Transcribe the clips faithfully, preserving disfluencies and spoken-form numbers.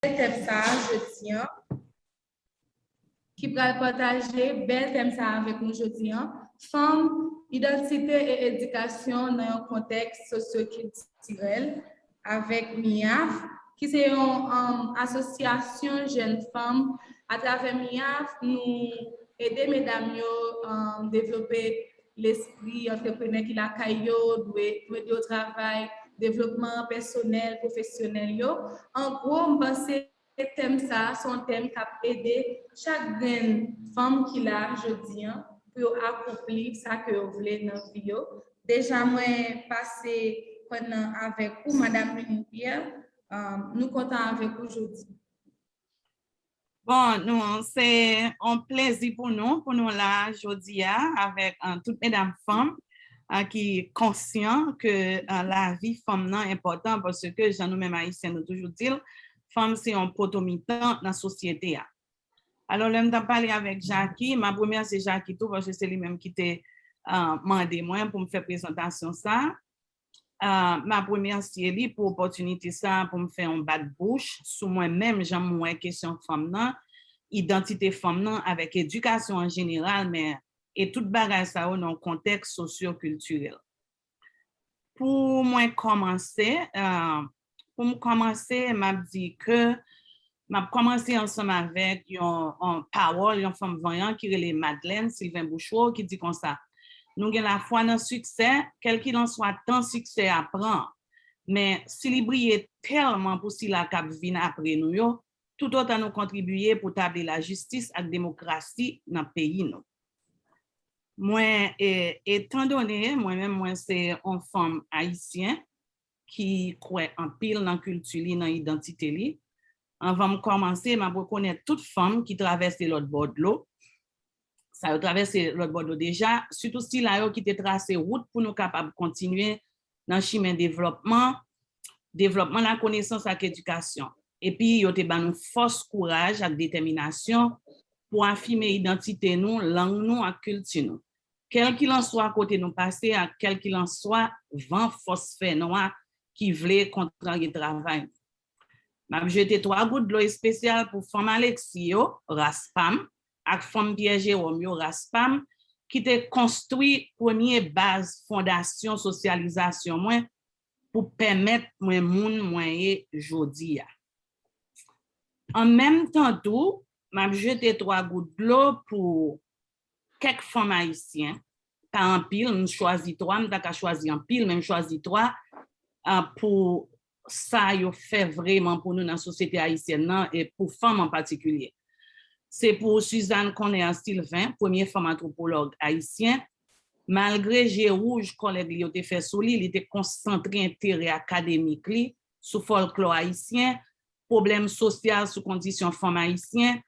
tèm sa a jodi an, ki pral pataje bèl tèm sa a avèk nou jodi an, fanm, idantite e edikasyon nan yon kontèks sosyokiltirèl, avèk MIAF, ki se yon, um, asosyasyon jèn fanm. Atravè MIAF, nou ede medam yo, um, devlope lespri antreprenè ki lakay yo, dwe, dwe ede yo travay, devlopman pèsonèl, pwofesyonèl yo. An gwo, m panse tèm sa a se yon tèm k ap ede chak grenn fanm ki la jodi an pou yo akonpli sa ke yo vle nan vi yo. Deja, mwen pase kòn nan avèk ou, Madam Mimi Pierre. Um, nou kontan avèk ou jodi. Bon, nou, se yon plezi pou nou, pou nou la jodi a avèk, uh, tout medam fanm, uh, ki konsyan ke, uh, lavi fanm nan enpòtan, paske jan nou menm Ayisyen nou toujou di l, fanm se yon poto mitan nan sosyete a. Alò, lè m t ap pale avèk Jackie, m ap remèsye Jackie tou, paske se li menm ki te, uh, mande mwen pou m fè prezantasyon sa. Uh, m ap remèsye li pou opòtinite sa a pou m fè yon bat bouch sou mwen menm, jan m wè kesyon fanm nan, idantite fanm nan avèk edikasyon an jeneral, men e tout bagay sa yo nan yon kontèks sosyokiltirèl. Pou mwen kòmanse, uh, pou m kòmanse, m ap di ke m ap kòmanse ansanm avèk yon, yon pawòl yon fanm vanyan ki rele Madeleine Sylvain Bouchereau ki di konsa: nou gen lafwa nan siksè, kèlkilanswa tan siksè a pran, men si li briye tèlman pou sila k ap vin apre nou yo, toutotan nou kontribiye pou tabli lajistis ak demokrasi nan peyi nou. Mwen, e, etandone mwen menm mwen se yon fanm ayisyen ki kwè anpil nan kilti li, nan idantite li, anvan m kòmanse, m ap rekonèt tout fanm ki travèse lòt bò dlo. Sa yo travèse lòt bò dlo deja, sitou sila yo ki te trase wout pou nou kapab kontinye nan chimen devlòpman, devlòpman lakonesans ak edikasyon. Epi yo te ban nou fòs, kouraj ak detèminasyon pou afime idantite nou, lang nou ak kilti nou. Kèlkilanswa kote nou pase ak kèlkilanswa van fòs fènwa ki vle kontrarye travay nou. M ap jete twa gout dlo espesyal pou fanm Alexis yo, ras pa m, ak fanm Pierre Jérôme yo, ras pa m, ki te konstwi premye baz fondasyon sosyalizasyon mwen pou pèmèt mwen moun mwen ye jodi a. An menm tan tou, m ap jete twa gout dlo pou kèk fanm ayisyen, pa anpil, m chwazi twa, m ta ka chwazi anpil, men m chwazi twa, ah, pou sa yo fè vreman pou nou nan sosyete ayisyèn nan, e pou fanm an patikilye. Se pou Suzanne Conner Sylvain, premye fanm antwopològ ayisyen. Malgre je wouj kòlèg li yo te fè sou li, li te konsantre enterè akademik li sou fòlklò ayisyen, pwoblèm sosyal sou kondisyon fanm ayisyen,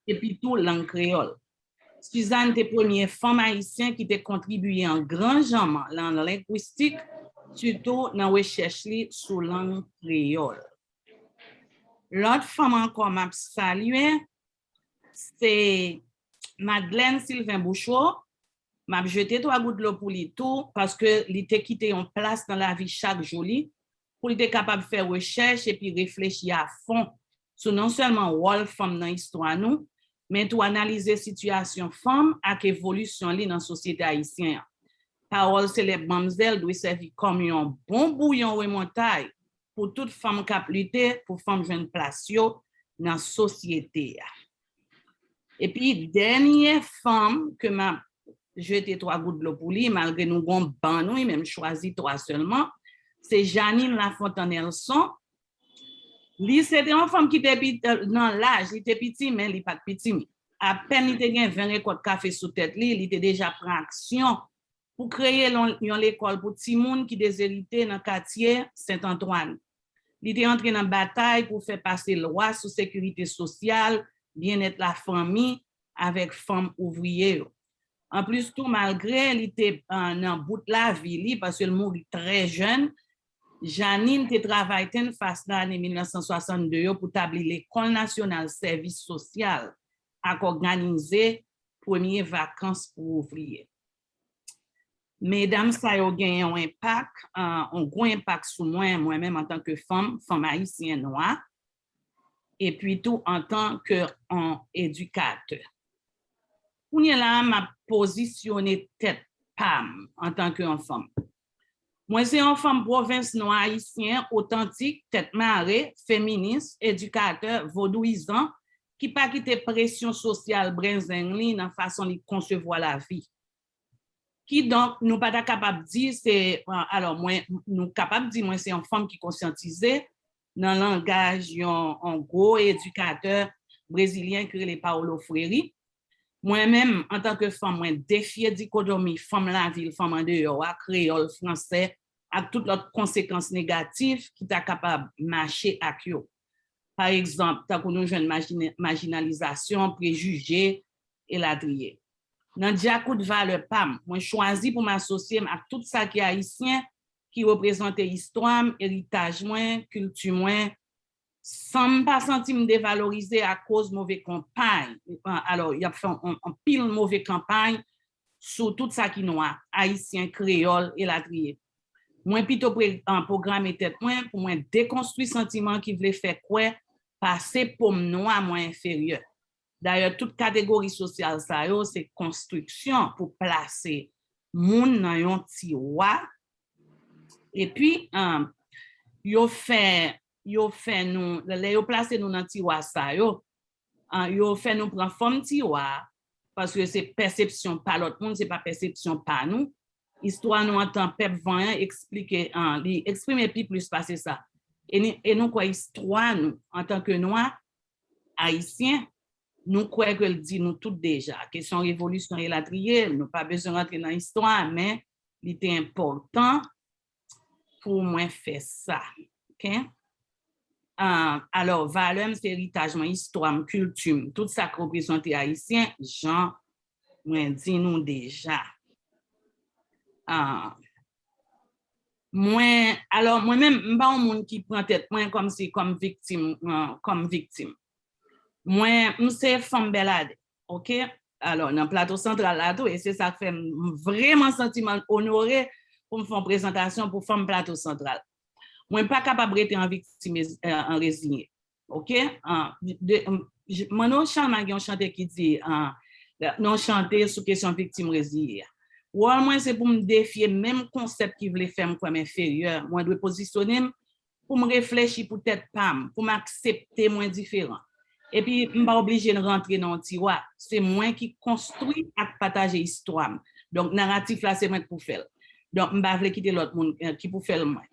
epi tou lang kreyòl. Suzanne te premye fanm ayisyen ki te kontribiye an gran janman nan lengwistik, sitou nan rechèch li sou lang kreyòl. Lòt fanm ankò m ap salye, se Madeleine Sylvain Bouchereau. M ap jete twa gout dlo pou li tou, paske li te kite yon plas nan lavi chak jou li, pou li te kapab fè rechèch epi reflechi a fon sou non sèlman wòl fanm nan istwa nou, men tou analize sitiyasyon fanm ak evolisyon li nan sosyete ayisyen an. Pawòl selèb manmzèl dwe sèvi kòm yon bon bouyon remontay pou tout fanm k ap lite pou fanm jwenn plas yo nan sosyete a. Epi dènye fanm ke m ap jete twa gout dlo pou li, malgre nou gon bann wi, men m chwazi twa sèlman, se Janine Lafontant Nelson. Li se te yon fanm ki te pi, nan laj, li te piti, men li pa t piti. Apèn li te gen ven rekòt kafe sou tèt li, li te deja pran aksyon pou kreye yon, yon lekòl pou timoun ki dezerite nan katye Sent Antwàn. Li te antre nan batay pou fè pase lwa sou sekirite sosyal, byennèt lafanmi avèk fanm ouvriye yo. Anplis tou, malgre li te, ah, nan bout lavi li, paske l mouri trè jèn, Janine te travay tennfas nan ane mil nèf san swasannde yo pou tabli Lekòl Nasyonal Sèvis Sosyal ak òganize premye vakans pou ouvriye. Medam sa yo gen yon enpak, ah, yon gwo enpak sou mwen, mwen menm antanke fanm, fanm ayisyen nwa. epi tou antan ke yon edikatè. Kounye la a, m ap pozisyone tèt pa m antan ke yon fanm. Mwen se yon fanm pwovens nwa ayisyen, otantik, tèt mare, feminis, edikatè, vodouyizan, ki pa kite presyon sosyal brenzeng li nan fason li konsevwa lavi. Kidonk, nou pa ta kapab di se, alò, mwen, nou kapab di mwen se yon fanm ki konsyantize, nan langaj yon, yon gwo edikatè brezilyen ki rele Paulo Freire. Mwen menm, antanke fanm, mwen defye dikotomi fanm lavil, fanm andeyò a, kreyòl, fransè, ak tout lòt konsekans negatif ki ta kapab mache ak yo. Pa egzanp, tankou nou jwenn majine-, majinalizasyon, prejije, elatriye. Nan dyakout valè pa m, mwen chwazi pou m asosye m ak tout sa ki ayisyen, ki reprezante istwa m, eritaj mwen, kilti mwen, san m pa santi m devalorize akoz move kanpay. Alò, y ap fè yon, yon pil move kanpay sou tout sa ki nwa, ayisyen, kreyòl, elatriye. Mwen pito pre-, an, pwograme tèt mwen pou mwen dekonstwi santiman ki vle fè kwè pa se po m nwa mwen enferyè. Dayè, tout kategori sosyal sa yo se konstriksyon pou plase moun nan yon tiwa. Epi, um, yo fè, yo fè nou, lè yo plase nou nan tiwa sa yo, uh, yo fè nou pran fòm tiwa, paske se pèsepsyon pa lòt moun, se pa pèsepsyon pa nou. Istwa nou antan pèp vanyan eksplike, uh, li eksprime pi plis pase sa. E, ni, e nou kwè istwa nou, antanke nwa, ayisyen, nou kwè ke l di nou tout deja. Kesyon revolisyon elatriye, nou pa bezwen rantre nan istwa, men li te enpòtan pou mwen fè sa. Ok? Ah, alò, valè m se eritaj mwen, istwa m, kilti m, tout sa k reprezante ayisyen, jan mwen di nou deja. Ah, mwen, alò, mwen menm, m pa yon moun ki pran tèt mwen kòmsi, kòm viktim, ah, kòm viktim. Mwen, m se fanm Bèladè, ok? Alò, nan Plato Santral la tou, e se sa k fè m, m vrèman santi m onore pou m fè yon prezantasyon pou fanm Plato Santral. Mwen pa kapab rete an viktim, eh, an reziye. Ok? Ah, de, m, j-, Manno Chalma gen yon chante ki di, ah, nan yon chante sou kesyon viktim reziye a. Wòl mwen se pou m defye menm konsèp ki vle fè m kwè m enferyè. Mwen dwe pozisyone m pou m reflechi pou tèt pa m, pou m aksepte mwen diferan. Epi, m pa oblije rantre nan yon tiwa. Se mwen ki konstwi ak pataje istwa m. Donk, naratif la, se mwen k pou fè l. Donk, m pa vle kite lòt moun, eh, ki pou fè l mwen.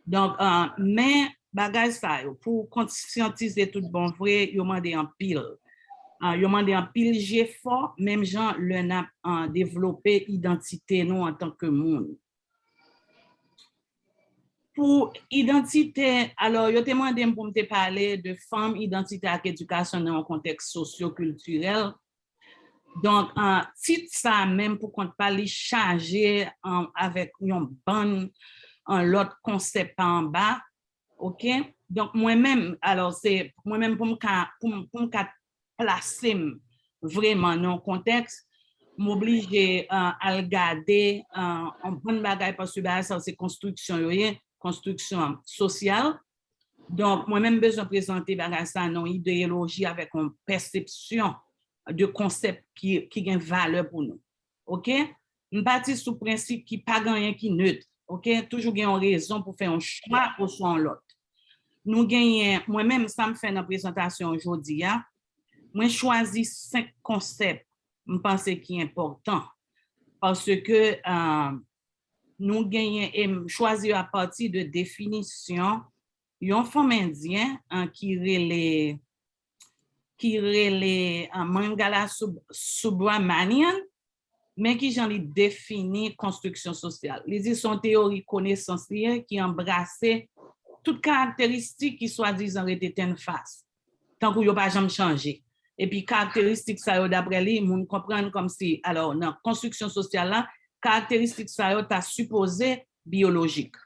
Donk, ah, men bagay sa yo, pou konsyantize tout bon vre, yo mande anpil. Ah, yo mande anpil jefò, menm jan lè n ap, ah, devlope idantite nou antanke moun. Pou idantite, alò, yo te mande m pou m te pale de fanm, idantite ak edikasyon nan yon kontèks sosyokiltirèl. Donk, ah, tit sa a menm pou kont pa l, li chaje, ah, avèk yon bann, ah, lòt konsèp pa anba. Ok? Donk, mwen menm, alò, se mwen menm pou m ka, pou m, pou m ka plase m vrèman nan yon kontèks, m oblije, ah, al gade, ah, yon bann bagay, paske bagay sa yo se konstriksyon yo ye, konstriksyon sosyal. Donk, mwen menm bezwen prezante bagay sa nan yon ideyoloji avèk yon pèsepsyon de konsèp ki, ki gen valè pou nou. Ok? M pati sou prensip ki pa gen anyen ki net. Ok? Toujou gen yon rezon pou fè yon chwa oswa yon lòt. Nou genyen, mwen menm, sa m fè nan prezantasyon jodi a, mwen chwazi senk konsèp m panse ki enpòtan. Paske, ah, nou genyen, e m chwazi yo apati de definisyon yon fanm endyen, ah, ki rele, ki rele, ah, Mangala Sub-, Subramanian, men ki jan li defini konstriksyon sosyal. Li di se yon teyori konesans li ye ki anbrase tout karakteristik ki swadizan rete tennfas, tankou yo pa janm chanje. Epi karakteristik sa yo, daprè li, moun konprann kòmsi, alò, nan konstriksyon sosyal la, karakteristik sa yo ta sipoze biyolojik.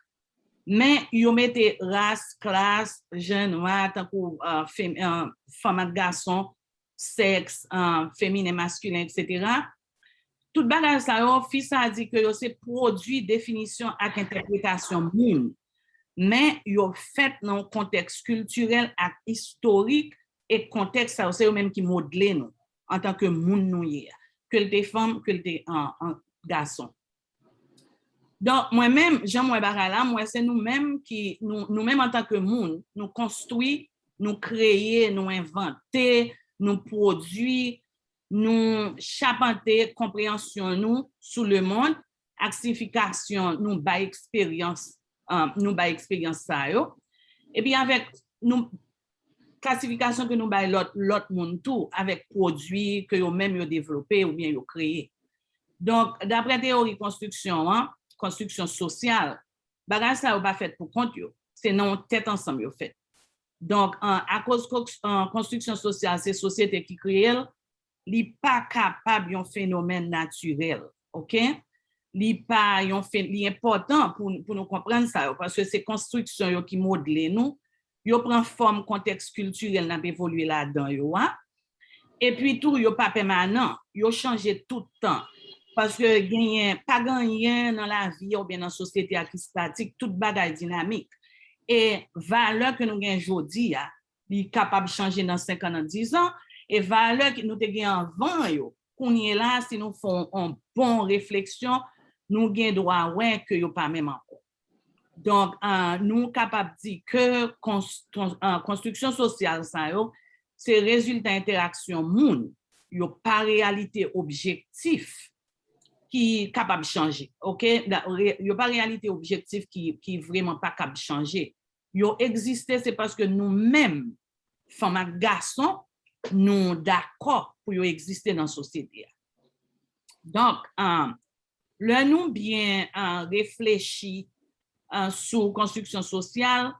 Men yo mete ras, klas, jan, nwa, tankou, ah, fem-, ah, fanm ak gason, sèks, ah, feminen, maskilen, etsetera. Tout bagay sa yo, fi sa a di ke yo se pwodui definisyon ak entèpretasyon moun. men yo fèt nan yon kontèks kiltirèl ak istorik, e kontèks sa yo, se yo menm ki modle nou antanke moun nou ye a, ke l te fanm, ke l te an, an gason. Donk, mwen menm, jan m wè bagay la, m wè se nou menm ki, nou, nou menm antanke moun, nou konstwi, nou kreye, nou envante, nou pwodui, nou chapante konpreyansyon nou sou lemonn ak siyifikasyon nou bay eksperyans, nou bay eksperyans sa yo. Epi avèk nou klasifikasyon ke nou bay lòt, lòt moun tou, avèk pwodui ke yo menm yo devlope oubyen yo kreye. Donk, daprè teyori konstriksyon an, konstriksyon sosyal, bagay sa yo pa fèt pou kont yo. Se nan yon tèt ansanm yo fèt. Donk, an, akoz konstriksyon sosyal se sosyete ki kreye l, li pa kapab yon fenomèn natirèl, oke? Li pa yon fen, li enpòtan pou, pou nou konprann sa yo, paske se konstriksyon yo ki modle nou, yo pran fòm kontèks kiltirèl n ap evolye ladan yo a, epi tou, yo pa pèmanan, yo chanje tout tan, paske genyen, pa gen anyen nan lavi a oubyen nan sosyete a ki statik, tout bagay dinamik. E valè ke nou gen jodi a, li kapab chanje nan senk an, nan diz an, e valè ke nou te gen anvan yo, kounye la, si nou fè yon bon refleksyon, nou gen dwa wè ke yo pa menm ankò. Donk, nou kapab di ke konstriksyon sosyal sa yo, se rezilta entèraksyon moun, yo pa reyalite objektif ki kapab chanje, oke? Yo pa reyalite objektif ki, ki vrèman pa kab chanje. Yo egziste, se paske nou menm, fanm ak gason, nou dakò pou yo egziste nan sosyete a. Donk, lè nou byen reflechi sou konstriksyon sosyal,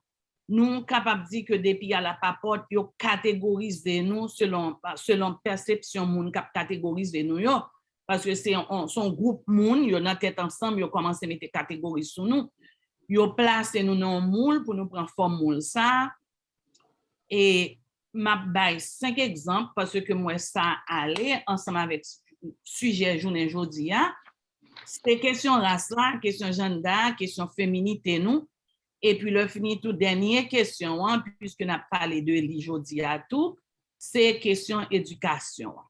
nou kapab di ke depi a la papòt, yo kategorize nou selon, selon pèsepsyon moun k ap kategorize nou yo, paske se yon, se yon gwoup moun, yo nan tèt ansanm, yo kòmanse mete kategori sou nou. Yo plase nou nan yon moul pou nou pran fòm moul sa a. E m ap bay senk egzanp, paske m wè sa ale ansanm avèk sijè jounen jodi a. Se kesyon ras la, kesyon janda, kesyon feminite nou. Epi lè fini tou, dènye kesyon an, piske n ap pale de li jodi a tou, se kesyon edikasyon an.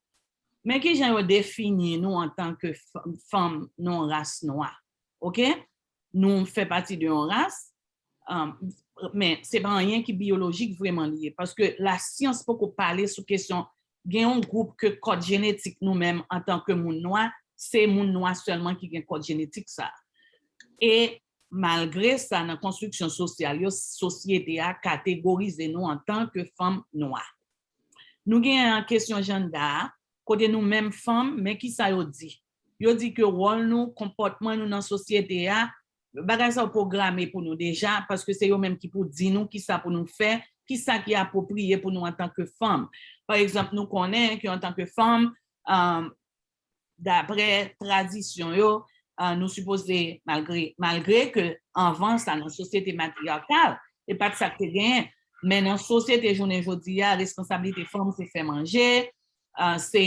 Men kijan yo defini nou antanke fanm nan yon ras nwa. Oke? Nou fè pati de yon ras, men se pa anyen ki biyolojik vrèman li ye, paske lasyans poko pale sou kesyon, gen yon gwoup ke kòd jenetik nou menm antanke moun nwa, se moun nwa sèlman ki gen kòd jenetik sa. E malgre sa, nan konstriksyon sosyal yo, sosyete a kategorize nou antanke fanm nwa. Nou gen kesyon janda a, kote nou menm fanm, men kisa yo di? Yo di ke wòl nou, konpòtman nou nan sosyete a, bagay sa yo pwograme pou nou deja, paske se yo menm ki pou di nou kisa pou nou fè, kisa ki apwopriye pou nou antanke fanm. Pa egzanp, nou konnen ke antanke fanm, daprè tradisyon yo, nou sipoze, malgre, malgre ke anvan sa, nan sosyete matriyakal, e pa t sa k te genyen, men nan sosyete jounen jodi a, responsablite fanm se fè manje, se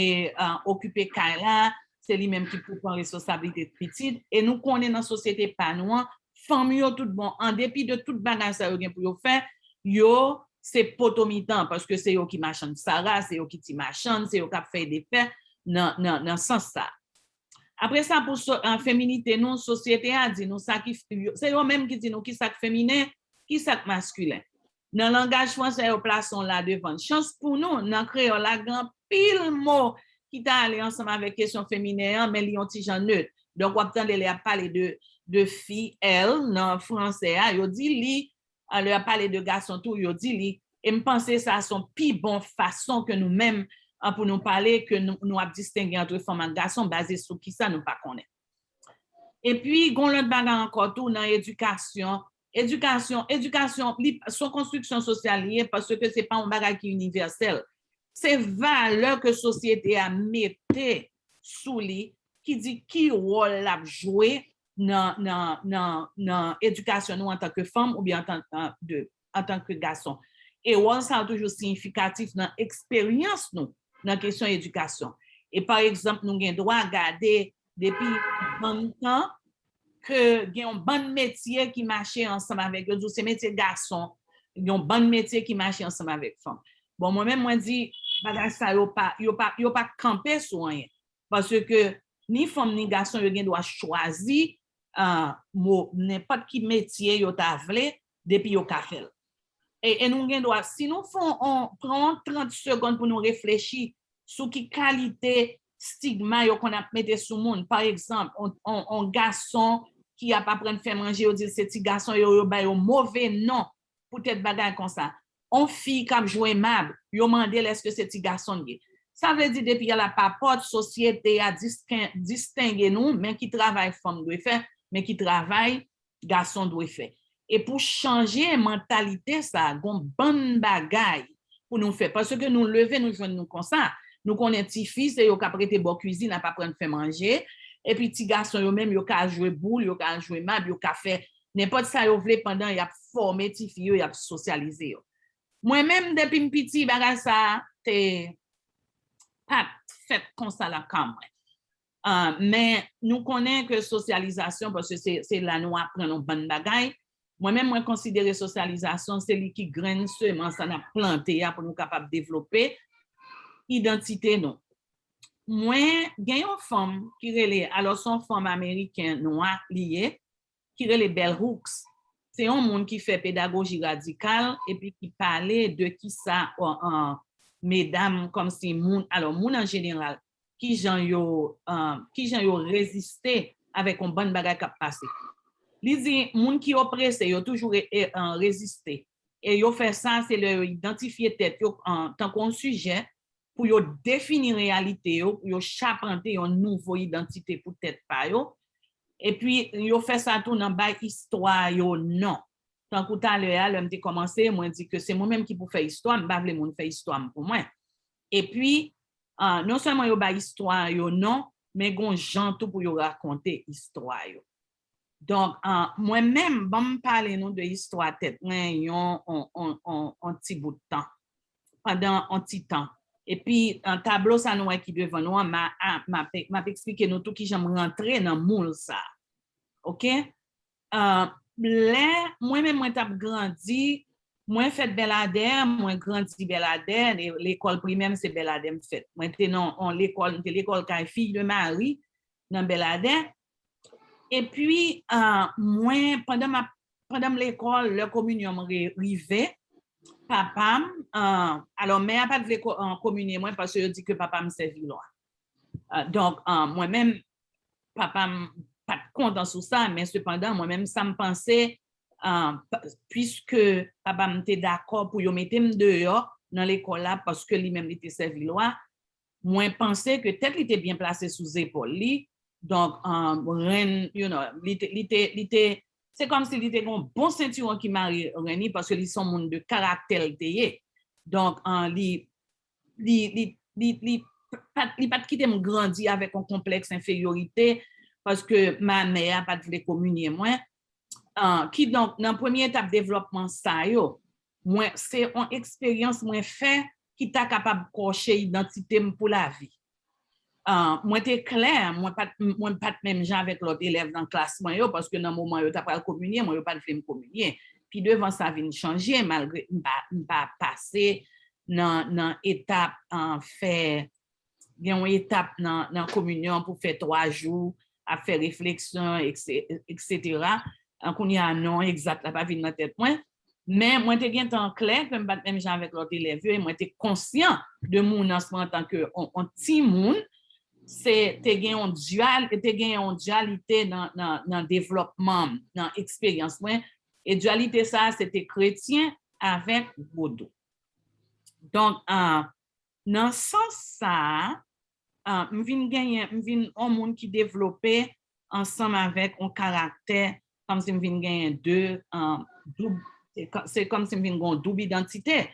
okipe kay la, se li menm ki pou pran responsablite pitit. E nou konnen nan sosyete pa nou an, fanm yo tout bon, an depi de tout bagay sa yo gen pou yo fè, yo se poto mitan, paske se yo ki machann sara, se yo ki ti machann, se yo k ap fè de fè nan, nan, nan sans sa. Apre sa, pou feminite nou, sosyete a di nou sa ki, se yo menm ki di nou ki sa k feminen, ki sa k maskilen. Nan langaj fransè, yo plase yon la devan. Chans pou nou, nan kreyòl la, gen anpil mo ki ta ale ansanm avèk kesyon feminen an, men li yon ti jan net. Donk, w ap tande lè y ap pale de, de fi, elle, nan fransè a, yo di li, lè y ap pale de gason tou, yo di li. E m panse sa se yon pi bon fason ke nou menm, pou nou pale, ke nou, nou ap distenge ant fanm ak gason, baze sou kisa nou pa konnen. Epi, gen yon lòt bagay ankò tou nan edikasyon. Edikasyon, edikasyon, li, se yon konstriksyon sosyal li ye, paske se pa yon bagay ki inivèsèl. Se valè ke sosyete a mete sou li ki di ki wòl l ap jwe nan, nan, nan, nan edikasyon nou antanke fanm oubyen antan, an, de, antanke gason. E wòl sa yo toujou siyifikatif nan eksperyans nou nan kesyon edikasyon. E pa egzanp, nou gen dwa gade depi bann tan, ke gen yon bann metye ki mache ansanm avèk, yo di w se metye gason, yon bann metye ki mache ansanm avèk fanm. Bon, mwen menm, mwen di, bagay sa yo pa, yo pa, yo pa kanpe sou anyen. Paske ni fanm ni gason, yo gen dwa chwazi, ah, mo, nenpòt ki metye yo ta vle, depi yo ka fè l. E, e nou gen dwa, si nou fè on, pran trant segonn pou nou reflechi sou ki kalite stigma yo konn ap mete sou moun. Pa egzanp, on, on, on gason ki ap aprann fè manje, yo di l se ti gason yo, yo ba yo move non poutèt bagay konsa. On fi k ap jwe mab, yo mande l èske se ti gason l ye. Sa vle di, depi a la papòt, sosyete a disken-, distenge nou, men ki travay fanm dwe fè, men ki travay gason dwe fè. E pou chanje mantalite sa, gon bann bagay pou nou fè. Paske nou leve, nou jwenn nou konsa. Nou konnen tifi, se yo k ap rete bò kwizin, ap aprann fè manje. Epi ti gason yo menm, yo ka jwe boul, yo ka jwe mab, yo ka fè nenpòt sa yo vle pandan y ap fòme tifi yo, y ap sosyalize yo. Mwen menm, depi m piti, bagay sa te pa t fèt konsa lakay mwen. Ah, men nou konnen ke sosyalizasyon, paske se, se la nou aprann yon bann bagay. Mwen menm, mwen konsidere sosyalizasyon, se li ki grenn semans sa n ap plante a pou nou kapab devlope idantite nou. Mwen gen yon fanm ki rele, alò, se yon fanm ameriken nwa li ye, ki rele Bell Hooks. Se yon moun ki fè pedagoji radikal epi ki pale de kisa, an, an, medam, kòmsi moun, alò, moun an jeneral, kijan yo, an, kijan yo reziste avèk yon bann bagay k ap pase. Li di, moun ki oprese, yo toujou re-, e, an, reziste. E yo fè sa, se lè yo idantifye tèt yo, an, tankou yon sijè, pou yo defini reyalite yo, pou yo chapante yon nouvo idantite pou tèt pa yo. Epi, yo fè sa tou nan bay istwa yo non. Tankou talè a, lè m te kòmanse, mwen di ke se mwen menm ki pou fè istwa, m pa vle moun fè istwa m pou mwen. Epi, ah, non sèlman yo bay istwa yo non, men gon jan tou pou yo rakonte istwa yo. Donk, ah, mwen menm, ban m pale nou de istwa tèt mwen, yon, on, on, on, on ti bout tan. Pandan on ti tan. Epi, ah, tablo sa nou wè ki devan nou an, m a, a, m ap, m ap eksplike nou tou kijan m rantre nan moul sa. Oke? Ah, lè mwen menm mwen t ap grandi, mwen fèt Bèladè, mwen grandi Bèladè, le-, lekòl primè m se Bèladè m fèt. Mwen te nan on lekòl, m te lekòl kay Filles de Marie nan Bèladè. Epi, ah, mwen, pandan m ap, pandan m lekòl, lè kominyon m re-, rive, papa m, ah, alò, mè a pa t vle ko-, ah, kominye mwen paske yo di ke papa m Sèvilwa. Ah, donk, ah, mwen menm, papa m pa t kontan sou sa, men sepandan, mwen menm, sa m panse, ah, pa-, piske papa m te dakò pou yo mete m deyò nan lekòl la, paske li menm, li te Sèvilwa, mwen panse ke tèt li te byen plase sou zepòl li. Donk, um, renn, you know, li te, li te, li te, se kòmsi li te gen yon bon sentiwon ki mare renn li, paske li se yon moun de karaktè l te ye. Donk, ah, li, li, li, li, li pa t, li pa t kite m grandi avèk yon konplèks enferiorite, paske ma mè a pa t vle kominye mwen. Ah, kidonk, nan premye etap devlòpman sa yo, mwen, se yon eksperyans mwen fè ki ta kapab kòche idantite m pou lavi. Ah, mwen te klè, mwen pa t, mwen pa t menm jan avèk lòt elèv nan klas mwen yo, paske nan moman yo ta pral kominye mwen, yo pa t vle m kominye. Pi devan, sa vin chanje, malgre m pa, m pa pase nan, nan etap, ah, fè, gen yon etap nan, nan kominyon pou fè twa jou, ap fè refleksyon, ekse-, eksetera. An, kounye a, non egzak la pa vin nan tèt mwen. Men mwen te gentan klè ke m pa t menm jan avèk lòt elèv yo, e mwen te konsyan de mounans mwen antanke on, on timoun. Se te gen yon dyal-, te gen yon dyalite nan, nan, nan devlòpman m, nan eksperyans mwen. E dyalite sa a, se te kretyen avèk vodou. Donk, ah, nan sans sa a, ah, m vin genyen, m vin yon moun ki devlope ansanm avèk yon karaktè, kòmsi m vin genyen de, ah, doub, se kò-, se kòmsi m vin gen yon doub idantite.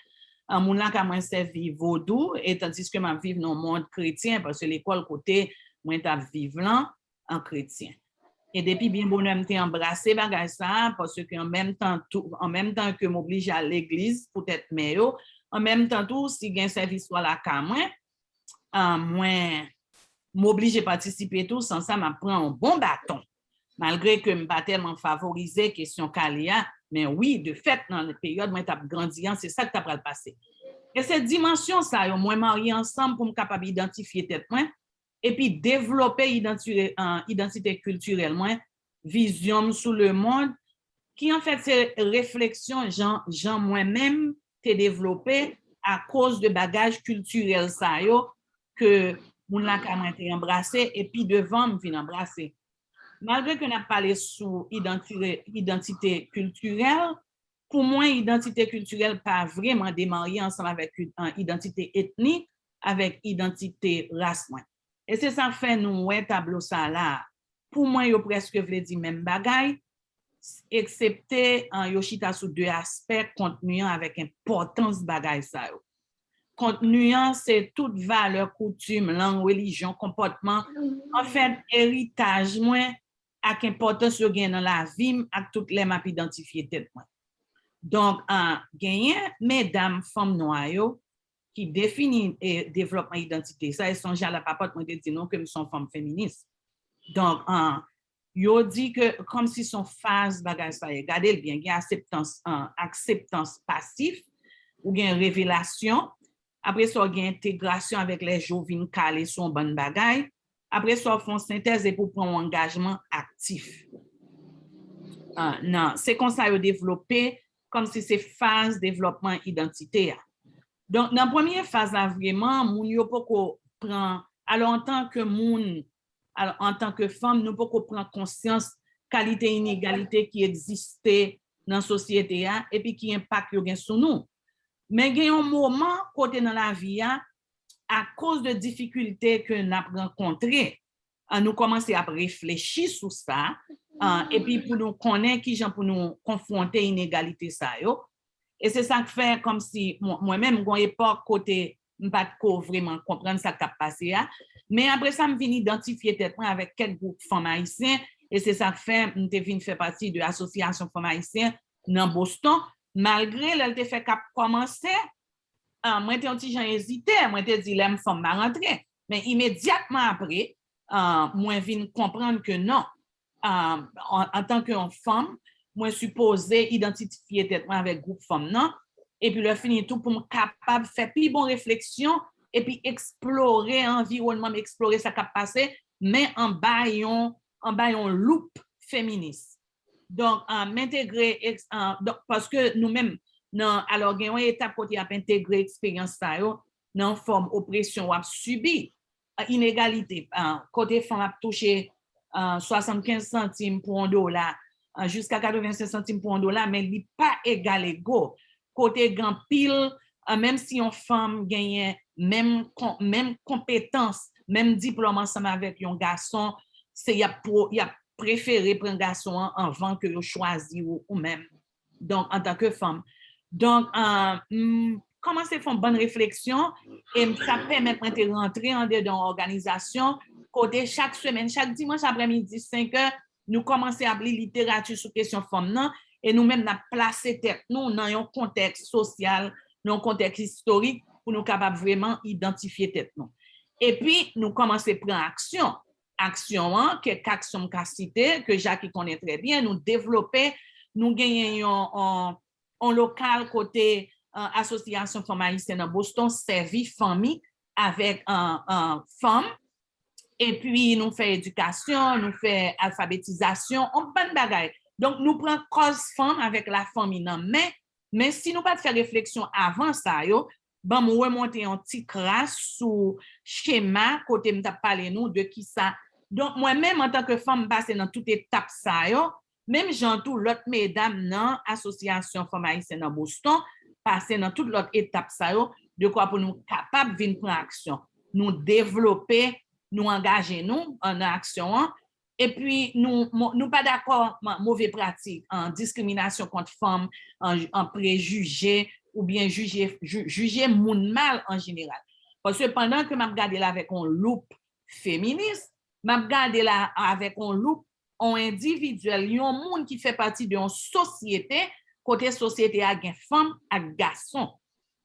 Ah, moun lakay mwen sèvi vodou, e tandiske m ap viv nan yon mond kretyen, paske lekòl kote mwen t ap viv lan, an kretyen. E depi byen bonè, m te anbrase bagay sa a, paske an menm tan tou, an menm tan ke m oblije al legliz poutèt mè yo, an menm tan tou, si gen sèvis swa lakay mwen, ah, mwen, m oblije patisipe tou, san sa, m ap pran yon bon baton. Malgre ke m pa tèlman favorize kesyon kale a, men wi, de fèt, nan peryòd mwen t ap grandi an, se sa k ta pral pase. E se dimansyon sa yo mwen marye ansanm pou m kapab idantifye tèt mwen, epi devlope idantite, idantite kiltirèl mwen, vizyon m sou lemonn, ki anfèt se refleksyon jan, jan mwen menm te devlope akoz de bagaj kiltirèl sa yo ke moun lakay mwen te anbrase epi devan m vin anbrase. Malgre ke n ap pale sou idantite, idantite kiltirèl, pou mwen, idantite kiltirèl pa vreman demarye ansanm avèk idantite etnik, avèk idantite ras mwen. E se sa k fè nou wè tablo sa la. Pou mwen, yo prèske vle di menm bagay, eksepte yo chita sou de aspè, kontni an avèk enpòtans bagay sa yo. Kontni an, se tout valè, koutim, lang, relijyon, konpòtman, anfèt, eritaj mwen ak enpòtans yo gen nan lavi m ak tout lè m ap idantifye tèt mwen. Donk, genyen medam fanm nwa yo ki defini devlòpman idantite sa, e sonje a la papòt mwen te di nou ke m se yon fanm feminis. Donk, yo di ke kòmsi se yon faz bagay sa ye. Gade l byen, gen akseptans, akseptans pasif, ou gen revelasyon, apre sa w gen entegrasyon avèk lè je w vin kale sou yon bann bagay, apre sa w fè yon sentèz epi w pran yon angajman aktif. Nan, se konsa yo devlope, kòmsi se faz devlòpman idantite a. Donk, nan premye faz la, vreman, moun yo poko pran, alò, antanke moun, alò, antanke fanm, nou poko pran konsyans kalite inegalite ki egziste nan sosyete a, epi ki enpak yo gen sou nou. Men gen yon moman kote nan lavi a, akoz de difikilte ke n ap rankontre, nou kòmanse ap reflechi sou sa, epi pou nou konnen kijan pou nou konfwonte inegalite sa yo. E se sa k fè kòmsi mwen menm, gon epòk kote m pa t ko vreman konprann sa k t ap pase a. Men apre sa, m vin idantifye tèt mwen avèk kèk gwoup fanm ayisyen, e se sa k fè m te vin fè pati de Asosyasyon Fanm Ayisyen nan Boston, malgre lè l te fèk ap kòmanse, mwen te yon ti jan ezite, mwen te di lè m fanm m a rantre. Men imedyatman apre, mwen vin konprann ke non, antanke yon fanm, mwen sipoze idantifye tèt mwen avèk gwoup fanm nan, epi lè fini tou pou m kapab fè pi bon refleksyon, epi eksplore anviwònman m, eksplore sa k ap pase, men anba yon, anba yon loup feminis. Donk, m entegre, donk, paske nou menm, nan, alò, gen yon etap kote y ap entegre eksperyans sa yo nan yon fòm opresyon w ap sibi, inegalite, kote fanm ap touche swasannkenz santim pou yon dola, jiska katrevensenk santim pou yon dola, men li pa egal ego. Kote gen anpil, menm si yon fanm genyen menm, menm konpetans, menm diplòm ansanm avèk yon gason, se y ap, y ap prefere pran gason an anvan ke yo chwazi ou, ou menm. Donk, antanke fanm. Donk, m kòmanse fè yon bann refleksyon, e sa pèmèt mwen te rantre andedan yon òganizasyon kote chak semèn, chak dimanch aprèmidi, senk è, nou kòmanse ap li literati sou kesyon fanm nan, e nou menm n ap plase tèt nou nan yon kontèks sosyal, nan yon kontèks istorik, pou nou kapab vreman idantifye tèt nou. Epi, nou kòmanse pran aksyon. Aksyon an, kèk aksyon m ka site, ke Jackie konnen trè byen, nou devlope, nou genyen yon, yon, yon lokal kote Asosyasyon Fanm Ayisyen nan Boston sèvi fanmi avèk fanm, epi nou fè edikasyon, nou fè alfabetizasyon, yon bann bagay. Donk, nou pran kòz fanm avèk lafanmi nan men, men si nou pa t fè refleksyon avan sa yo, ban m remonte yon ti kras sou chema kote m t ap pale nou de kisa. Donk, mwen menm, antanke fanm, m pase nan tout etap sa yo, menm jan tou lòt medam nan Asosyasyon Fanm Ayisyen nan Boston pase nan tout lòt etap sa yo, dekwa pou nou kapab vin pran aksyon. Nou devlope, nou angaje nou nan aksyon an, epi nou, nou pa dakò move pratik, diskriminasyon kont fanm, prejije, oubyen jije, jije moun mal an jeneral. Paske pandan ke m ap gade l avèk yon loup feminis, m ap gade l avèk yon loup yon endividyèl, yon moun ki fè pati de yon sosyete, kote sosyete a gen fanm ak gason.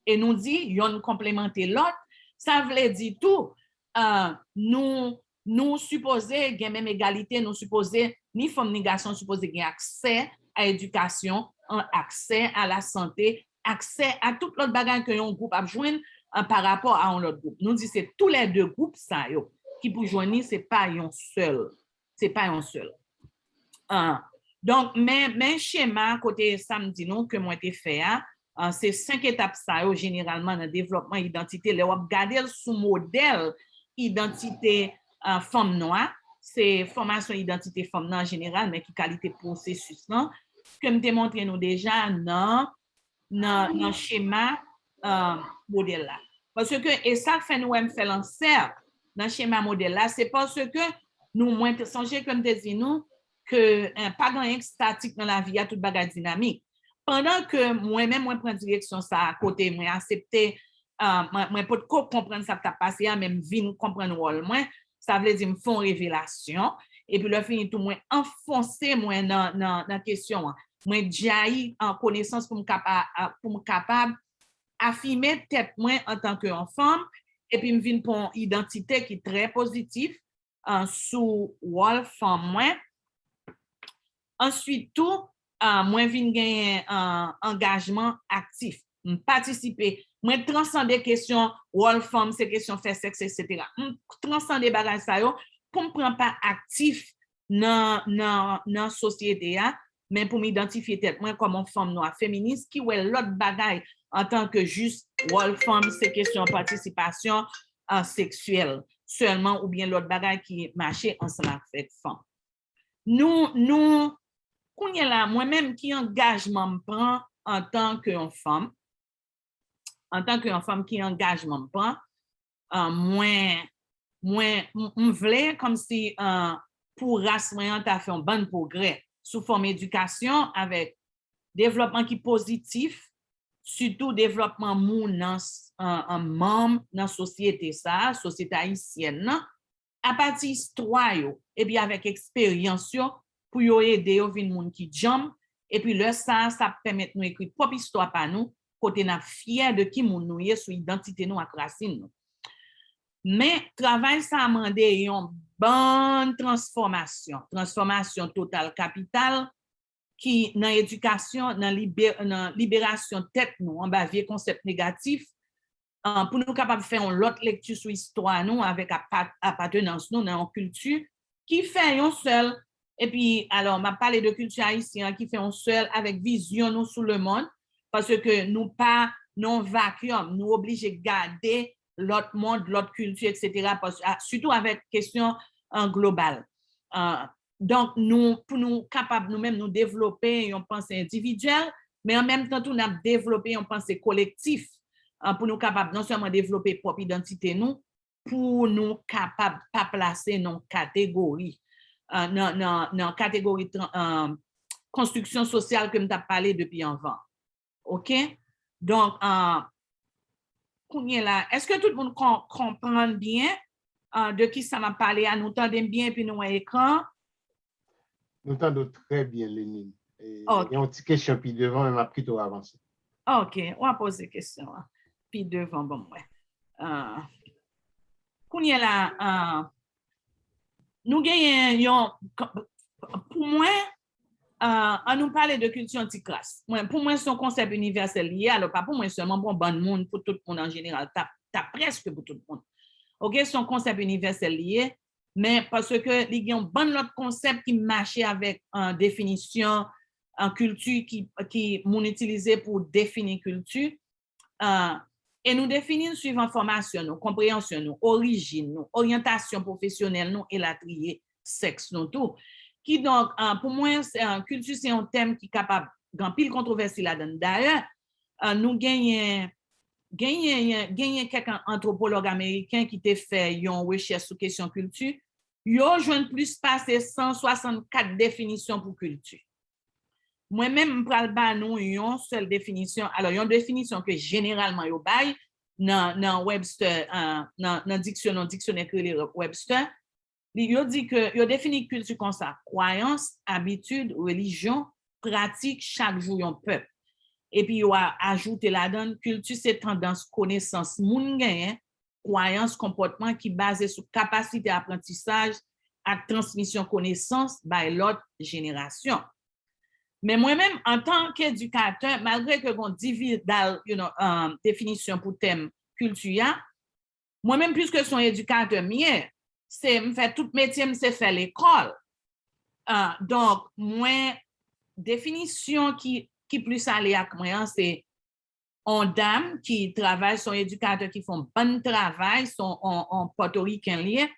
E nou di, yonn konplemante lòt, sa vle di tou, nou, nou sipoze gen menm egalite, nou sipoze, ni fanm ni gason sipoze gen aksè a edikasyon, an, aksè a lasante, aksè a tout lòt bagay ke yon gwoup ap jwenn, an, pa rapò a yon lòt gwoup. Nou di se toulède gwoup sa yo ki pou jwenn li, se pa yon sèl. Se pa yon sèl. An, donk, men, men chema kote sa m di nou ke mwen te fè a, an, se senk etap sa yo jeneralman nan devlòpman idantite. Lè w ap gade l sou modèl idantite, an, fanm nwa, se fòmasyon idantite fanm nan an jeneral, men ki kalite pwosesis lan, ke m te montre nou deja nan, nan, nan chema, an, modèl la. Paske, e sa k fè nou wè m fè l an sèk nan chema modèl la, se paske nou, mwen te sonje ke m te di nou ke, en, pa gen anyen k statik nan lavi a, tout bagay dinamik. Pandan ke mwen menm, mwen pran direksyon sa a, kote mwen aksepte, an, mwen, mwen potko konprann sa k t ap pase a, men m vin konprann wòl mwen, sa vle di m fè yon revelasyon, epi lè fini tou, mwen anfonse mwen nan, nan, nan kesyon an. Mwen djayi an konesans pou m kapa-, a, pou m kapab afime tèt mwen antanke yon fanm, epi m vin pran yon idantite ki trè pozitif, an, sou wòl fanm mwen. Answit tou, an, mwen vin genyen, an, angajman aktif. M patisipe, mwen transande kesyon wòl fanm, se kesyon fè sèks, etsetera. M transande bagay sa yo pou m pran pa aktif nan, nan, nan sosyete a, men pou m idantifye tèt mwen kòm yon fanm nwa feminis ki wè lòt bagay antanke jis wòl fanm, se kesyon patisipasyon, an, seksyèl sèlman, oubyen lòt bagay ki mache ansanm avèk fanm. Nou, nou, kounye la, mwen menm, ki angajman m pran antanke yon fanm, antanke yon fanm, ki angajman m pran, an, mwen, mwen, m, m vle kòmsi, an, pou ras mwen an ta fè yon bann pwogrè sou fòm edikasyon avèk devlòpman ki pozitif, sitou devlòpman moun an, an, an manm nan sosyete sa a, sosyete ayisyèn nan, apati istwa yo, epi avèk eksperyans yo, pou yo ede yo vin moun ki djanm, epi lè sa a, sa ap pèmèt nou ekri pwòp istwa pa nou, kote n ap fyè de ki moun nou ye sou idantite nou ak rasin nou. Men, travay sa a mande yon bann transfòmasyon, transfòmasyon total kapital, ki nan edikasyon, nan libe-, nan liberasyon tèt nou anba vye konsèp negatif, an, pou nou kapab fè yon lòt lekti sou istwa nou avèk apa-, apatenans nou nan yon kilti ki fè yon sèl, epi, alò, m ap pale de kilti ayisyen an ki fè yon sèl avèk vizyon nou sou lemonn, paske nou pa nan yon vakyòm, nou oblije gade lòt mond, lòt kilti, etsetera, pas-, a, sitou avèk kesyon, an, global. An, donk, nou, pou nou kapab, nou menm, nou devlope yon panse endividyèl, men an menm tan tou, n ap devlope yon panse kolektif, an, pou nou kapab non sèlman devlope pwòp idantite nou, pou nou kapab pa plase nan kategori, an, nan, nan, nan kategori tran-, an, konstriksyon sosyal ke m t ap pale depi anvan. Oke? Donk, an, kounye la, èske tout moun kon-, konprann byen, an, de ki sa m ap pale a? Nou tande m byen epi nou wè ekran? Nou tande w trè byen, Lenine. E, ok. Gen yon ti kesyon pi devan, men m ap kite w avanse. Ok, w a poze kesyon an pi devan ban mwen. Ah, kounye la, ah, nou genyen yon, pou mwen, ah, an nou pale de kilti antikras. Mwen, pou mwen, se yon konsèp inivèsèl li ye, alò pa pou mwen sèlman, pou yon bann moun, pou tout moun an jeneral, ta, ta prèske pou tout moun. Ok, se yon konsèp inivèsèl li ye, men paske li gen yon bann lòt konsèp ki mache avèk, ah, definisyon, ah, kilti ki, ki moun itilize pou defini kilti. Ah, e nou defini l swivan fòmasyon nou, konpreyansyon nou, orijin nou, oryantasyon pwofesyonèl nou, elatriye, sèks nou tou. Kidonk, ah, pou mwen, se, ah, kilti se yon tèm ki kapab gen anpil kontwovèsi ladan l. Dayè, ah, nou genyen, genyen, genyen kèk an-, antwopològ ameriken ki te fè yon rechèch sou kesyon kilti. Yo jwenn plis pase san swasannkat definisyon pou kilti. Mwen menm, m pral ba nou yon sèl definisyon. Alò, yon definisyon ke jeneralman yo bay nan, nan Webster, ah, nan, nan diksyon-, nan diksyonè ki rele Webster, li, yo di ke, yo defini kilti konsa: kwayans, abitid, relijyon, pratik chak jou yon pèp. Epi yo a-, ajoute ladan l, kilti se tandans, konesans moun genyen kwayans, konpòtman ki baze sou kapasite aprantisaj ak transmisyon konesans bay lòt jenerasyon. Men mwen menm, antan k edikatè, malgre ke gon dividal, you know, um, definisyon pou tèm kilti a, mwen menm, piske se yon edikatè m ye, se m fè tout metye m, se fè lekòl. Uh, donk, mwen, definisyon ki, ki plis ale ak mwen an, se yon dam ki travay, se yon edikatè ki fè yon bann travay, se yon, yon, yon Pòtoriken li ye.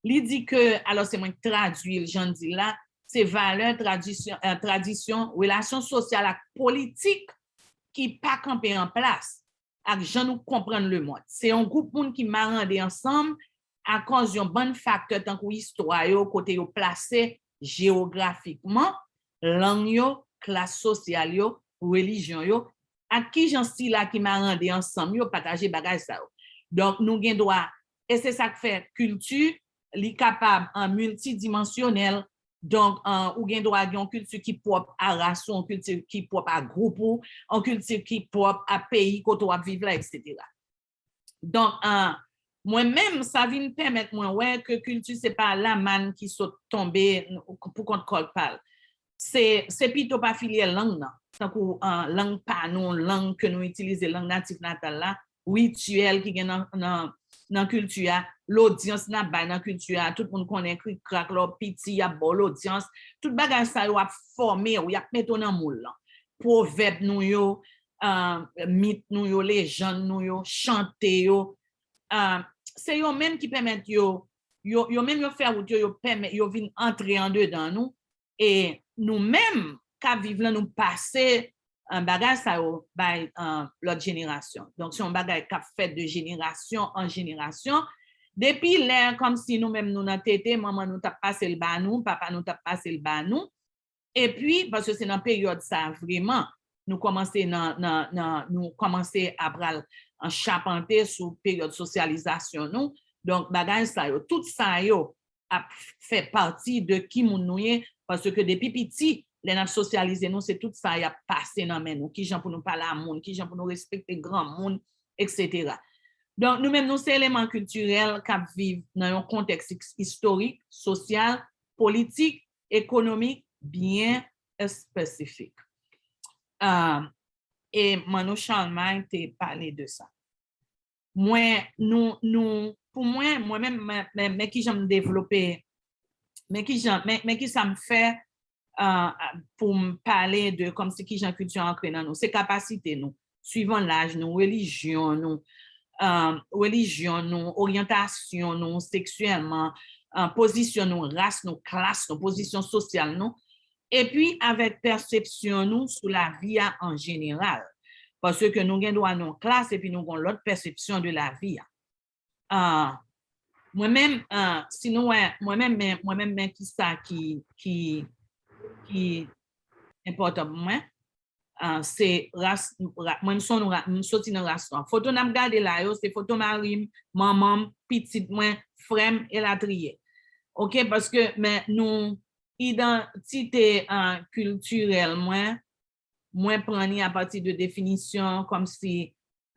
Li di ke, alò se mwen k tradui l jan l di l la, se valè, tradisyon, eh, tradisyon, relasyon sosyal ak politik ki pa kanpe an plas ak jan nou konprann lemonn. Se yon gwoup moun ki marande ansanm akòz yon bann faktè tankou istwa yo, kote yo plase jewografikman, lang yo, klas sosyal yo, relijyon yo, ak kijan sila ki marande ansanm yo pataje bagay sa yo. Donk, nou gen dwa, e se sa k fè kilti, li kapab an miltidimansyonèl. Donk, an, ou gen dwa gen yon kilti ki pwòp a ras ou, yon kilti ki pwòp a gwoup ou, yon kilti ki pwòp a peyi kote w ap viv la, etsetera. Donk, an, mwen menm, sa vin pèmèt mwen wè ke kilti se pa lamann ki sot tonbe pou kont kòl pa l. Se, se pito pa filyè lang nan, tankou, an, lang pa nou, lang ke nou itilize, lang natif natal la, rityèl ki gen nan, nan, nan kilti a, lodyans n ap bay nan kilti a, tout moun konnen krik krak, lè w piti, y ap ba w lodyans, tout bagay sa yo ap fòme w, y ap mete w nan moul lan. Pwovèb nou yo, ah, mit nou yo, lejann nou yo, chante yo, ah, se yo menm ki pèmèt yo, yo, yo menm yo fè wout yo, yo pèmèt, yo vin antre andedan nou, e nou menm k ap viv lan, nou pase, ah, bagay sa yo bay, ah, lòt jenerasyon. Donk, se yon bagay k ap fèt de jenerasyon an jenerasyon. Depi lè, kòmsi nou menm nou nan tete, manman nou t ap pase l ba nou, papa nou t ap pase l ba nou. Epi, paske se nan peryòd sa a vreman, nou kòmanse nan, nan, nan, nou kòmanse ap pral, an, chapante sou peryòd sosyalizasyon nou. Donk, bagay sa yo, tout sa yo ap fè pati de ki moun nou ye, paske depi piti, lè n ap sosyalize nou, se tout sa y ap pase nan men nou, kijan pou nou pale a moun, kijan pou nou respekte granmoun, etsetera. Donk, nou menm, nou se eleman kiltirèl k ap viv nan yon kontèks is-, istorik, sosyal, politik, ekonomik byen espesifik. Ah, e Manno Charlemagne te pale de sa. Mwen, nou, nou, pou mwen, mwen menm, men, men, men kijan m devlope, men kijan, men, men kisa m fè, ah, pou m pale de kòmsi kijan kilti a antre nan nou. Se kapasite nou, suivan laj nou, relijyon nou, ah, relijyon nou, oryantasyon nou seksyèlman, ah, pozisyon nou, ras nou, klas nou, pozisyon sosyal nou, epi avèk pèsepsyon nou sou lavi a an jeneral. Paske nou gen dwa nan yon klas epi nou gen yon lòt pèsepsyon de lavi a. Ah, mwen menm, ah, si nou wè, mwen menm, men, mwen menm, men kisa ki, ki, ki enpòtan pou mwen, ah, se ras, ra-, mwen, m se yon ra-, m soti nan ras nwa. Foto n ap gade la yo, se foto mari m, manman m, pitit mwen, frè m, elatriye. Oke, paske, men nou, idantite, ah, kiltirèl mwen, mwen pran li apati de definisyon kòmsi,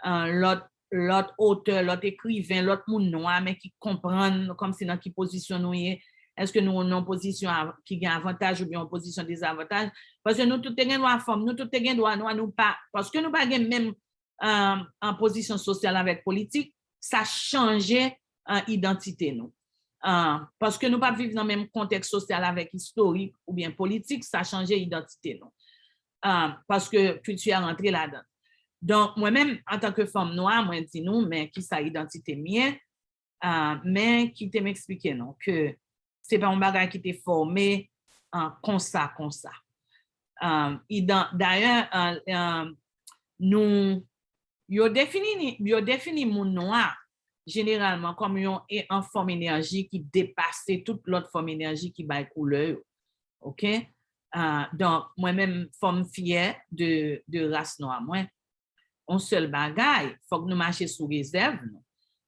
ah, lòt, lòt otè, lòt ekriven, lòt moun nwa, men ki konprann kòmsi nan ki pozisyon nou ye. Èske nou nan yon pozisyon av-, ki gen avantaj oubyen yon pozisyon dezavantaj? Paske nou tout te gen dwa fanm, nou tout te gen dwa nwa, nou pa, paske nou pa gen menm, ah, an pozisyon sosyal avèk politik, sa chanje, ah, idantite nou. Ah, paske nou pa viv nan menm kontèks sosyal avèk istorik oubyen politik, sa chanje idantite nou. Ah, paske kilti a rantre ladan. Donk, mwen menm, antanke fanm nwa, mwen di nou, men kisa idantite m ye, ah, men kite m eksplike nou ke se pa yon bagay ki te fòme, ah, konsa, konsa. Ah, idan-, dayè, ah, ah, nou, yo defini, yo defini moun nwa jeneralman kòm yon, e, yon fòm enèji ki depase tout lòt fòm enèji ki bay koulè yo. Oke? Ah, donk, mwen menm, fò m fyè de, de ras nwa mwen. Yon sèl bagay, fòk nou mache sou rezèv nou.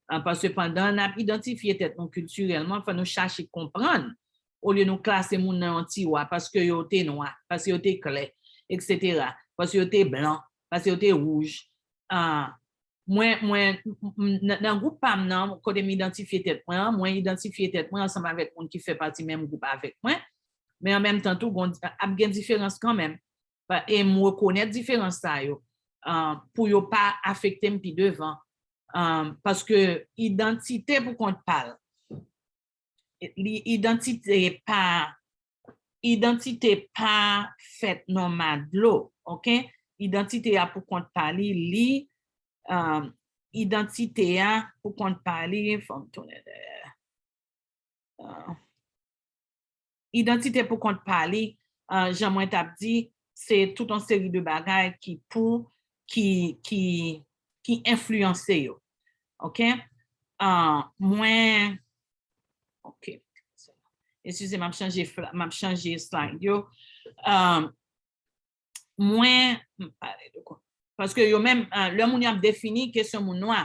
Ah, paske pandan n ap idantifye tèt nou kiltirèlman, fò nou chache konprann, olye nou klase moun nan yon tiwa paske yo te nwa, paske yo te klè, etsetera, paske yo te blan, paske yo te wouj. Ah, Mwen, mwen, m- m- nan nan gwoup pa m nan, kote m idantifye tèt mwen an, mwen idantifye tèt mwen ansanm avèk moun ki fè pati menm gwoup avèk mwen. Men an menm tan tou, gon- ap gen diferans kanmenm. Pa- E m rekonèt diferans sa yo, ah, pou yo pa afekte m pi devan. Ah, paske idantite pou kont pa l, li idantite pa idantite pa fèt nan ma dlo, ok? Idantite a pou kont pa li, li um, idantite a pou kont pa li, fò m tounen dèyè. Uh, idantite pou kont pa li, uh, jan mwen t ap di, se tout yon seri de bagay ki pou, ki, ki, ki enfliyanse yo. Ok? Uh, mwen, ok. Eskize, m ap chanje, fla- m ap chanje slide yo. Uh, mwen, m pale de kwa? Paske yo menm, uh, lè moun y ap defini kesyon moun nwa,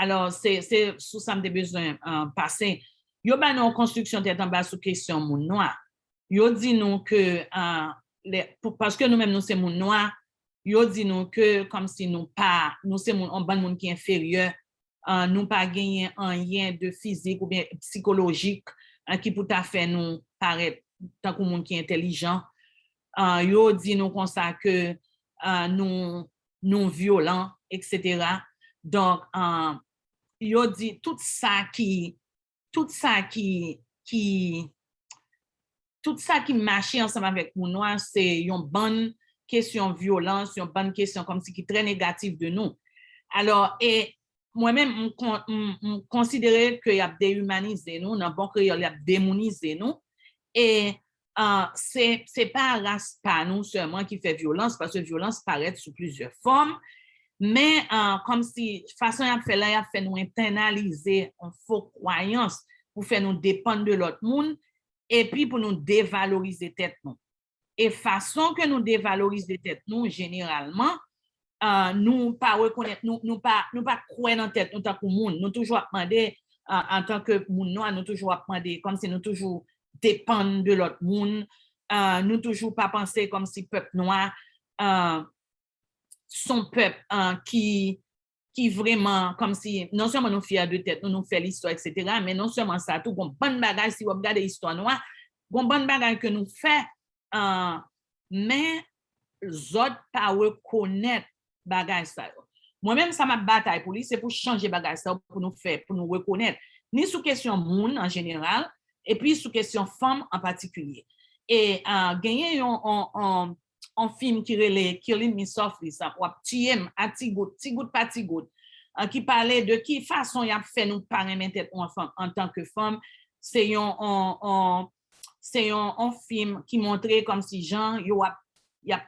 alò, se se sou sa m te bezwen uh, pase. Yo ba nou yon konstriksyon tèt anba sou kesyon moun nwa. Yo di nou ke uh, le, pou, paske nou menm nou se moun nwa, yo di nou ke kòmsi nou pa, nou se moun, yon bann moun ki enferyè, uh, nou pa genyen anyen de fizik oubyen sikolojik uh, ki pou ta fè nou parèt tankou moun ki entèlijan. Uh, yo di nou konsa ke uh, nou, nou vyolan, etsetera. Donk, uh, yo di tout sa ki, tout sa ki, ki, tout sa ki mache ansanm avèk moun nwa, se yon bann kesyon vyolans, yon bann kesyon kòmsi ki trè negatif de nou. Alò, e mwen menm, m, kon- m, m konsidere ke y ap deyimanize nou, nan bon kreyòl, y ap demounize nou. E uh, se, se pa ras pa nou sèlman ki fè vyolans, paske vyolans parèt sou plizyè fòm. Men uh, kòmsi fason y ap fè la, y ap fè nou entènalize yon fo kwayans pou fè nou depann de lòt moun, epi pou nou devalorize tèt nou. E fason ke nou devalorize tèt nou, jeneralman, uh, nou pa rekonèt, nou, nou pa, nou pa kwè nan tèt nou tankou moun. Nou toujou ap mande, uh, antanke moun nwa, nou toujou ap mande, kòmsi nou toujou depann de lòt moun. Uh, nou toujou pa panse kòmsi pèp nwa uh, son pèp uh, ki, ki vreman, kòmsi, non sèlman nou fyè de tèt nou, nou fè listwa, etsetera, men non sèlman sa tou, gon bann bagay, si w ap gade istwa nou a, gon bann bagay ke nou fè, uh, men zòt pa rekonèt bagay sa yo. Mwen menm, sa m ap batay pou li, se pou chanje bagay sa yo, pou nou fè, pou nou rekonèt, ni sou kesyon moun an jeneral, epi sou kesyon fanm an patikilye. E uh, genyen yon, yon, yon, yon fim ki rele Killing Me Softly, sa, w ap tiye m a ti gout, ti gout pa ti gout, uh, ki pale de ki fason y ap fè nou pa renmen tèt nou antanke fanm. Se yon, yon, yon, se yon, yon fim ki montre kòmsi jan yo ap, y ap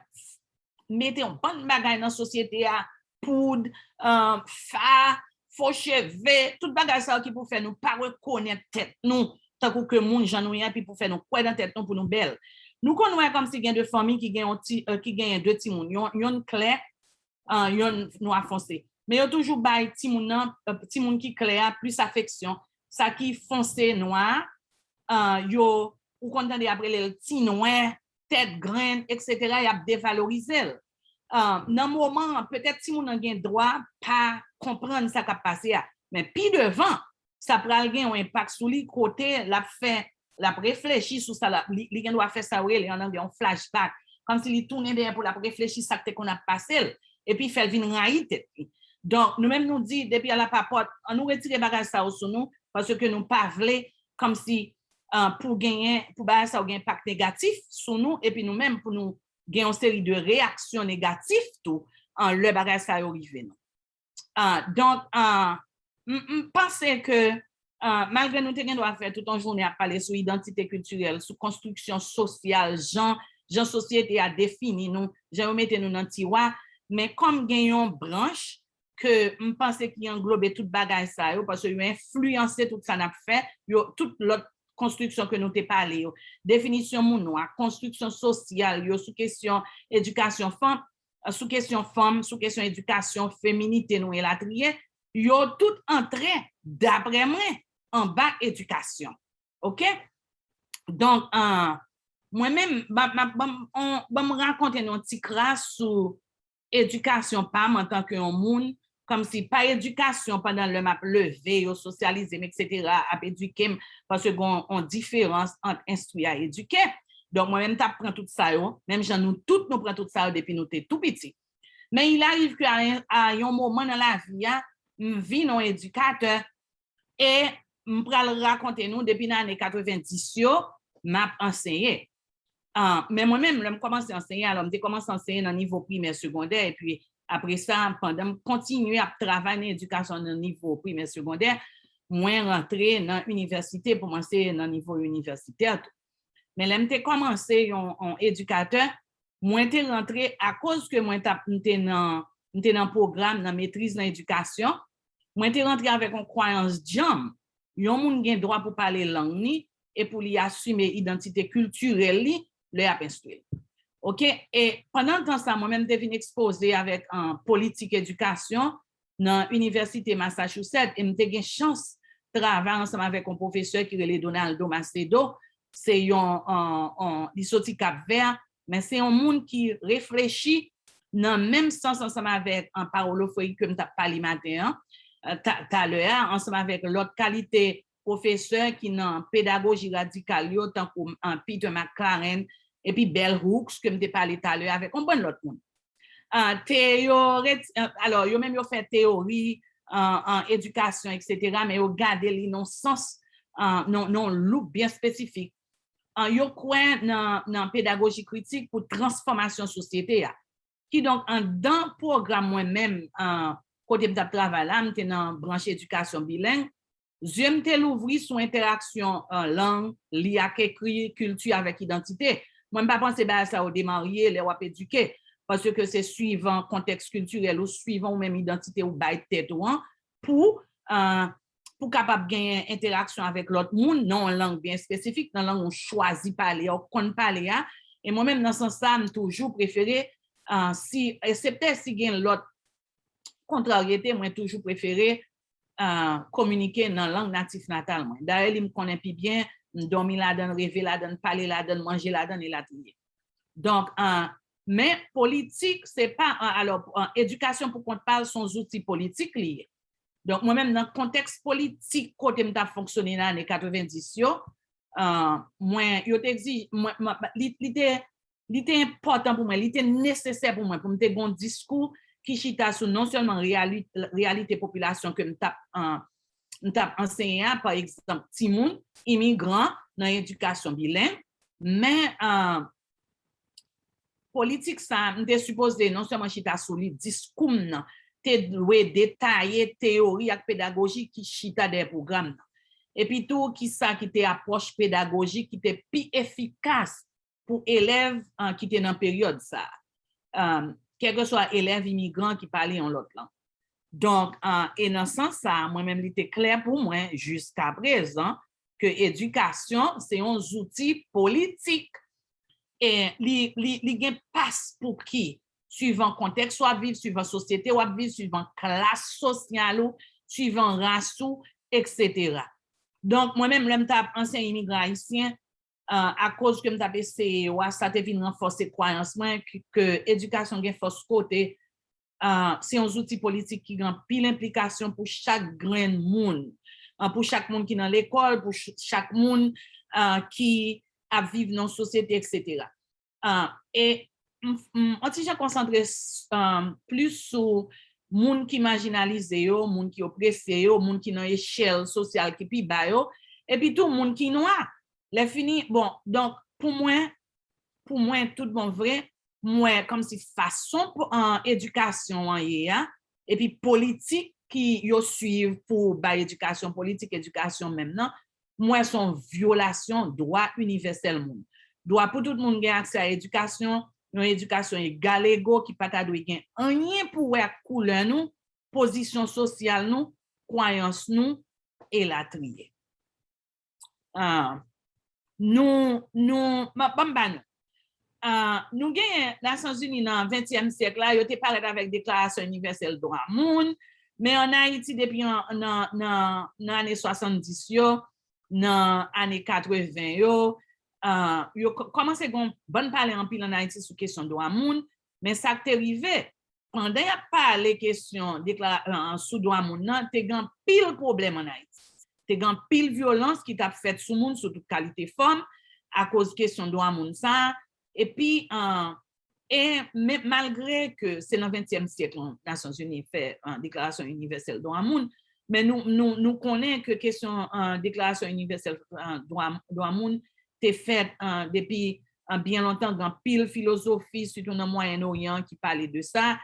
mete yon bann bagay nan sosyete a, poud, uh, fa, fo cheve, tout bagay sa yo ki pou fè nou pa rekonèt tèt nou tankou ke moun jan nou ye, epi pou fè nou kwè nan tèt nou pou nou bèl. Nou konn wè kòmsi gen de fanmi ki gen yon ti, uh, ki genyen de timoun, yon, yonn klè, uh, yonn nwa fonse. Men yo toujou bay timoun nan, uh, timoun ki klè a plis afeksyon. Sa ki fonse nwa, uh, yo, ou konn tande y ap rele l ti nwè, tèt grenn, etsetera, y ap devalorize l. Uh, nan moman an, petèt timoun nan gen dwa pa konprann sa k ap pase a. Men pi devan, sa pral gen yon enpak sou li kote l ap fè, l ap reflechi sou sa, l ap, li, li gen dwa fè sa yo rele an anglè yon flashback. Kòmsi li tounen dèyè pou l ap reflechi sa k te konn ap pase l, epi fè l vin rayi tèt li. Donk, nou menm nou di, depi a la papòt, an nou retire bagay sa yo sou nou, paske nou pa vle, kòmsi uh, pou genyen, pou bagay sa yo gen enpak negatif sou nou, epi nou menm pou nou gen yon seri de reyaksyon negatif tou, uh, lè bagay sa yo rive nou. Uh, donk, uh, m, m panse ke, uh, malgre nou te gen dwa fè tout yon jounen ap pale sou idantite kiltirèl, sou konstriksyon sosyal, jan, jan sosyete a defini nou, jan yo mete nou nan tiwa, men kòm gen yon branch ke m panse ki anglobe tout bagay sa yo, paske yo enfliyanse tout sa n ap fè, yo, tout lòt konstriksyon ke nou te pale yo. Definisyon moun nwa, konstriksyon sosyal yo sou kesyon edikasyon fanm, sou kesyon fanm, sou kesyon edikasyon, feminite nou, elatriye, yo tout antre, daprè mwen, anba edikasyon. Ok? Donk, uh, mwen menm, ban m rakonte nou yon ti kras sou edikasyon pa m antanke yon moun, kòmsi pa edikasyon pandan lè m ap leve yo, sosyalize m, etsetera, ap edike m, paske gen yon diferans ant enstwi a edike. Donk, mwen menm m t ap pran tout sa yo, menm jan nou tout nou pran tout sa yo depi nou te tou piti. Men il arrive que à, à yon moman nan lavi a, m vin yon edikatè e m pral rakonte nou depi nan ane katrevendis yo, m ap anseye. Ah, men mwen menm, lè m kòmanse anseye, alò m te kòmanse anseye nan nivo primè, segondè, epi apre sa, pandan m kontinye ap travay nan edikasyon nan nivo primè, segondè, mwen rantre nan inivèsite pou m anseye nan nivo inivèsitè tou. Men lè m te kòmanse yon, yon edikatè, mwen te rantre akoz ke mwen t ap, m te nan, m te nan pwogram nan metriz nan edikasyon, mwen te rantre avèk yon kwayans djanm. Yon moun gen dwa pou pale lang ni e pou li asime idantite kiltirèl li lè y ap enstwi l. Oke? E pandan tan sa, mwen menm te vin ekspoze avèk, ah, politik edikasyon nan Inivèsite Massachusetts e m te gen chans travay ansanm avèk yon pwofesè ki rele Donaldo Macedo. Se yon, ah, ah, li soti Kap Vè, men se yon moun ki reflechi nan menm sans ansanm avèk, ah, Paolo Freire ke m t ap pale maten an, ah, ta-, talè a, ansanm avèk lòt kalite pwofesè ki nan pedagoji radikal yo, tankou, ah, Peter McLaren, epi Bell Hooks, ke m te pale talè avèk yon bann lòt moun. Ah, teori, ah, alò, yo menm yo fè teori, ah, ah, edikasyon, etsetera, men yo gade li nan sans, ah, nan, nan loup byen espesifik. Ah, yo kwè nan, nan pedagoji kritik pou transfòmasyon sosyete a. Kidonk, anndan pwogram mwen menm, ah, kote m t ap travay la, m te nan branch edikasyon bileng, zye m te louvri sou entèraksyon, ah, lang, li ak ekri, kilti avèk idantite. Mwen, m pa panse bagay sa yo demarye lè w ap edike, paske se swivan kontèks kiltirèl ou, swivan ou menm idantite ou bay tèt ou an, pou, ah, pou kapab genyen entèraksyon avèk lòt moun nan yon lang byen espesifik, nan lang ou chwazi pale a, ou konn pale a. E mwen menm, nan sans sa, m toujou prefere, ah, si, eksepte si gen lòt kontraryete, mwen toujou prefere, ah, kominike nan lang natif natal mwen. Dayè, li m konnen pi byen, m dòmi ladan l, reve ladan l, pale ladan l, manje ladan l, elatriye. Donk, ah, men politik, se pa, ah, alò, ah, edikasyon pou kont pa l, se yon zouti politik li ye. Donk, mwen menm, nan kontèks politik kote m t ap fonksyone nan ane katrevendis yo, ah, mwen, yo te egzije, mwen, mwen, li, li te, li te enpòtan pou mwen, li te nesesè pou mwen, pou m te gen yon diskou ki chita sou non sèlman reyali-, reyalite popilasyon ke m t ap, ah, m t ap anseye a, pa egzanp, timoun, imigran nan edikasyon bileng, men, ah, politik sa, m te sipoze non sèlman chita sou li, diskou m nan te dwe detaye teyori ak pedagoji ki chita dèyè pwogram nan. Epi tou, ki sa ki te apwòch pedagojik ki te pi efikas pou elèv, ah, ki te nan peryòd sa a. Ah, kèlkeswa elèv imigran ki pale yon lòt lang. Donk, ah, e nan sans sa a, mwen menm, li te klè pou mwen, jiskaprezan, ke edikasyon se yon zouti politik. E li, li, li gen pas pou ki, swivan kontèks w ap viv, swivan sosyete w ap viv, swivan klas sosyal ou, swivan ras ou, etsetera. Donk, mwen menm, lè m t ap anseye imigran ayisyen, ah, akoz ke m t ap eseye yo a, sa te vin ranfòse kwayans mwen ke, ke edikasyon gen fòs kote, ah, se yon zouti politik ki gen anpil enplikasyon pou chak grenn moun. Ah, pou chak moun ki nan lekòl, pou ch-, chak moun, ah, ki ap viv nan sosyete, etsetera. Ah, e m, m, yon ti jan konsantre, ah, plis sou moun ki majinalize yo, moun ki oprese yo, moun ki nan echèl sosyal ki pi ba yo, epi tou moun ki nwa. Lè fini, bon, donk, pou mwen, pou mwen, tout bon vre, m wè kòmsi fason pou, ah, edikasyon an ye a, epi politik ki yo swiv pou bay edikasyon, politik edikasyon menm nan, m wè se yon vyolasyon dwa inivèsèl moun. Dwa pou tout moun gen aksè a edikasyon, yon edikasyon egal ego ki pa ta dwe gen anyen pou wè ak koulè nou, pozisyon sosyal nou, kwayans nou, elatriye. Ah, nou, nou, m ap, ban m ba nou. Ah, nou genyen Nasyonzini nan ventyèm syèk la, yo te parèt avèk Deklarasyon Inivèsèl Dwa Moun, men ann Ayiti, depi an, nan, nan, nan ane swasanndis yo, nan ane katreven yo, ah, yo k-, kòmanse gen yon bann pale anpil ann Ayiti sou kesyon dwa moun, men sa k te rive, pandan y ap pale kesyon deklara- sou dwa moun nan, te gen anpil pwoblèm ann Ayiti. Te gen anpil vyolans ki t ap fèt sou moun sou tout kalite fòm akoz kesyon dwa moun sa a. Epi, e men malgre ke se nan ventyèm syèk lan Nasyonzini fè deklarasyon inivèsèl dwa moun, men nou, nou, nou konnen ke kesyon deklarasyon inivèsèl dwa, dwa moun te fèt depi byen lontan, gen anpil filozofi, sitou nan Mwayen Oryan, ki pale de sa.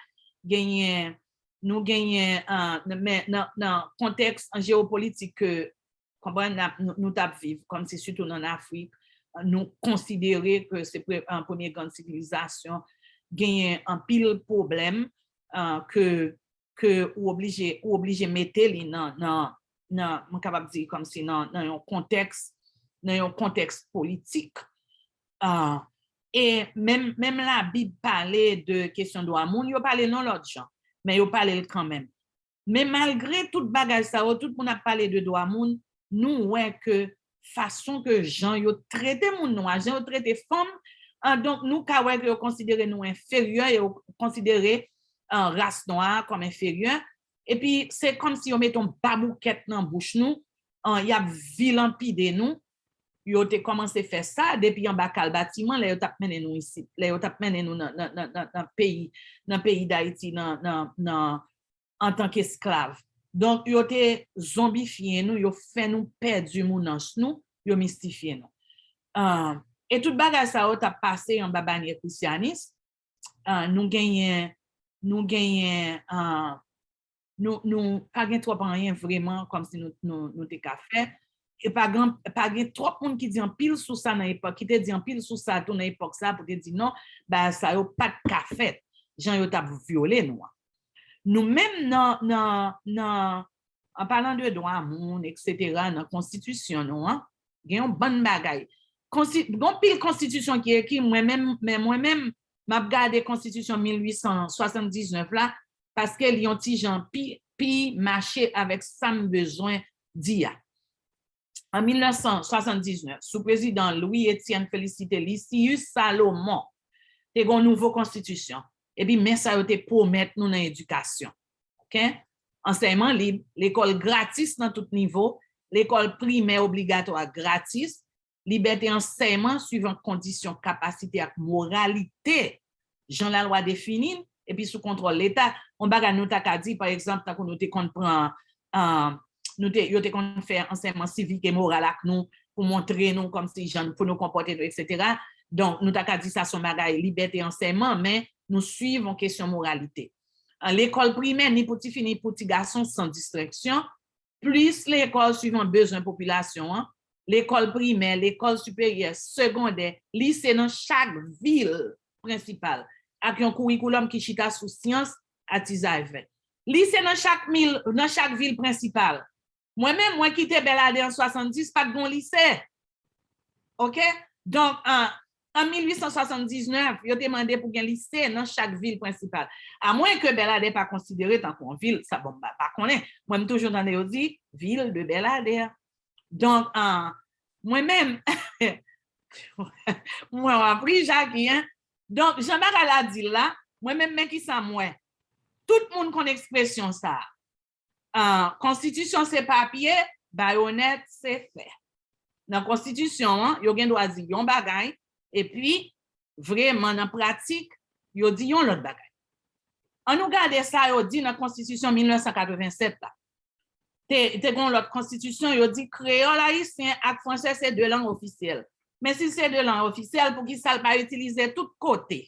Genyen, nou genyen, men nan, nan kontèks jewopolitik ke, konprann, nou, nou t ap viv, kòmsi sitou nan Afrik, nou konsidere ke se pre- premye grann sivilizasyon, genyen anpil pwoblèm ke ke ou oblije, ou oblije mete li nan, nan, nan, mwen kapab di kòmsi nan, nan yon kontèks, nan yon kontèks politik. E menm, menm Labib pale de kesyon dwa moun, yo pale l yon lòt jan, men yo pale l kanmenm. Men malgre tout bagay sa yo, tout moun ap pale de dwa moun, nou wè ke fason ke jan yo trete moun nou a, jan yo trete fanm, donk nou ka wè ke yo konsidere nou enferyè, yo konsidere ras nwa a kòm enferyè. Epi se kòmsi yo mete yon baboukèt nan bouch nou, y ap vilanpide nou. Yo te kòmanse fè sa depi anba kal batiman, lè yo t ap mennen nou isit, lè yo t ap mennen nou nan, nan, nan, nan, nan peyi, nan peyi Dayiti, nan, nan, nan, antanke esklav. Donk, yo te zonbifye nou, yo fè nou pèdi mounans nou, yo mistifye nou. E tout bagay sa yo t ap pase anba banyè krisyanis. Nou genyen, nou genyen, nou, nou pa gen twòp anyen vreman kòmsi nou, nou, nou te ka fè. E pa gen, pa gen twòp moun ki di anpil sou sa nan epòk, ki te di anpil sou sa tou nan epòk sa pou te di non, bagay sa yo pa t ka fèt, jan yo t ap vyole nou an. Nou menm nan, nan, nan, an palan de dwa moun, etsetera, nan konstitisyon nou an, gen yon bann bagay. Konsti, gen yon pil konstitisyon ki ekri, mwen menm, men mwen menm, m ap gade konstitisyon mil uit san swasanndiznèf la, paske li yon ti jan pi, pi mache avèk sa m bezwen di a. An mil nèf san swasanndiznèf, sou prezidan Louis Étienne Félicité Lysius Salomon, te gen yon nouvo konstitisyon. Epi men sa yo te pwomèt nou nan edikasyon. Oke? Ansèyman lib, lekòl gratis nan tout nivo, lekòl primè obligatwa gratis, libète ansèyman swivan kondisyon, kapasite ak moralite, jan lalwa defini l, epi sou kontwòl Leta. Yon bagay nou ta ka di, pa egzanp, tankou nou te konn pran, nou te, yo te konn fè ansèyman sivik e moral ak nou pou montre nou kòmsi jan pou nou konpòte nou, etsetera. Donk, nou ta ka di sa se yon bagay libète ansèyman, men nou swiv yon kesyon moralite. An lekòl primè, ni pou tifi, ni pou ti gason, san distenksyon, plis lekòl swivan bezwen popilasyon an, lekòl primè, lekòl siperyè, segondè, lise nan chak vil prensipal, ak yon kourikoulòm ki chita sou syans, atizay vè. Lise nan chak mil, nan chak vil prensipal. Mwen menm, mwen kite Bèladè an swasanndis, pa t gen yon lise. Oke? Donk, an, an mil uit san swasanndiznèf, yo te mande pou gen lise nan chak vil prensipal. Amwen ke Bèladè pa konsidere tankou yon vil, sa bon, m pa, pa konnen. Mwen, m toujou tande yo di, ville de Bèladè. Donk, an, mwen menm, mwen w ap ri, Jackie, en. Donk, jan bagay la di l la, mwen menm, men kisa m wè. Tout moun konn ekspresyon sa a. Konstitisyon se papye, bayonèt se fè. Nan konstitisyon an, yo gen dwa di yon bagay, epi, vreman, nan pratik, yo di yon lòt bagay. Ann nou gade sa yo di nan konstitisyon mil nèf san katrevennsèt la. Te, te gen yon lòt konstitisyon, yo di kreyòl ayisyen ak franse se de lang ofisyèl. Men si se de lang ofisyèl, poukisa l pa itilize tout kote?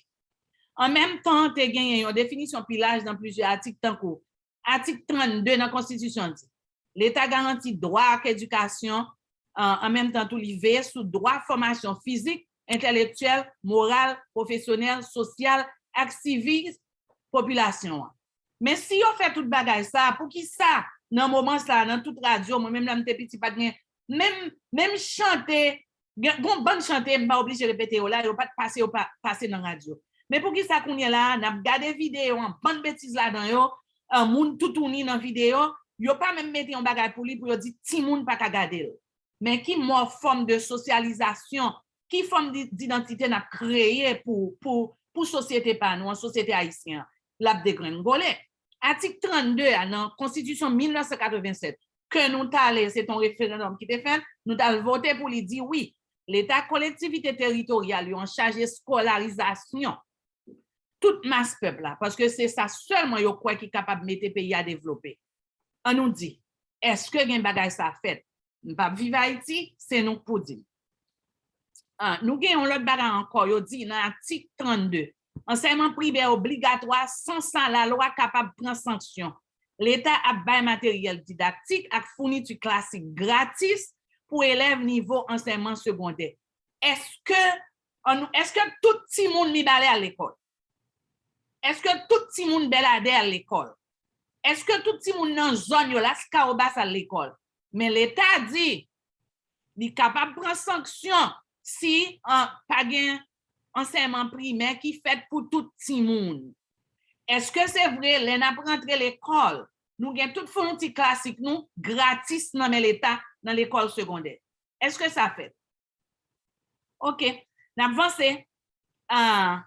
An menm tan, te genyen yon definisyon pi laj nan plizyè atik, tankou atik trannde nan konstitisyon di, Leta garanti dwa ak edikasyon, an menm tan tou li veye sou dwa fòmasyon fizik, entèlektyèl, moral, pwofesyonèl, sosyal ak sivik popilasyon an. Men si yo fè tout bagay sa, poukisa nan moman sa, nan tout radyo, mwen menm lè m te piti, pa t gen menm, menm chante, gen yon bann chante, m pa oblije repete yo la, yo pa t pase, yo pa pase nan radyo. Men poukisa kounye la a, n ap gade videyo, yon bann betiz ladan yo, moun toutouni nan videyo, yo pa menm mete yon bagay pou li, pou yo di timoun pa ka gade l. Men ki mò fòm de sosyalizasyon, ki fòm di, didantite n ap kreye pou, pou, pou sosyete pa nou an, sosyete ayisyen an? l ap degrengole. Atik trannde a nan Konstitisyon mil nèf san katrevennsèt, ke nou t ale, se t on referandòm ki te fèt, nou t al vote pou li di wi, Leta ak kolektivite teritoryal yo an chaj eskolarizasyon tout mas pèp la, paske se sa sèlman yo kwè ki kapab mete peyi a devlope. An nou di, èske gen bagay sa fèt? M p ap viv Ayiti, se nou k pou di m. Ah, nou gen yon lòt bagay ankò, yo di nan atik trannde, ansèyman primè obligatwa, san sa lalwa kapab pran sanksyon. Leta ap bay materyèl didaktik ak founiti klasik gratis pou elèv nivo ansèyman segondè. Èske, an nou, èske tout timoun Mibalè al lekòl? Èske tout timoun Bèladè al lekòl? Èske tout timoun nan zòn yo, Laskawobas al lekòl? Men Leta di li kapab pran sanksyon si, an, pa gen ansèyman primè ki fèt pou tout timoun. Èske se vre, lè n ap rantre lekòl, nou gen tout founiti klasik nou gratis nan men Leta nan lekòl segondè? Èske sa fèt? Ok, n ap vanse. Ah,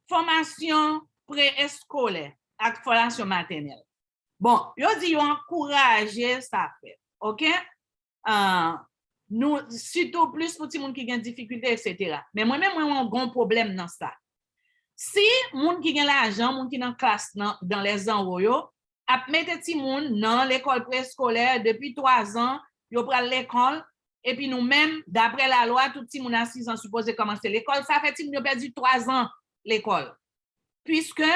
fòmasyon preeskolè ak fòmasyon matènèl. Bon, yo di yo ankouraje sa fèt, ok? Ah, nou, sitou plis pou timoun ki gen difikilte, etsetera. Men mwen menm, mwen, mwen gen yon pwoblèm nan sa. Si moun ki gen lajan, moun ki nan klas nan, dans les anwo yo, ap mete timoun nan lekòl preskolè depi twa zan, yo pral lekòl, epi nou menm, daprè lalwa, tout timoun a sis zan sipoze kòmanse lekòl, sa fè timoun yo pèdi twa zan lekòl. Piske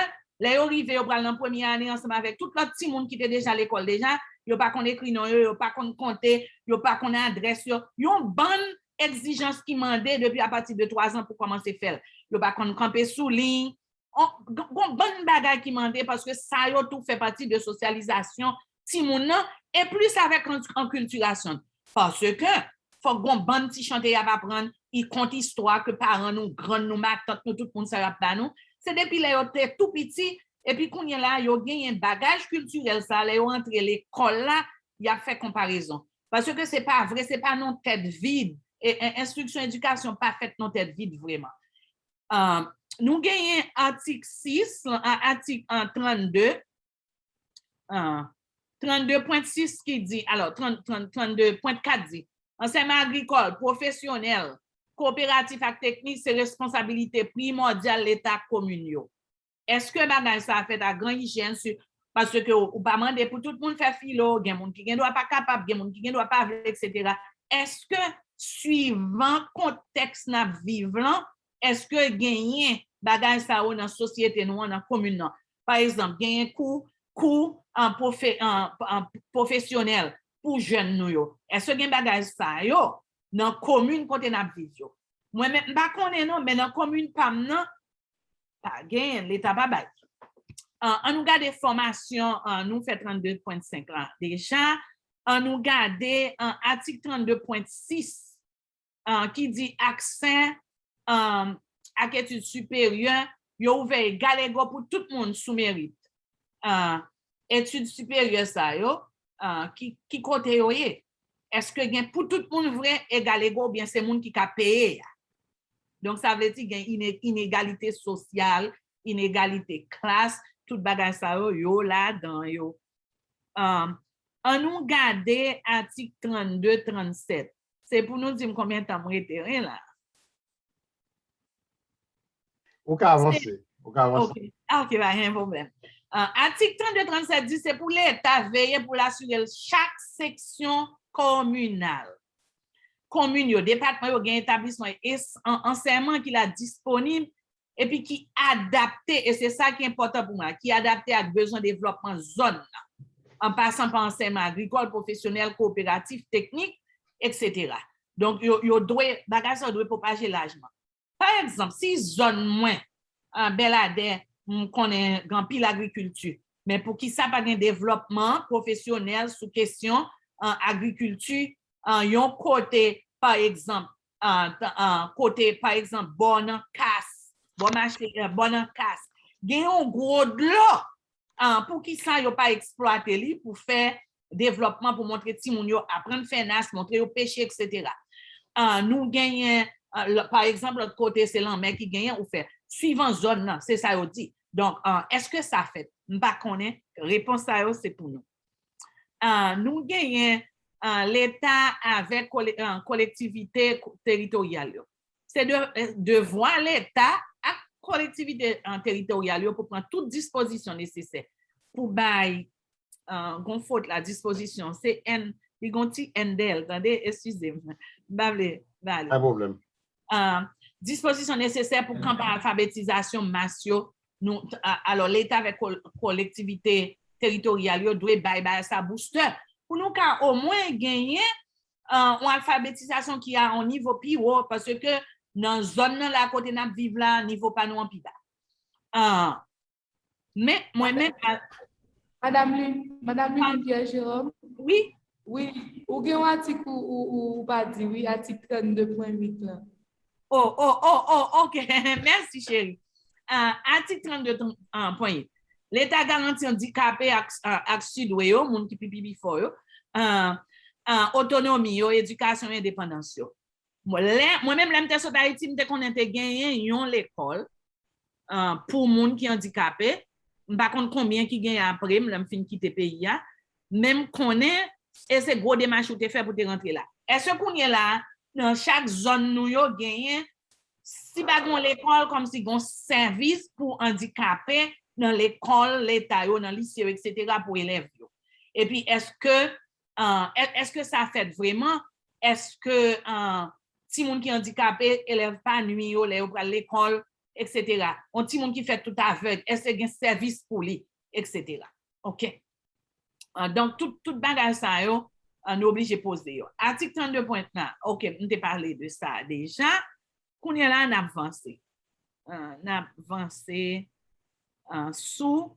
lè yo rive, yo pral nan premye ane ansanm avèk tout lòt timoun ki te deja lekòl deja, yo pa konn ekri non yo, yo pa konn konte, yo pa konn adrès yo. Yon bann egzijans ki mande depi apati de twa zan pou kòmanse fè l. Yo pa konn kanpe sou liy. On, g-, gon bann bagay ki mande paske sa yo tou fè pati de sosyalizasyon timoun nan, e plis avèk an, ankiltirasyon. Paske fòk gon bann ti chante y ap aprann, y kont istwa ke paran nou, grann nou, matant nou, tout moun sa yo ap ba nou. Se depi lè yo te tou piti, epi kounye la, yo genyen bagaj kiltirèl sa, lè yo antre lekòl la, y ap fè konparezon. Paske se pa vre, se pa nan tèt vid. E, e, enstriksyon, edikasyon pa fèt nan tèt vid vreman. Ah, nou genyen atik sis, a, atik, ah, trannde, ah, trannde pwen sis ki di, alò, trant, trant, trannde pwen kat di, ansèyman agrikòl, pwofesyonèl, kooperatif ak teknik se responsabilite primòdyal Leta ak komin yo. Èske bagay sa a fèt a gran ijyèn si, paske ou, ou pa mande pou tout moun fè filo, gen moun ki gen dwa pa kapab, gen moun ki gen dwa pa vle, etsetera. Èske, swivan kontèks n ap viv lan, èske genyen bagay sa yo nan sosyete nou an, nan komin nan? Pa egzanp, genyen kou, kou an pwofe-, an, an pwofesyonèl pou jèn nou yo. Èske gen bagay sa yo nan komin kote n ap viv yo? Mwen menm, m pa konnen non, men nan komin pa m nan, pa genyen, Leta pa bay. An, an nou gade fòmasyon, an nou fè trannde pwen senk la deja. An nou gade, an, atik trannde pwen sis, an, ki di aksè, an, ak etid siperyè, yo ouvè egal ego pou tout moun sou merit. An, etid siperyè sa yo, an, ki, ki kote yo ye? Èske gen pou tout moun vre egal ego oubyen se moun ki ka peye a? Donk, sa vle di gen ine-, inegalite sosyal, inegalite klas, tout bagay sa yo, yo ladan yo. An, an nou gade atik trannde, trannsèt. Se pou nou di m konbyen tan m rete, wi, la. Ou ka avanse. Ou ka avanse. Ok. Ah, ok, pa gen pwoblèm. Ah, atik trannde, trannsèt di se pou Leta veye pou l asire l chak seksyon kominal. Komin yo, depatman yo gen etablisman es-, an, ansèyman ki la disponib epi ki adapte, e se sa ki enpòtan pou mwen, ki adapte ak bezwen devlòpman zòn nan, an pasan pa ansèyman agrikòl, pwofesyonèl, kooperatif, teknik, etsetera. Donk, yo, yo dwe, bagay sa yo dwe pwopaje lajman. Pa egzanp, si zòn mwen, an, Bèladè, m konnen gen anpil agrikilti, men poukisa pa gen devlòpman pwofesyonèl sou kesyon, an, agrikilti, an, yon kote, pa egzanp, an, t-, an, kote, pa egzanp, bò nan Kas, bò mache, an, bò nan Kas, gen yon gwo dlo, an, poukisa yo pa eksplwate li pou fè devlòpman, pou montre timoun yo aprann fè nas, montre yo peche, etsetera. An, nou genyen, an, lò-, pa egzanp, lòt kote, se lanmè ki genyen, ou fè. Swivan zòn nan, se sa yo di. Donk, èske sa fèt? M pa konnen. Repons sa yo se pou nou. Nou genyen Leta avèk kolektivite teritoryal yo. Se devwa Leta ak kolektivite teritoryal yo pou pran tout dispozisyon nesesè pou bay, gon fot la, dispozisyon, se N, li gon ti N dèyè l, tande, eskize m. M pa vle, m pa ale. Pa pwoblèm. Dispozisyon nesesè pou kanpay alfabetizasyon mas yo. Nou, alò, Leta avèk kolektivite teritoryal yo dwe bay bagay sa boustè pou nou ka omwen genyen yon alfabetizasyon ki a yon nivo pi wo, paske nan zòn nan la kote n ap viv la, nivo pa nou an pi ba. Men, mwen menm, Madam Lin, Madam Lin Pierre Jérôme. Wi. Wi, ou gen yon atik ou, ou, ou pa di, wi, atik trannde pwen uit lan. Oh, oh, oh, oh, ok. Mèsi, cheri. Atik trannde pwen uit. Leta garanti andikape ak, ak sudwe yo, moun ki pi, pi, pi fò yo, otonomi yo, edikasyon, endepandans yo. Mwen menm, lè m te sot Ayiti, m te konnen te genyen yon lekòl pou moun ki andikape. M pa konn konbyen ki genyen apre m, lè m fin kite peyi a. Men m konnen, e se gwo demach ou te fè pou te rantre la. Èske kounye la, nan chak zòn nou yo genyen, si pa gen yon lekòl, kòmsi gen yon sèvis pou andikape nan lekòl Leta yo, nan lise yo, etsetera, pou elèv yo? Epi, èske, èske sa fèt vrèman? Èske timoun ki andikape, elèv pa nwi yo lè yo pral lekòl, etsetera? Yon timoun ki fèt tout avèg, èske gen sèvis pou li, etsetera? Ok. Donk, tout, tout bagay sa yo, nou oblije poze yo. Atik trannde pwen uit la, ok, m te pale de sa deja. Kounye la, n ap vanse. N ap vanse sou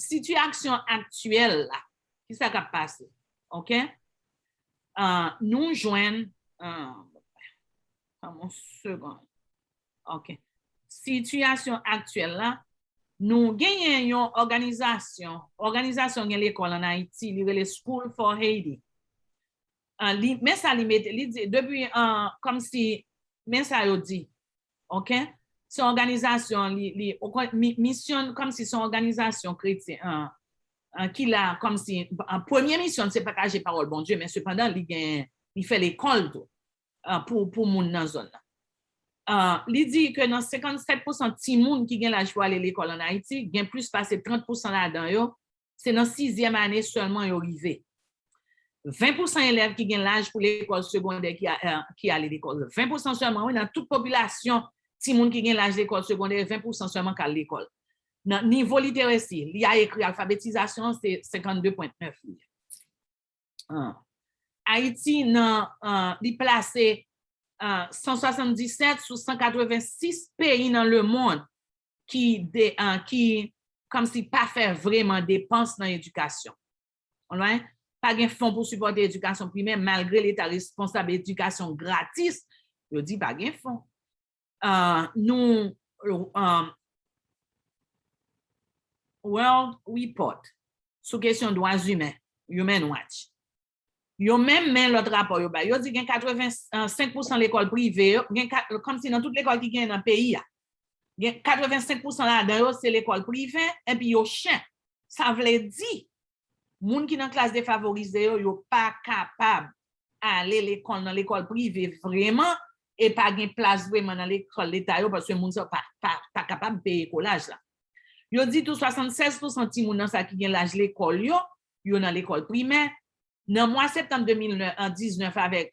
sitiyasyon aktyèl la. Kisa k ap pase? Ok? Nou jwenn, ban m yon segonn. Ok. Sitiyasyon aktyèl la, nou genyen yon òganizasyon, òganizasyon gen lekòl ann Ayiti, li rele School for Haiti. Li, men sa li mete, li di, depi, kòmsi, men sa yo di, ok? Se yon òganizasyon, li, li, misyon, kòmsi se yon òganizasyon kretyen, ki la, kòmsi, premye misyon, se pataje pawòl Bondye, men sepandan, li gen, li fè lekòl tou. Pou, pou moun nan zòn nan. Li di ke nan senkannsèt pousan timoun ki gen laj pou ale lekòl ann Ayiti, gen plis pase trant pousan ladan yo, se nan sizyèm ane sèlman yo rive. Ven pousan elèv ki gen laj pou lekòl segondè ki, ki ale lekòl. Ven pousan sèlman, wi, nan tout popilasyon timoun ki gen laj lekòl segondè, ven pousan sèlman k al lekòl. Nan nivo literesi, li a ekri, alfabetizasyon an, se senkanndepwennèf li ye. Ayiti nan, li plase san swasanndisèt sou san katrevensis peyi nan lemonn ki, ki kòmsi pa fè vrèman depans nan edikasyon. Konprann? Pa gen fon pou sipòte edikasyon primè, malgre Leta responsab edikasyon gratis, yo di pa gen fon. Nou, World Report sou kesyon dwa imen, Human Watch. Yo menm, men lòt rapò yo bay, yo di gen katrevensenk pousan lekòl prive yo, gen, kòmsi nan tout lekòl ki genyen nan peyi a, gen katrevensenk pousan ladan yo se lekòl prive, epi yo chè. Sa vle di, moun ki nan klas defavorize yo, yo pa kapab ale lekòl nan lekòl prive vrèman, e pa gen plas vrèman nan lekòl Leta yo, paske moun sa yo pa, pa, pa kapab peye kolaj la. Yo di tou swasannsèz pousan timoun nan sa ki gen laj lekòl yo, yo nan lekòl primè. Nan mwa septanm de mil diznèf avèk,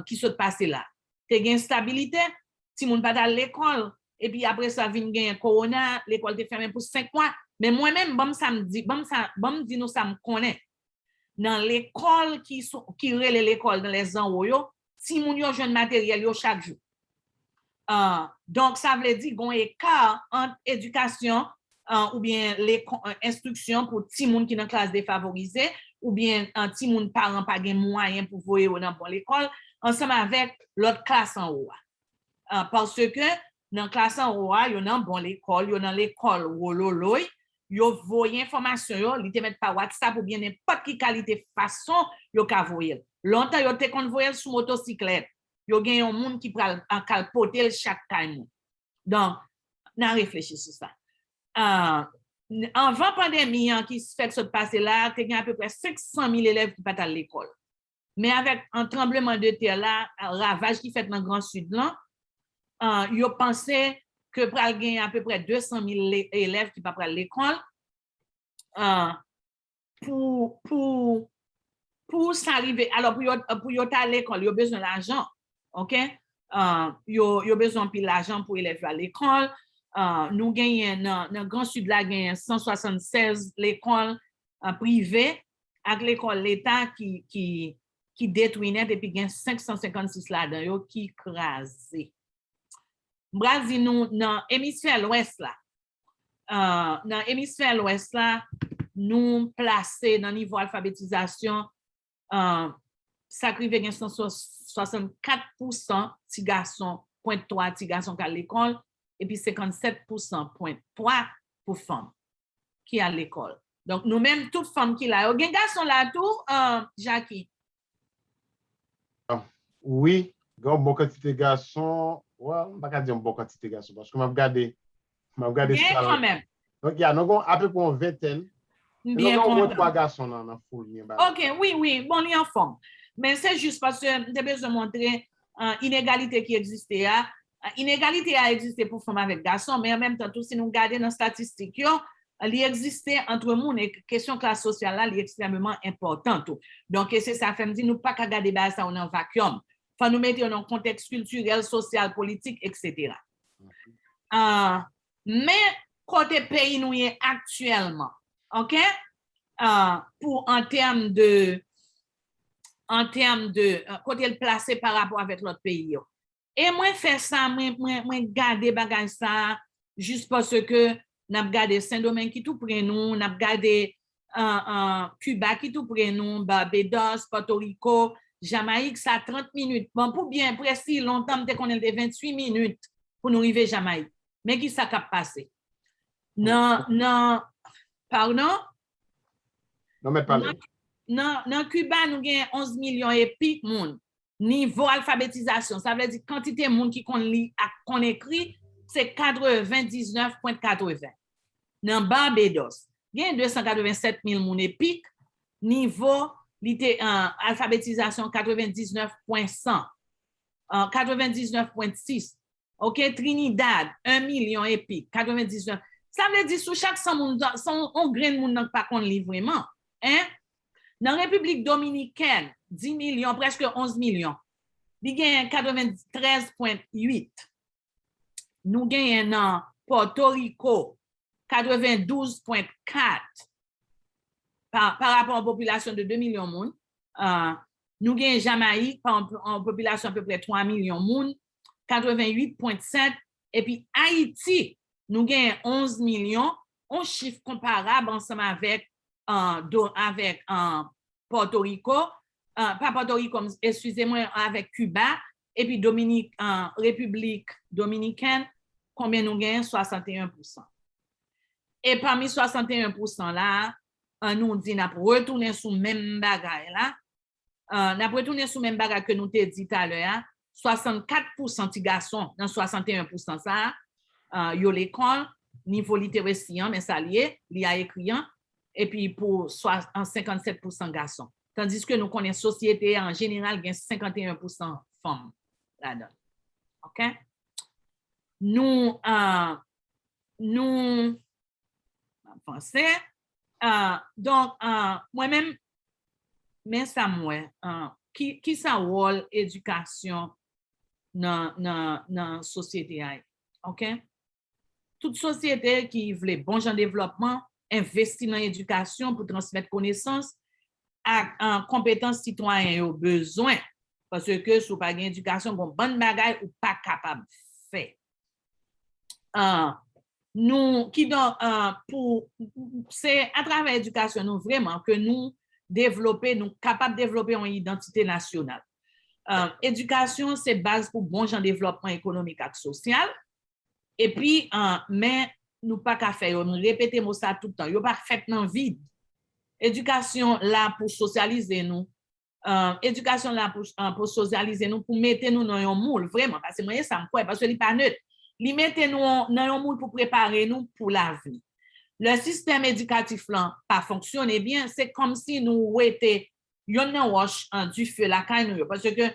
ki sot pase la, te gen estabilite, timoun pa t al lekòl, epi apre sa vin genyen kowona, lekòl te fèmen pou senk mwa. Men mwen menm, ban m sa m di, ban m sa, ban m di nou sa m konnen. Nan lekòl ki, ki rele lekòl nan lè zanwo yo, timoun yo jwenn materyèl yo chak jou. Donk, sa vle di gon eka ant edikasyon oubyen enstriksyon pou timoun ki nan klas defavorize, oubyen timoun paran pa gen mwayen pou voye yo nan bon lekòl, ansanm avèk lòt klas anwo a. Paske nan klas anwo a, yo nan bon lekòl, yo nan lekòl wololoy, yo voye enfòmasyon yo, li te mèt pa WhatsApp oubyen nenpòt ki kalite fason yo ka voye l. Lontan, yo te konn voye l sou motosiklèt. Yo gen yon moun ki pral, k al pote l chak kay moun. Donk, n a reflechi sou sa. Ah, n- anvan pandemi an ki fèk sot pase la, te gen apeprè senk san mil elèv ki pa t al lekòl. Men avèk an tranbleman de tè la, ravaj ki fèt nan Gran Sid lan, ah, yo panse ke pral gen apeprè de san mil le- elèv ki pa pral lekòl. Ah, pou, pou, pou sa rive, alò pou yo, pou yo ta lekòl, yo bezwen lajan, ok? Ah, yo, yo bezwen anpil lajan pou elèv yo al lekòl. Ah, nou genyen nan, nan Gran Sid la, genyen san swasannsèz lekòl ah, prive ak lekòl leta ki, ki, ki detwi nèt, epi gen senk san senkannsis ladan yo ki kraze. M pral di nou nan emisfè lwès la, ah, nan emisfè lwès la, nou plase nan nivo alfabetizasyon, ah, sa k rive gen san swasannkat pousan ti gason, pwen twa ti gason k al lekòl, epi senkannsèt pousan pwen twa pou fanm ki al lekòl. Donk, nou menm, tout fanm ki la yo. Gen gason la tou, ah, Jackie? Wi, gen yon bon kantite gason. Well, m pa ka di yon bon kantite gason, paske m ap gade, m ap gade Gen sal. Kanmenm. Donk, ya, nou gen apeprè yon ventèn. M Nou byen gen omwen kontan. Twa gason nan, nan foul mwen ba. Ok, wi, wi, bon, li anfòm. Men se jis paske m te bezwen montre ah, inegalite ki egziste a. Ah, inegalite a egziste pou fanm avèk gason, men an menm tan tou, si nou gade nan statistik yo, li egziste antre moun, e kesyon klas sosyal la, li ekstrèmeman enpòtan tou. Donk, e se sa fè m di nou pa ka gade bagay sa yo nan vakyòm. Fò nou mete yo nan kontèks kiltirèl, sosyal, politik, etsetera. Ah, men kote peyi nou ye aktyèlman, ok? Ah, pou an tèm de, an tèm de ah, kote l plase pa rapò avèk lòt peyi yo. E mwen fè sa, mwen, mwen, mwen gade bagay sa, jis paske n ap gade Sendomeng ki tou pre nou, n ap gade ah, ah, Kiba ki tou pre nou, Barbados, Pòtoriko, Jamayik, sa trant minit. Bon, pou byen presi, lontan m te konnen l te venntuit minit pou nou rive Jamayik. Men ki sa k ap pase? Nan, nan, pardon? Non, mèt pale. Nan, nan, nan Kiba, nou gen onz milyon epi moun. Nivo alfabetizasyon, sa vle di kantite moun ki konn li ak konn ekri, se katrevendiznèf pwen katreven. Nan Barbados, gen desankatrevensèt mil moun epi, nivo li te an alfabetizasyon katrevendiznèf pwen san, ah, katrevendiznèf pwen sis. Ok, Trinidad, en milyon epi, katrevendiznèf. Sa vle di sou chak san moun, se yon, yon grenn moun nan k pa konn li vrèman. En? Nan Repiblik Dominikèn, dis milyon, prèske onz milyon. Li genyen katreventrèz pwen uit. Nou genyen nan Pòtoriko, katrevendouz pwen kat pa, pa rapò a yon popilasyon de de milyon moun. Ah, nou genyen Jamayik, pa yon, yon popilasyon apeprè twa milyon moun, katrevenuit pwen sèt, epi Ayiti, nou genyen onz milyon, yon chif konparab ansanm avèk, ah, do, avèk, ah, Pòtoriko, ah, pa Pòtoriko, m- eskize mwen, avèk Kiba, epi Dominik, ah, Repiblik Dominikèn, konbyen nou genyen? Swasanteyen pousan. E pami swasanteyen pousan la, an nou di n ap retounen sou menm bagay la, ah, n ap retounen sou menm bagay ke nou te di talè a, swasannkat pousan ti gason nan swasanteyen pousan sa a, ah, yo lekòl, nivo literesi an, men sa l ye, li a ekri an, epi pou swa- an senkannsèt pousan gason. Tandiske nou konnen sosyete a an jeneral gen senkanteyen pousan fanm ladan l. Ok? Nou, ah, nou, m ap vanse. Ah, donk, ah, mwen menm, men sa m wè, ah, ki, ki sa wòl edikasyon nan, nan, nan sosyete a ye? Ok? Tout sosyete ki vle bon jan devlòpman envesti nan edikasyon pou transmèt konesans ak, ah, konpetans sitwayen yo bezwen. Paske si w pa gen edikasyon, gen yon bann bagay ou pa kapab fè. Ah, nou, kidonk, ah, pou, se atravè edikasyon nou vrèman ke nou devlope, nou kapab devlope yon idantite nasyonal. Ah, edikasyon se baz pou bon jan devlòpman ekonomik ak sosyal. Epi, ah, men nou pa ka fè yo. M repete mo sa tout tan. Yo pa fèt nan vid. Edikasyon la pou sosyalize nou. Ah, edikasyon la pou, ah, pou sosyalize nou, pou mete nou nan yon moul, vrèman. Paske mwen, e sa m kwè, paske li pa net. Li mete nou nan yon moud pou prepare nou pou lavni. Lè sistèm edikatif lan pa fonksyone byen, se kòmsi nou wete yonn nan wòch an dife lakay nou yo. Paske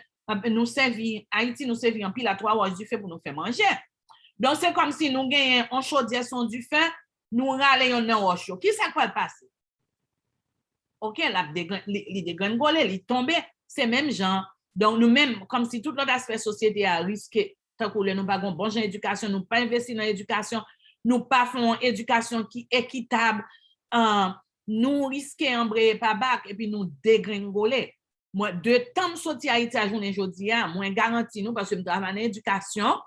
nou sèvi, Ayiti, nou sèvi anpil a twa wòch dife pou nou fè manje. Donk, se kòmsi nou genyen yon chodyè, se yon dife, nou rale yonn nan wòch yo. Kisa k pral pase? Oke, l ap degren, li, li degrengole, li tonbe. Se menm jan. Donk, nou menm, kòmsi tout lòt aspè sosyete a riske, tankou lè nou pa gen bon jan edikasyon, nou pa envesti nan edikasyon, nou pa fè yon edikasyon ki ekitab, uh, nou riske anbreye pa bak epi nou degrengole. Mwen, de tan m soti Ayiti a jounen jodi a, mwen garanti nou, paske m travay nan edikasyon,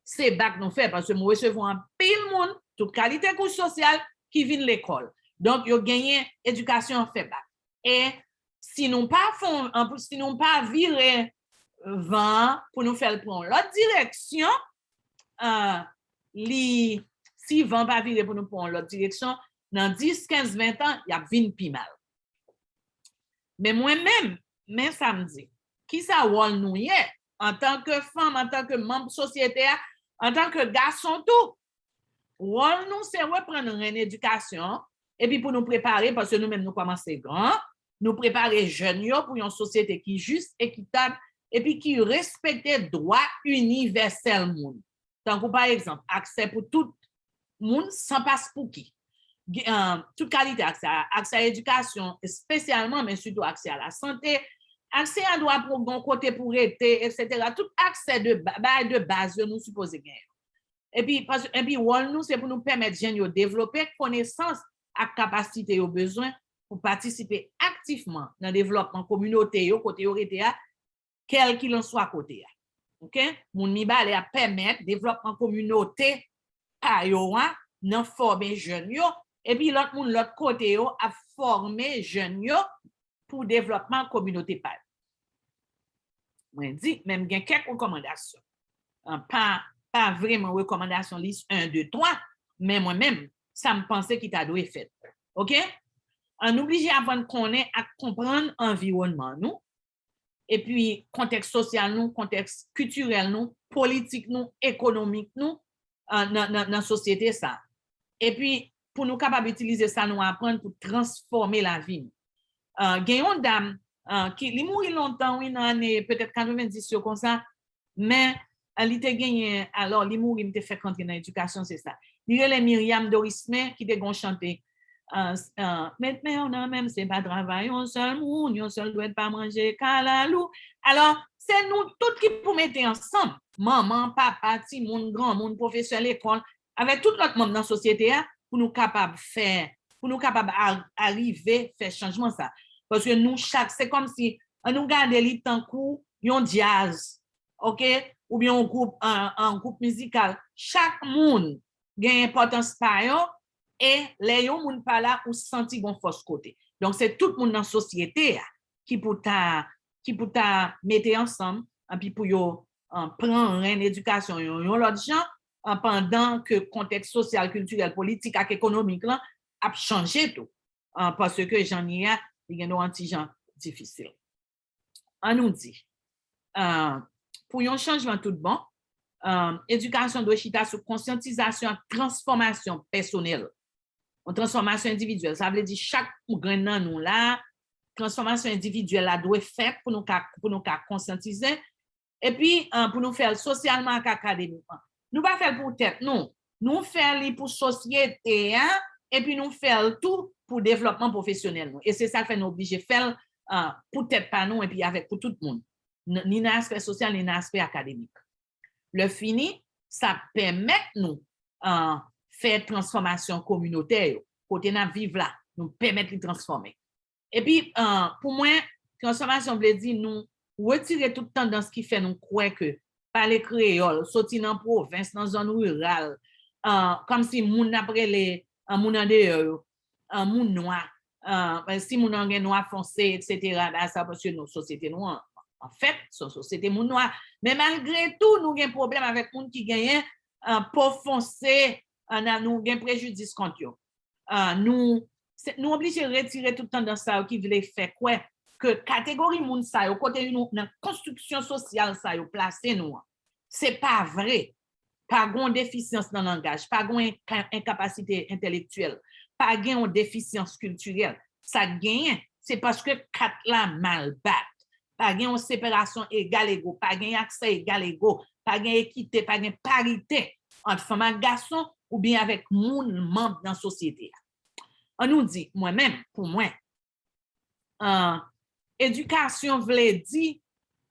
se bak nou fè, paske m resevwa anpil moun, tout kalite kouch sosyal, ki vin lekòl. Donk, yo genyen edikasyon an fè bak. E si nou pa fon, si nou pa vire van an pou nou fè l pran yon lòt direksyon, uh, li, si van pa vire pou nou pran yon lòt direksyon, nan dis, kenz, ven tan, y ap vin pi mal. Men mwen menm, men sa m di, kisa wòl nou ye antanke fanm, antanke manm sosyete a, antanke gason tou? Wòl nou se reprann renn edikasyon an, epi pou nou prepare, paske nou menm nou kòmanse gran, nou prepare jèn yo pou yon sosyete ki jis, ekitab, epi ki respekte dwa inivèsèl moun. Tankou pa egzanp, aksè pou tout moun san paspouki. Gen, euh, tout kalite aksè, aksè a edikasyon, espesyalman, men sitou aksè a lasante, aksè a dwa pou gen kote pou rete, etsetera. Tout aksè de ba-, bagay de baz yo nou sipoze genyen. Epi, pas-, epi wòl nou, se pou nou pèmèt jèn yo devlope konesans ak kapasite yo bezwen pou patisipe aktifman nan devlòpman kominote yo, kote yo rete a, kèlkilanswa kote a. Oke? Moun Mibalè a pèmèt devlòpman kominote pa yo a nan fòme jèn yo, epi lòt moun lòt kote yo ap fòme jèn yo pou devlòpman kominote pa yo. Mwen di, men m gen kèk rekòmandasyon. An, pa, pa vrèman rekòmandasyon lis en, de, twa, men mwen menm, sa m panse ki ta dwe fèt. Oke? An, nou oblije aprann konnen ak konprann anviwònman nou, epi kontèks sosyal nou, kontèks kiltirèl nou, politik nou, ekonomik nou, an, nan, nan, nan sosyete sa. Epi, pou nou kapab itilize sa nou aprann pou transfòme lavi nou. An, gen yon dam, an, ki, li mouri lontan, wi, nan ane petèt katrevenndis yo konsa, men, an, li te genyen, alò, li mouri, m te fèk rantre nan edikasyon, se sa. Li rele Myriam Dorismé, ki te gen yon chante, an, s-, an, met men w nan men m, se pa travay yon sèl moun, yon sèl dwèt pa manje kalalou. Alò, se nou tout ki pou mete ansanm. Manman, papa, timoun, granmoun, pwofesè lekòl, avèk tout lòt manm nan sosyete a, pou nou kapab fè, pou nou kapab a-, arive fè chanjman sa. Paske nou chak, se kòmsi, an nou gade li tankou yon djaz, oke? Oubyen yon gwoup, an, an gwoup mizikal. Chak moun gen enpòtans pa yo, e lè yon moun pa la, ou santi gon fòs kote. Donk, se tout moun nan sosyete a ki pou ta, ki pou ta mete ansanm, epi pou yo, an, pran renn edikasyon yo yon lòt jan, an, pandan ke kontèks sosyal, kiltirèl, politik ak ekonomik lan ap chanje tou. An, paske jan l ye a, li gen yon ti jan difisil. An nou di, an, pou yon chanjman tout bon, an, edikasyon dwe chita sou konsyantizasyon ak transfòmasyon pèsonèl. Yon transfòmasyon endividyèl. Sa vle di chak grenn nan nou la, transfòmasyon endividyèl la dwe fèt pou nou ka, pou nou ka konsyantize. Epi, an, pou nou fè l sosyalman ak akademikman. Nou pa fè l pou tèt nou. Nou fè li pou sosyete a, epi nou fè l tou pou devlòpman pwofesyonèl nou. E se sa k fè nou oblije fè l, an, pou tèt pa nou epi avèk pou tout moun. N-, ni nan aspè sosyal, ni nan aspè akademik. Lè fini, sa pèmèt nou, an, fè transfòmasyon kominotè yo. Kote n ap viv la, nou pèmèt li transfòme. Epi, an, pou mwen, transfòmasyon vle di nou retire tout tandans ki fè nou kwè ke pale kreyòl, soti nan pwovens, nan zòn riral, an, kòmsi moun n ap rele, an, moun andeyò yo, an, moun nwa, an, si moun nan gen nwa fonse, etsetera, bagay sa, paske nou, sosyete nou an, an fèt, se yon sosyete moun nwa. Men malgre tou, nou gen pwoblèm avèk moun ki genyen, an, po fonse, an, nou gen prejidis kont yo. Ah, nou, se, nou oblije retire tout tandans sa yo ki vle fè kwè ke kategori moun sa yo, kote nou nan konstriksyon sosyal sa yo plase nou an, se pa vre. pa gen yon defisyans nan langaj, pa gen yon enka- enkapasite entèlektyèl, pa gen yon defisyans kiltirèl. Sa k genyen, se paske kat la mal bat. Pa gen yon separasyon egal ego, pa gen aksè egal ego, pa gen ekite, pa gen parite ant fanm ak gason oubyen avèk moun manm nan sosyete a. An nou di, mwen menm, pou mwen, an, edikasyon vle di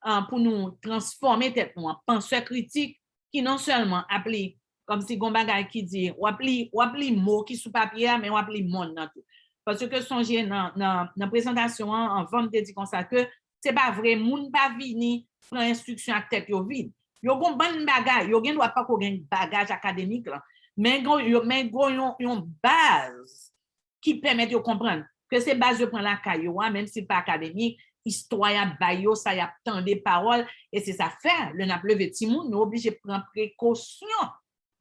an, pou nou transfòme tèt nou an pansè kritik ki non sèlman ap li, kòmsi gon bagay ki di, w ap li, w ap li mo ki sou papye a, men w ap li monn nan tou. Paske sonje nan, nan, nan prezantasyon an, anvan m te di konsa ke se pa vre, moun pa vini pran enstriksyon ak tèt yo vid. Yo gon bann bagay, yo gen dwa pako gen bagaj akademik lan, men gon, yo, men gon yon, yon baz ki pèmèt yo konprann ke se baz yo pran lakay yo a, menm si l pa akademik, istwa y ap bay yo, sa y ap tande, pawòl, e se sa fè, lè n ap leve timoun, nou oblije pran prekosyon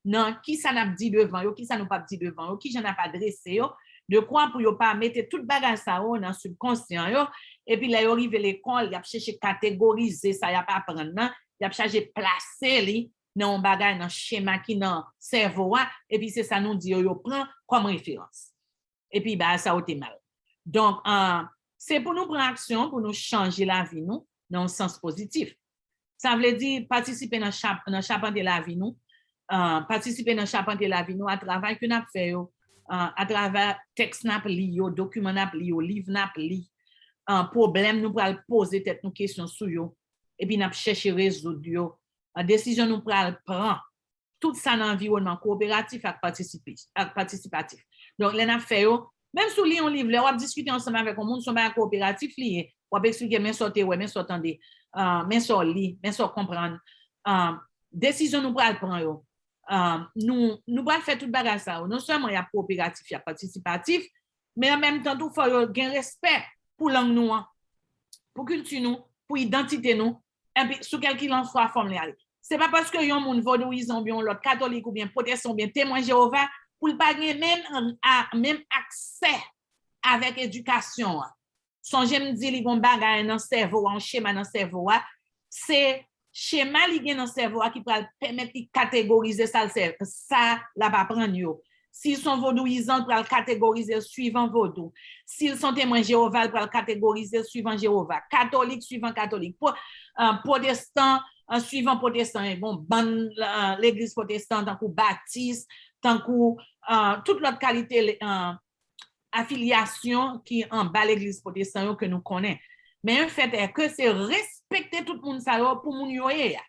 nan kisa n ap di devan yo, kisa nou p ap di devan yo, kijan n ap adrese yo, dekwa pou yo pa mete tout bagay sa yo nan sibkonsyan yo, epi lè yo rive lekòl, y ap chèche kategorize sa y ap aprann nan, y ap chache plase li nan yon bagay, nan chema ki nan sèvo a, epi se sa nou di yo, yo pran kòm referans. Epi bagay sa yo te mal. Donk, ah, se pou nou pran aksyon, pou nou chanje lavi nou nan yon sans pozitif. Sa vle di patisipe nan chap, nan chapante lavi nou, ah, patisipe nan chapante lavi nou a travay ke n ap fè yo, ah, atravè tèks n ap li yo, dokiman n ap li yo, liv n ap li, ah, pwoblèm nou pral poze tèt nou kesyon sou yo, epi n ap chèche rezoud yo, ah, desizyon nou pral pran. Tout sa nan anviwònman kowoperatif ak patisipi-, ak patisipatif. Donk, lè n ap fè yo, menm si w li yon liv, lè w ap diskite ansanm avèk yon moun, se yon bagay kowoperatif li ye. W ap eksplike, men sa w te wè, men sa w tande, ah, men sa w li, men sa w konprann. Ah, desizyon nou pral pran yo. Ah, nou, nou pral fè tout bagay sa yo. Non sèlman y ap kowoperatif, y ap patisipatif, men an menm tan tou, fò yo gen respè pou lang nou an, pou kilti nou, pou idantite nou, epi sou kèlkilanswa fòm li a ye. Se pa paske yon moun vodouyizan oubyen yon lòt katolik oubyen pwotestan oubyen temwen Jewova, pou l pa gen menm, a, menm aksè avèk edikasyon an. Sonje m di li gon bagay nan sèvo a, yon chema nan sèvo a. Se chema li gen nan sèvo a ki pral pèmèt li kategorize sa l sè-, sa l ap aprann yo. Si l se yon vodouyizan, l pral kategorize l swivan vodou. Si l se yon temwen Jewova, l pral kategorize l swivan Jewova. Katolik swivan katolik. Pwo-, ah, pwotestan, ah, swivan pwotestan. E gon bann, ah, legliz pwotestan, tankou batis, tankou, ah, tout lòt kalite le-, ah, afilyasyon ki anba legliz pwotestan yo ke nou konnen. Men le fait est que se respekte tout moun sa yo pou moun yo ye a.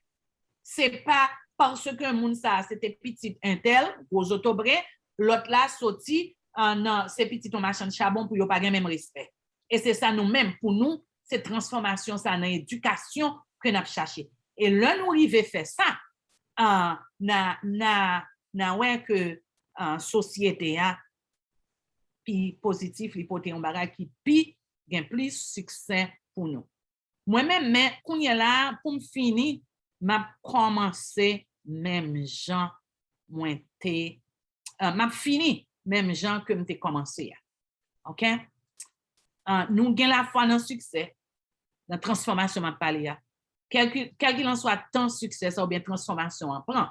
Se pa paske moun sa a se te pitit entèl, gwo zotobre, lòt la soti, ah, nan, se pitit yon machann chabon pou yo pa gen menm respè. E se sa nou menm, pou nou, se transfòmasyon sa nan edikasyon ke n ap chache. E lè nou rive fè sa, ah, n a, n a, n a wè ke, ah, sosyete a pi pozitif, li pote yon bagay ki pi gen plis siksè pou nou. Mwen menm, men kounye la, pou m fini, m ap kòmanse menm jan mwen te, ah, m ap fini menm jan ke m te kòmanse a. Oke? Ah, nou gen lafwa nan siksè, nan transfòmasyon m ap pale a. Kèlki, kèlkilanswa tan siksè sa oubyen transfòmasyon an pran.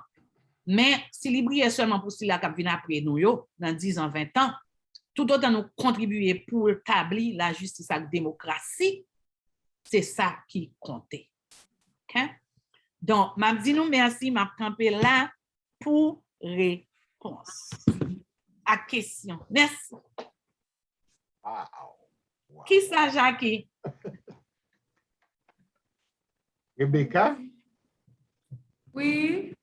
Men, si li briye sèlman pou sila k ap vin apre nou yo, nan diz an, ven tan, toutotan nou kontribiye pou tabli lajistis ak demokrasi, se sa ki konte. Oke? Donk, m ap di nou mèsi, m ap kanpe la pou repons ak kesyon. Mèsi. Wow. Wow. Kisa, Jackie? Rebecca? Wi.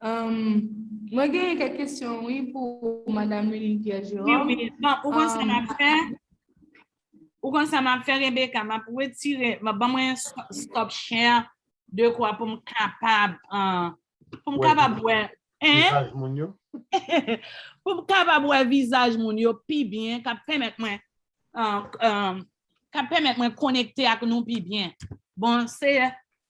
Um, mwen gen kèk kesyon, wi, pou Madanm Lully Pierre Jérôme. Wi, wi. Bon, ou konn sa m ap fè? Ou konn sa m ap fè, Rebecca? M ap retire, m ap ban mwen stop share de kwa pou m kapab, ah, pou m kapab wè, hein? Vizaj moun yo. Pou m kapab wè vizaj moun yo pi byen, k ap pèmèt mwen, ah, ah, k ap pèmèt mwen konekte ak nou pi byen. Bon, se,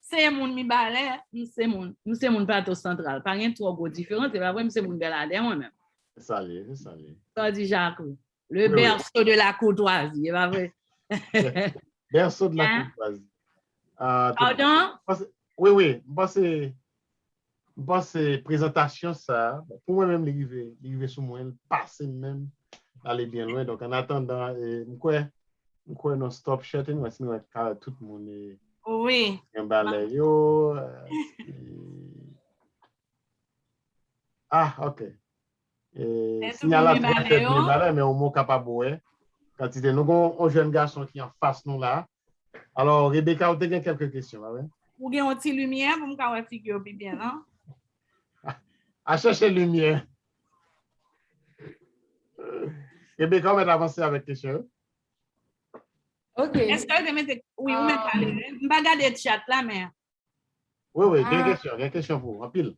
se moun Mibalè, m se moun, m se moun Plato Santral. Pa gen twò gwo diferans, se pa vre, m se moun Bèladè mwen menm. Se sa l ye, se sa l ye. Sa w di, Jacques? Le berceau de la courtoisie, e pa vre? Berceau de la courtoisie. Ah, pardon? Wi, wi, m panse, M panse prezantasyon sa, pou mwen menm, li rive, li rive sou mwen, li pase m menm, l ale byen lwen. Donk, an atandan, e, m kwè, m kwè nou stop sharing, mwen si nou wè ka tout moun e, Wi. Gen balè yo. E, ah, ok. E, sinyal la trè byen balè, men ou mwen kapab wè kantite. Nou gen yon jèn gason ki anfas nou la. Alò, Rebecca, ou te gen kèlke kesyon, pa vre? Ou gen yon ti limyè pou m ka wè figi yo pi byen, non? A chèche limyè. Rebecca, ou mèt avanse avèk kesyon yo. Ok. Èske yo te mete, wi, ou mèt pale. M pa gade chat la, men. Wi, wi, gen kesyon, gen kesyon pou ou, anpil.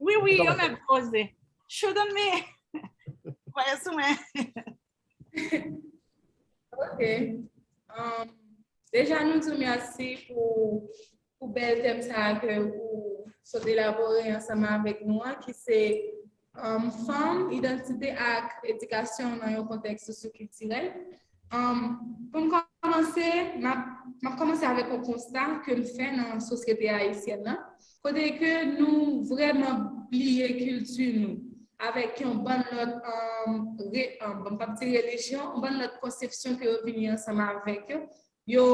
Wi, wi, yo mèt poze. Shoot on me. Voye sou mwen. Ok. Um, deja, nou di w mèsi pou, pou bèl tèm sa a ke ou sot elabore ansanm avèk nou an, ki se um, fanm, idantite ak edikasyon nan yon kontèks sosyokiltirèl. Um, pou m kòmanse, m ap m ap kòmanse avèk yon konsta ke m fè nan sosyete ayisyèn nan, kote ke nou vrèman bliye kilti nou avèk yon bann lòt, um, re, um, bon, m p ap di relijyon, yon bann lòt konsepsyon ke yo vini ansanm avèk yo, yo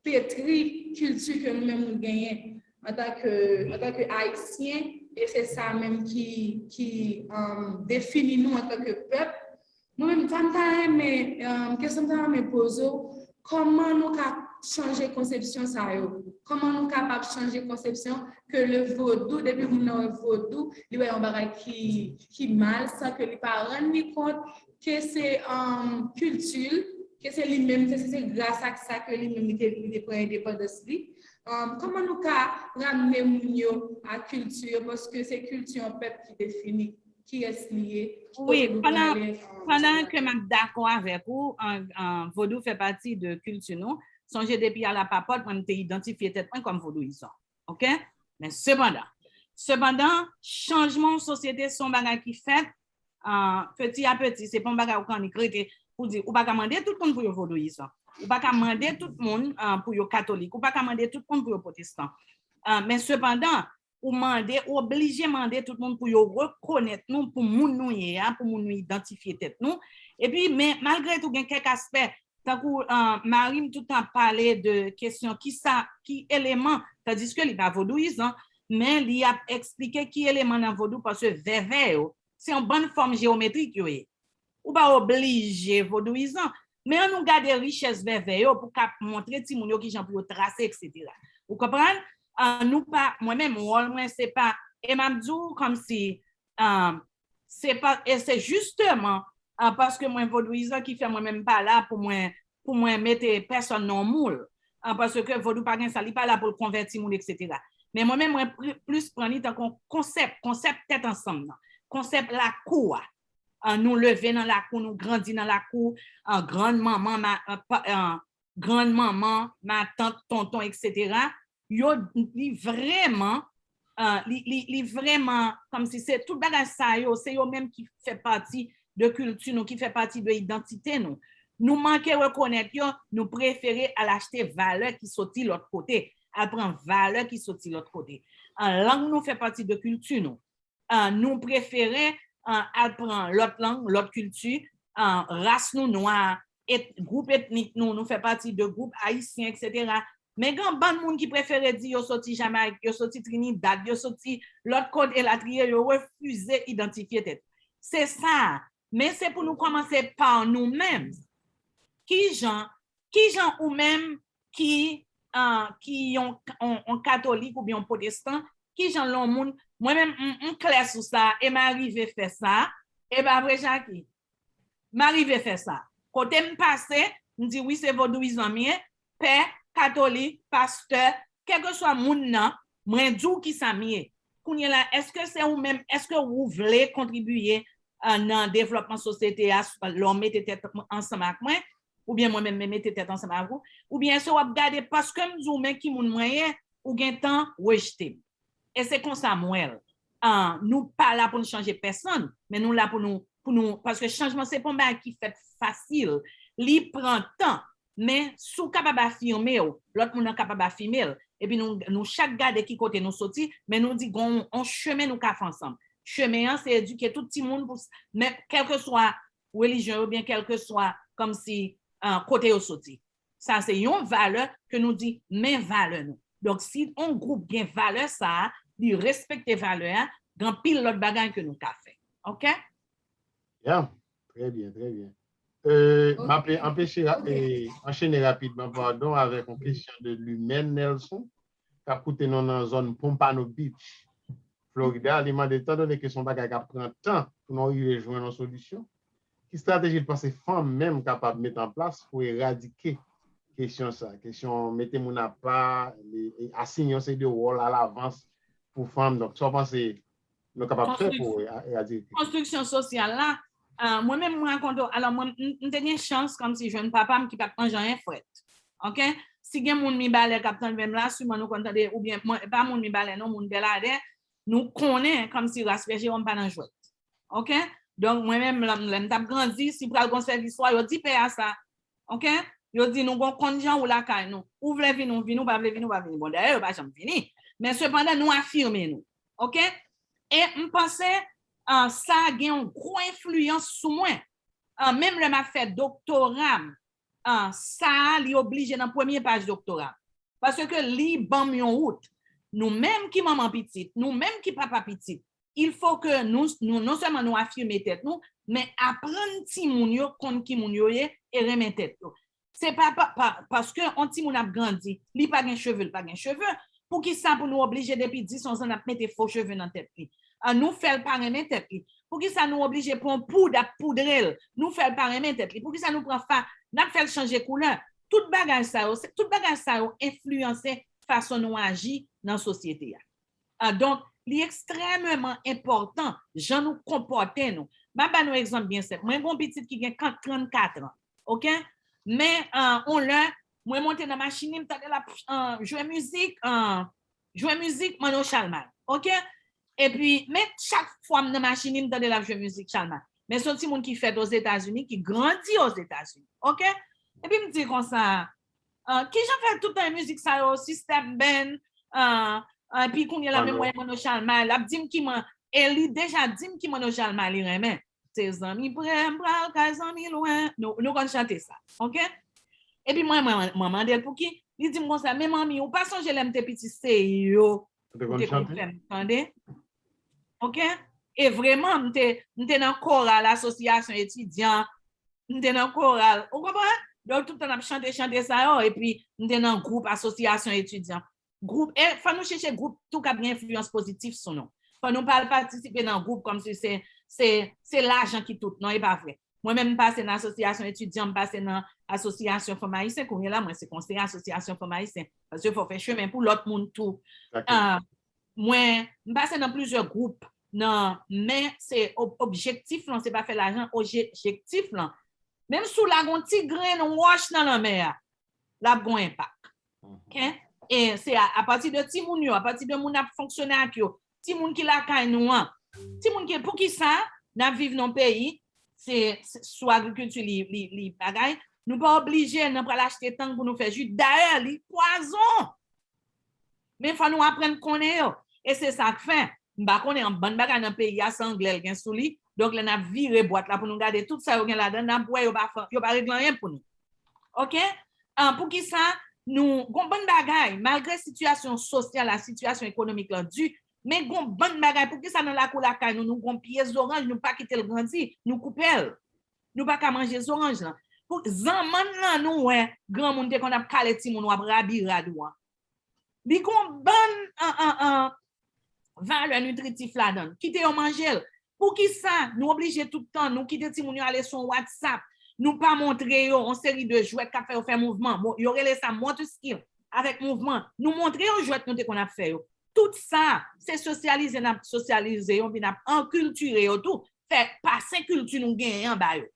petri kilti ke nou menm nou genyen antanke antanke Ayisyen, e se sa menm ki, ki um, defini nou antanke pèp. Mwen menm, sa m ta renmen, um, kesyon m ta renmen poze w, kòman nou ka chanje konsepsyon sa yo? Kòman nou kapab chanje konsepsyon ke le vodou, depi moun nan wè vodou, li wè yon bagay ki, ki mal, san ke li pa rann li kont ke se um, kilti l, ke se li menm, se, se, se gras ak sa ke li menm li te, li te pran endepandans li. Um, kòman nou ka ramne moun yo a kilti yo, paske se kilti yon pèp ki defini kiyès li ye. Wi, pandan, pandan ke m ap dakò avèk ou, an, an, vodou fè pati de kilti nou, sonje depi a la papòt, mwen m te idantifye tèt mwen kòm vodouyizan. Ok? Men sepandan, sepandan, chanjman yon sosyete se yon bagay ki fèt uh, peti a peti, se pa yon bagay ou ka annik rete pou di, ou pa ka mande tout moun pou yo vodouyizan. Ou pa ka mande tout moun uh, pou yo katolik. Ou pa ka mande tout moun pou yo pwotestan. Uh, men sepandan, ou mande, ou oblije mande tout moun pou yo rekonèt nou pou moun nou ye a, pou moun nou idantifye tèt nou. Epi, men malgre tou, gen kèk aspè, tankou uh, mari m tout tan pale de kesyon ki sa, ki eleman, tandiske li pa vodouyizan, men li ap eksplike ki eleman nan vodou, paske vèvè yo, se yon bann fòm jewometrik yo ye. Ou pa oblije vodouyizan, men an nou gade richès vèvè yo pou k ap montre timoun yo kijan pou yo trase, etsetera. Ou konprann? An nou pa, mwen menm, wòl mwen, se pa, e m ap di w kòmsi, an, se pa, e se jisteman, an, paske mwen vodouyizan ki fè mwen menm pa la pou mwen, pou mwen mete pèsòn nan yon moul. An, paske vodou pa gen sa, li pa la pou l konvèti moun, etsetera. Men mwen menm, mwen pri- plis pran li tankou yon konsèp, konsèp tèt ansanm nan, konsèp lakou a. An, nou leve nan lakou, nou grandi nan lakou, an, grann manman, ma, an, pa- an, grann manman, matant, tonton, etsetera. Yo, li vrèman, an, li, li, li vrèman, kòmsi se tout bagay sa yo, se yo menm ki fè pati de kilti nou, ki fè pati de idantite nou. Nou manke rekonèt yo, nou prefere al achte valè ki soti lòt kote, al pran valè ki soti lòt kote. An, lang nou fè pati de kilti nou. An, nou prefere, an, al pran lòt lang, lòt kilti, an, ras nou nwa, et, gwoup etnik nou, nou fè pati de gwoup ayisyen, etsetera. Men gen bann moun ki prefere di yo soti Jamayik, yo soti Trinidad, yo soti lòt kote, elatriye, yo refize idantifye tèt. Se sa, men se pou nou kòmanse pa nou menm. Kijan, kijan ou menm ki, ah, ki yon, yon, yon katolik oubyen yon pwotestan, kijan lè yon moun, mwen menm, m, m klè sou sa, e m arive fè sa, e pa vre, Jackie? M arive fè sa. Kote m pase, m di wi, se vodouyizan m ye, pè, katolik, pastè, kèlkeswa moun nan, mwen di w kisa m ye. Kounye la, èske se ou menm, èske ou vle kontribiye, ah, nan devlòpman sosyete a, lè w mete tèt ansanm ak mwen, oubyen mwen menm mete tèt ansanm ak ou, oubyen èske w ap gade paske m di w men ki moun mwen ye, ou gentan rejte m. E se konsa m wè l. Ah, nou pa la pou n chanje pèsonn, men nou la pou nou, pou nou, paske chanjman se pa yon bagay ki fèt fasil. Li pran tan, men si w kapab afime w, lòt moun nan kapab afime l. epi nou, nou chak gade ki kote nou soti, men nou di gon yon chemen nou ka fè ansanm. Chemen an, se edike tout timoun pou, men kèlkeswa relijyon yo, byen kèlkeswa kòmsi uh, kote yo soti. Sa se yon valè ke nou di, men valè nou. Donk, si yon gwoup gen valè sa a, li respekte valè a, gen anpil lòt bagay ke nou ka fè. Oke? Ya, trè byen, trè byen. Euh, m ap anpeche anchene rapidman, padon, avèk yon kesyon de Lumène Nelson, k ap koute nou nan zòn Pompano Beach, Florida. Li mande, etandone ke se yon bagay k ap pran tan pou nou rive jwenn yon solisyon, ki estrateji l panse fanm menm kapab mete an plas pou eradike kesyon sa, kesyon mete moun apa, asinye yon seri de wòl alavans pou fanm? Donk, sa w panse nou kapab fè pou eradike? Konstriksyon sosyal la, mwen menm mwen rakonte w, alò mwen m te gen chans kòmsi jwenn papa m ki pa t manje anyen frèt. Oke? Si gen moun Mibalè k ap tande m la, siman nou konn tande, oubyen mwen, pa moun Mibalè non, moun Bèladè, nou konnen kòmsi ras Pè Jewòm pa nan jwèt. Oke? Donk, mwen menm, lè m t ap grandi, si pral gon sèvis swa, yo di pè a sa. Oke? Yo di nou gon konn jan ou lakay nou. Ou vle vini, ou vini, ou pa vle vini, ou pa vini. Bon, dayè, yo pa janm vini. Men sepandan, nou afime nou. Oke? E m panse uh, sa gen yon gwo enfliyans sou mwen. Uh, menm lè m ap fè doktora m, uh, sa a, li oblije nan premye paj doktora m. Paske li ban m yon wout. Nou menm ki manman pitit, nou menm ki papa pitit, il faut que nou, nou non sèlman nou afime tèt nou, men aprann timoun yo konn ki moun yo ye e renmen tèt yo. Se pa, pa, pa paske yon timoun ap grandi, li pa gen cheve, li pa gen cheve. Poukisa pou nou oblije depi dis onz an n ap mete fo cheve nan tèt li? An nou fè l pa renmen tèt li. Poukisa nou oblije pran poud ap poudre l? Nou fè l pa renmen tèt li. Poukisa nou pran fa, n ap fè l chanje koulè? Tout bagay sa yo, tout bagay sa yo enfliyanse fason nou aji nan sosyete a. Donk, li ekstrèmeman enpòtan jan nou konpòte nou. M ap ba nou egzanp byen senp. Mwen gen yon pitit ki gen trannkat an. Oke? Men, yon lè, mwen monte nan machin li, m tande l ap jwe mizik, jwe mizik Manno Chalmay. Oke? Epi, men chak fwa m nan machin li, m tande l ap jwe mizik Chalmay. Men se yon timoun ki fèt Ozetazini, ki grandi Ozetazini. Oke? Epi m di konsa, kijan fè tout tan mizik sa yo, System Band, epi kounye la menm mwen Manno Chalmay, l ap di m ki man, e li deja di m ki Manno Chalmay li renmen. Se zanmi pre, m pral kay zanmi lwen. Nou, nou konn chante sa. Oke? Epi mwen, mwen, mwen mande l pouki. Li di m konsa, men manmi, ou pa sonje lè m te piti, se yo ou te konn fè m tande? Oke? E vreman, m te, m te nan koral asosyasyon etidyan, m te nan koral, ou konprann? Donk, tout tan n ap chante, chante sa yo, epi m te nan gwoup asosyasyon etidyan. Gwoup, e fò nou chèche gwoup tou k ap gen enfliyans pozitif sou nou. Fò nou pa al patisipe nan gwoup kòmsi se, se, se lajan ki tout, non, e pa vre. Mwen menm, m pase nan asosyasyon etidyan, m pase nan asosyasyon fanm ayisyen, kounye la, mwen se konseye asosyasyon fanm ayisyen. Paske fò fè chemen pou lòt moun tou. Mwen, m pase nan plizyè gwoup, nan, men se objektif lan, se pa fè lajan, objektif lan. Menm si w lage yon ti grenn wòch nan lanmè a, l ap gen yon enpak. Oke? E se a, apati de timoun yo, apati de moun n ap fonksyone ak yo, timoun ki lakay nou an, timoun ki, poukisa n ap viv nan yon peyi, se, se sou agrikilti li, li, li bagay, nou pa oblije nan pral achte tang pou nou fè ji. Dayè, li pwazon. Men fò nou aprann konnen yo. E se sa k fè, m pa konnen, yon bann bagay nan peyi a, se anglè l gen sou li. Donk, lè n ap vire bwat la pou nou gade tout sa yo gen ladan, n ap wè yo pa, yo pa regle anyen pou nou. Oke? An, poukisa nou, gon bann bagay, malgre sitiyasyon sosyal la, sitiyasyon ekonomik lan di, men gon bann bagay, poukisa nan lakou lakay nou, nou gon pye zoranj, nou pa kite l grandi, nou koupe l. Nou pa ka manje zoranj lan. Pou zanmann lan nou wè, granmoun te konn ap kale timoun w ap rabi rad ou an. Li gon bann an, an, an, valè nitritif ladan l. Kite yo manje l. Poukisa nou oblije tout tan nou kite timoun yo ale sou WhatsApp, nou pa montre yo yon seri de jwèt k ap fè yo fè mouvman? Yo rele sa motor skill avèk mouvman. Nou montre yo jwèt nou te konn ap fè yo. Tout sa, se sosyalize n ap sosyalize yo, epi n ap ankiltire yo tou, fè pase kilti nou genyen an ba yo.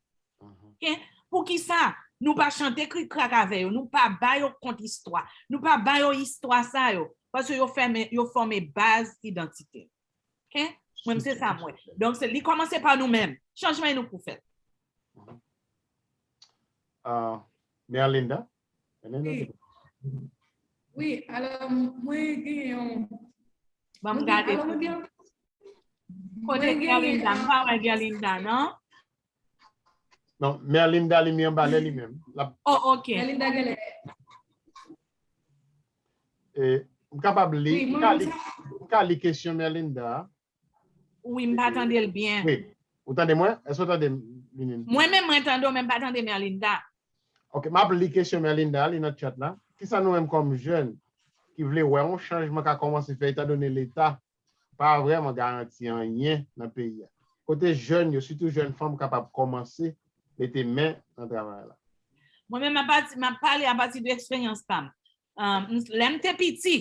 Oke? Poukisa nou pa chante krik krak avè yo, nou pa ba yo kont istwa, nou pa ba yo istwa sa yo, paske yo fòme, yo fòme baz idantite. Oke? Mwen, se sa mwen. Donk, se, li kòmanse pa nou menm. Chanjman e nou k pou fè l. Uh, Merlinda? Merlinda? Wi. Wi, alò, mwen gen yon... Ban m gade. Alò, mwen gen... Kote Gerlinda? M pa wè Gerlinda, non? Non, Merlinda li mi anba lè li menm. Oh, ok. Merlinda genlè. M kapab li, m ka li kesyon Merlinda. Wi, m pa tande l byen. Wi. Ou tande mwen? Èske w tande m, Linine? Mwen menm, mwen tande w, men m pa tande Merlinda. Ok, m ap li kesyon Merlinda, li nan chat la. Kisa nou menm kòm jèn ki vle wè yon chanjman ka kòmanse fè etandone Leta pa vrèman garanti anyen nan peyi a? Kote jèn yo, sitou jèn fanm, kapab kòmanse mete men nan travay la? Mwen menm, m ap pale apati de eksperyans pa m. Lè m te piti,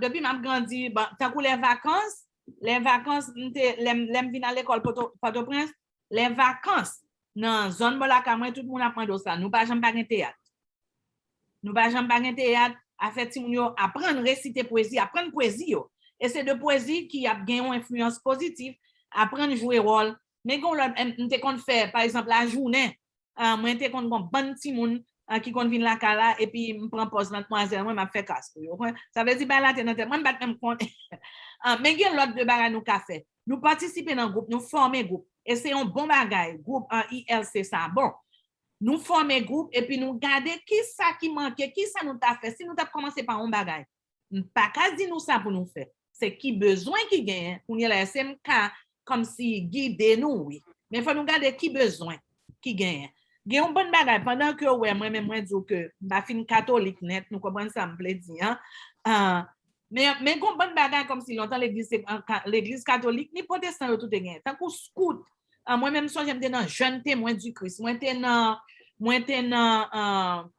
depi m ap grandi, tankou lè vakans, lè vakans, lè m vin al lekòl Pòtoprens, lè vakans, nan zòn bò lakay mwen, tout moun ap mande w sa. Nou pa janm pa gen teyat. Nou pa janm pa gen teyat, afè timoun yo aprann resite pwezi, aprann pwezi yo. E se de pwezi ki ap gen yon enfliyans pozitif, aprann jwe wòl. Men gen yon lòt, m te konn fè, pa egzanp, lajounen, mwen te konn gen yon bann timoun ki konn vin lakay la, epi m pran pòz madmwazèl mwen, m ap fè kras pou yo. Sa vle di, bagay la te nan tèt mwen, m pa t menm konnen. Men gen lòt de bagay nou ka fè. Nou patisipe nan gwoup, nou fòme gwoup. E se yon bon bagay, gwoup an I L C sa bon. Nou fòme gwoup epi nou gade kisa ki manke, kisa nou ta fè, si nou t ap kòmanse pa yon bagay. M pa ka di nou sa pou nou fè. Se ki bezwen ki genyen, kounye la, èske m ka kòmsi gide nou, wi. Men fò nou gade ki bezwen ki genyen. Gen yon bann bagay, pandan ke w wè mwen menm mwen di w ke m pa fin katolik nèt, nou konprann sa m vle di an. Men, men gen yon bann bagay kòmsi lontan legliz, legliz katolik ni pwotestan yo tou te genyen. Tankou skout, mwen menm m sonje m te nan Jeunes Témoins du Christ, mwen te nan, mwen te nan,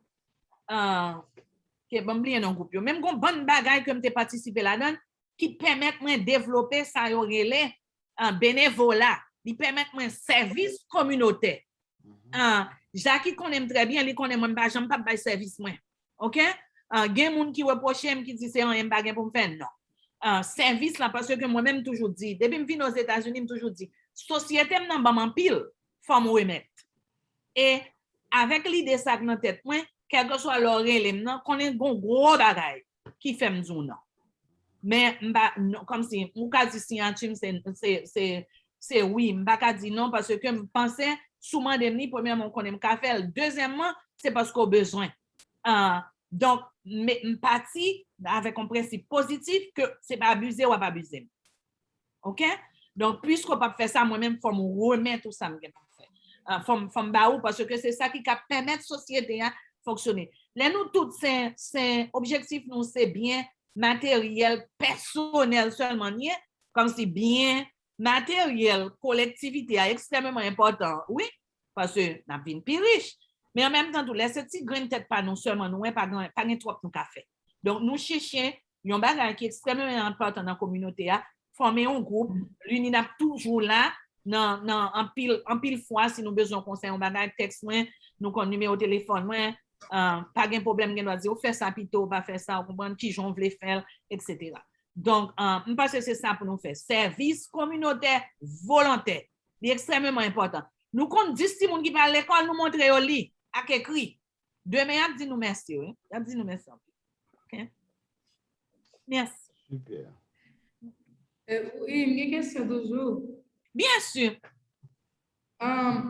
ke ban m bliye non gwoup yo. Men m gen yon bann bagay ke m te patisipe ladan l ki pèmèt mwen devlope sa yo rele benevola. Li pèmèt mwen sèvis kominotè. Jackie konnen m trè byen, li konnen mwen m pa janm p ap bay sèvis mwen. Ok? Gen moun ki repwoche m, ki di se anyen m pa gen pou m fè, non. Sèvis la, paske mwen menm m toujou di, depi m vin Ozetazini, m toujou di, sosyete m nan ban m anpil, fò m remèt. E avèk lide sa k nan tèt mwen, kèlkeswa lè w rele m nan, konnen gon gwo bagay ki fè m di w non. Men m pa, kòmsi, ou ka di siyati m se, se, se, se wi, m pa ka di non, paske m panse, si w mande m li, premyèman, ou konnen m ka fè l. Dezyèmman, se paske w bezwen. Donk, m pati avèk yon prensip pozitif ke se pa abize w ap abize m. Ok? Donk, piske w p ap fè sa, mwen menm, fò m remèt ou sa m gen pou m fè. Fò m, fò m ba ou, paske se sa ki ka pèmèt sosyete a fonksyone. Lè nou tout, se, se objektif nou, se byen materyèl, pèsonèl sèlman n ye, kòmsi byen materyèl kolektivite a ekstrèmeman enpòtan, wi, paske n ap vin pi rich. Men an menm tan tou, lè se ti grenn tèt pa nou sèlman nou wè, pa gen, pa gen twòp nou ka fè. Donk, nou chèche yon bagay ki ekstrèmeman enpòtan nan kominote a, fòme yon gwoup, Linine ap toujou la, nan, nan anpil, anpil fwa, si nou bezwen konsèy yon bagay, tèks mwen, nou konn nimewo telefòn mwen, pa gen pwoblèm, gen dwa di, ou fè sa pito, ou pa fè sa, ou konprann kijan w vle fè l, etsetera. Donk, m panse se sa pou nou fè. Sèvis kominotè volontè. Li ekstrèmeman enpòtan. Nou konn dis timoun ki pa al lekòl, nou montre yo li ak ekri. Demen, y ap di nou mèsi, wi. Y ap di nou mèsi anpil. Ok? Mèsi. Super. Wi, m gen kesyon toujou. Byen si.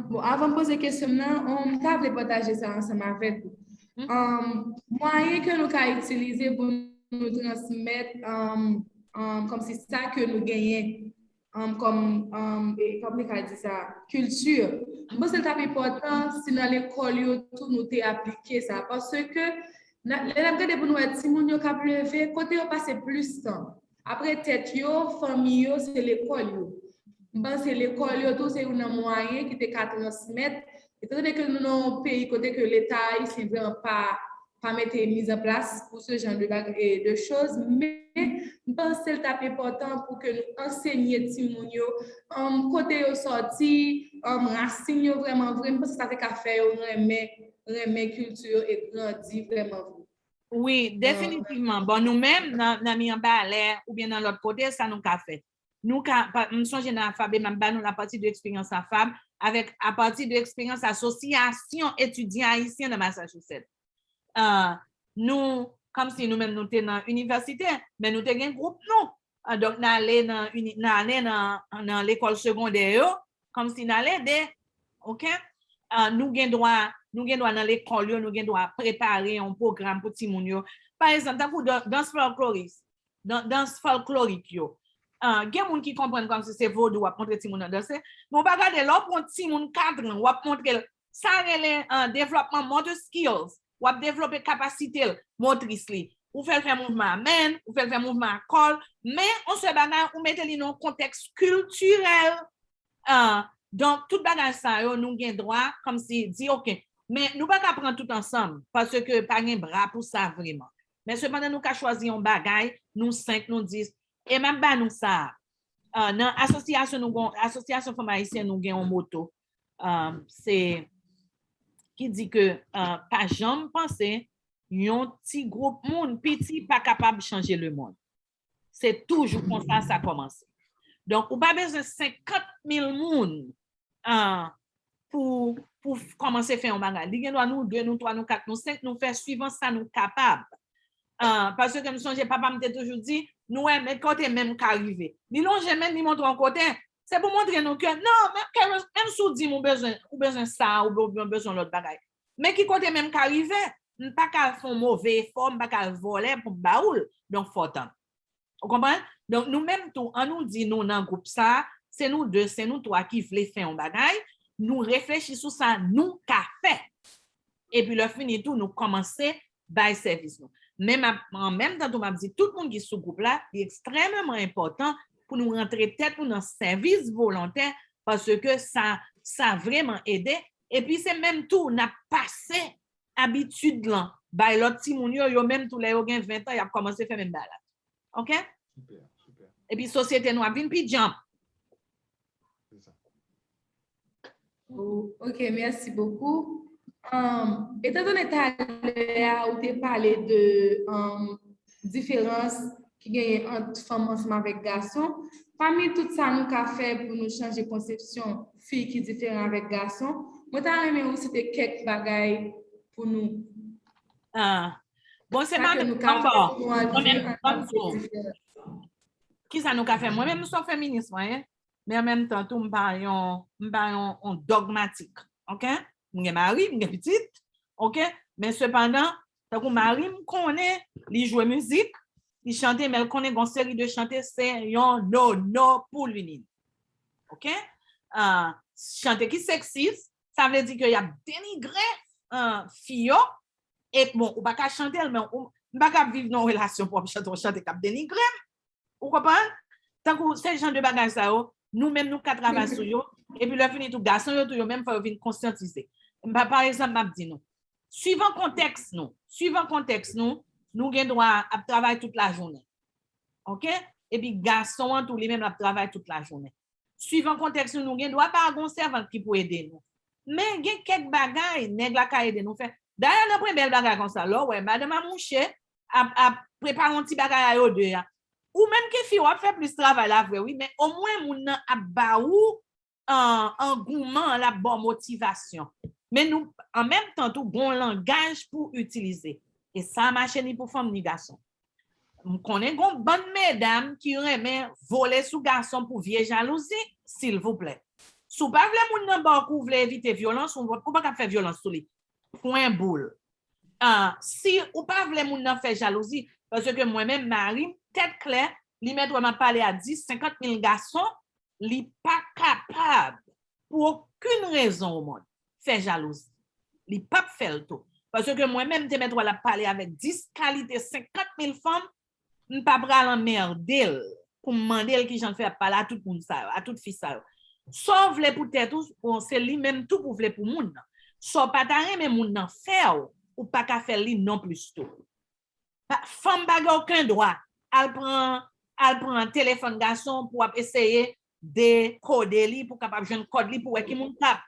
Bon, avan m poze kesyon m nan, m ta vle pataje sa ansanm avèk ou. Mwayen ke nou ka itilize pou nou transmèt kòmsi sa ke nou genyen kòm, kòm li ka di sa, kilti. M panse l t ap enpòtan si nan lekòl yo tou nou te aplike sa. Paske lè n ap gade pou nou wè timoun yo k ap leve, kote yo pase plis tan? Apre tèt yo, fanmi yo, se lekòl yo. M panse lekòl yo tou se youn nan mwayen ki te ka transmèt, etandone ke nou nan yon peyi kote ke Leta ayisyen vrèman pa, pa mete miz an plas pou se jan de, de choz, men m panse l t ap enpòtan pou ke nou ansenye timoun yo kote yo sòti, rasin yo vrèman vre, m panse sa te ka fè yo renmen, renmen kilti yo e grandi vrèman vre. Wi, definitivman. Bon, nou menm, nan, nan Mianbalè oubyen nan lòt kote, sa nou ka fè? Nou ka, m sonje nan AFAB, m ap ba nou l apati de eksperyans AFAB, avèk, apati de eksperyans Asosyasyon Etidyan Ayisyen nan Massachusetts. Nou, Kòmsi nou menm nou te nan inivèsite, men nou te gen gwoup nou. Ah, donk, n ale nan, uni- n ale nan, nan lekòl segondè yo, kòmsi n al ede, oke? Ah, nou gen dwa, nou gen dwa nan lekòl yo, nou gen dwa prepare yon pwogram pou timoun yo. Pa egzanp, tankou dan- dans folkloris, dan- dans folklorik yo. Ah, gen moun ki konprann kòmsi se vodou w ap montre timoun nan danse, men w pa gade lè w pran timoun kat an, w ap montre l, sa rele ah, devlòpman motor skills, w ap devlope kapasite l motris li. Ou fè l fè mouvman a men, ou fè l fè mouvman a kò l, men yon sèl bagay, ou mete li nan yon kontèks kiltirèl. Ah, donk, tout bagay sa yo, nou gen dwa, kòmsi, di, oke, men nou pa ka pran tout ansanm, paske pa gen bra pou sa vrèman. Men sepandan, nou ka chwazi yon bagay, nou senk, nou dis, e m ap ba nou sa. Ah, nan asosyasyon, nou gen, asosyasyon fanm ayisyen, nou gen yon moto. Ah, se, ki di ke ah, pa janm panse yon ti gwoup moun piti pa kapab chanje lemonn. Se toujou konsa sa kòmanse. Donk, ou pa bezwen senkant mil moun ah, pou, pou f- kòmanse fè yon bagay. Li gen dwa nou de, nou twa, nou kat, nou senk, nou fè swivan sa nou kapab. Ah, paske m sonje papa m te toujou di, nou wè, men kote men m ka rive. Li lonje men, li montre yon kote. Se pou montre nou ke, non, menm, ke, menm si w di m ou bezwen, ou bezwen sa, ou be- ou bezwen lòt bagay. Men ki kote men m ka rive, m pa ka fè yon move efò, m pa ka vòlè pou m ba ou l. Donk, fò w tann. Ou konprann? Donk, nou menm tou, an nou di nou nan gwoup sa, se nou de, se nou twa ki vle fè yon bagay, nou reflechi sou sa nou ka fè. Epi lè fini tou, nou kòmanse bay sèvis nou. Men m ap- an menm tan tou, m ap di tout moun ki sou gwoup la, li ekstrèmeman enpòtan pou nou rantre tèt nou nan sèvis volontè, paske sa, sa vrèman ede. Epi se menm tou, n ap pase abitid lan bay lòt timoun yo, yo menm tou lè yo gen ven tan, y ap kòmanse fè menm bagay la. Oke? Super, super. Epi sosyete nou ap vin pi djanm. C'est ça. Oh, ok, merci beaucoup. Um, étant donné talè a ou te pale de um, diferans ki genyen ant fanm ansanm avèk gason, pami tout sa nou ka fè pou nou chanje konsepsyon fi ki diferan avèk gason, mwen ta renmen ou site kèk bagay pou nou. Ah. Bon, se Sa pa ke menm nou ka kòm fè bon. pou nou antre Mwen menm an kòm ant bon. diferans. Kisa nou ka fè? Mwen menm, m se yon feminis, mwen, ye. Men an menm tan tou, m pa yon, m pa yon, yon dogmatik. Oke? M gen mari, m gen pitit. Oke? Men sepandan, tankou mari m konnen li jwe mizik, li chante, men l konnen gon seri de chante se yon no no pou li. Oke? Ah, chante ki seksis, sa vle di ke y ap denigre ah, fi yo. E bon, ou pa ka chante l, men ou, m pa ka viv nan yon relasyon pou w ap chante yon chante k ap denigre m. Ou konprann? Tankou se jan de bagay sa yo, nou menm nou ka travay sou yo. Epi lè fini tou, gason yo tou yo menm fò yo vin konsyantize. M pa, pa egzanp, m ap di nou, suivan kontèks nou, suivan kontèks nou, nou gen dwa ap travay tout lajounen. Oke? Epi gason an tou, li menm, l ap travay tout lajounen. Suivan kontèks nou, nou gen dwa pa gen yon sèvant ki pou ede nou. Men gen kèk bagay nèg la ka ede nou fè. Dayè, nan pwen bèl bagay konsa, lè w wè madanm a mouche ap, ap prepare yon ti bagay a yo de a. Ou menm ki fi, w ap fè plis travay la vre, wi, men omwen moun nan ap ba ou an, angouman, l ap ba w motivasyon. Men nou, an menm tan tou, gon langaj pou itilize. E sa mache ni pou fanm ni gason. M konnen gon bann medam ki renmen vole sou gason pou vye jalouzi, silvouplè. Si w pa vle moun nan ba w kou, w vle evite vyolans, ou, ou pa ka fè vyolans sou li. Pwen boul. Ah, si ou pa vle moun nan fè jalouzi, paske mwen menm, mari m, tèt klè, li mèt wè m ap pale a dis, senkant mil gason, li pa kapab, pou okenn rezon o mond, fè jalouzi. Li p ap fè l tou. Paske mwen menm, m te mèt wè l ap pale avèk dis kalite, senkant mil fanm, m pa pral anmède l pou m mande l kijan l fè ap pale a tout moun sa yo, a tout fi sa yo. Sa w vle pou tèt ou, bon, se li menm tou pou vle pou moun nan. Sa w pa ta renmen moun nan fè w, ou pa ka fè l li non plis tou. Pa- Fanm pa gen okenn dwa al pran, al pran telefòn gason pou ap eseye dekode li, pou kapab jwenn kòd li, pou wè ki moun k ap.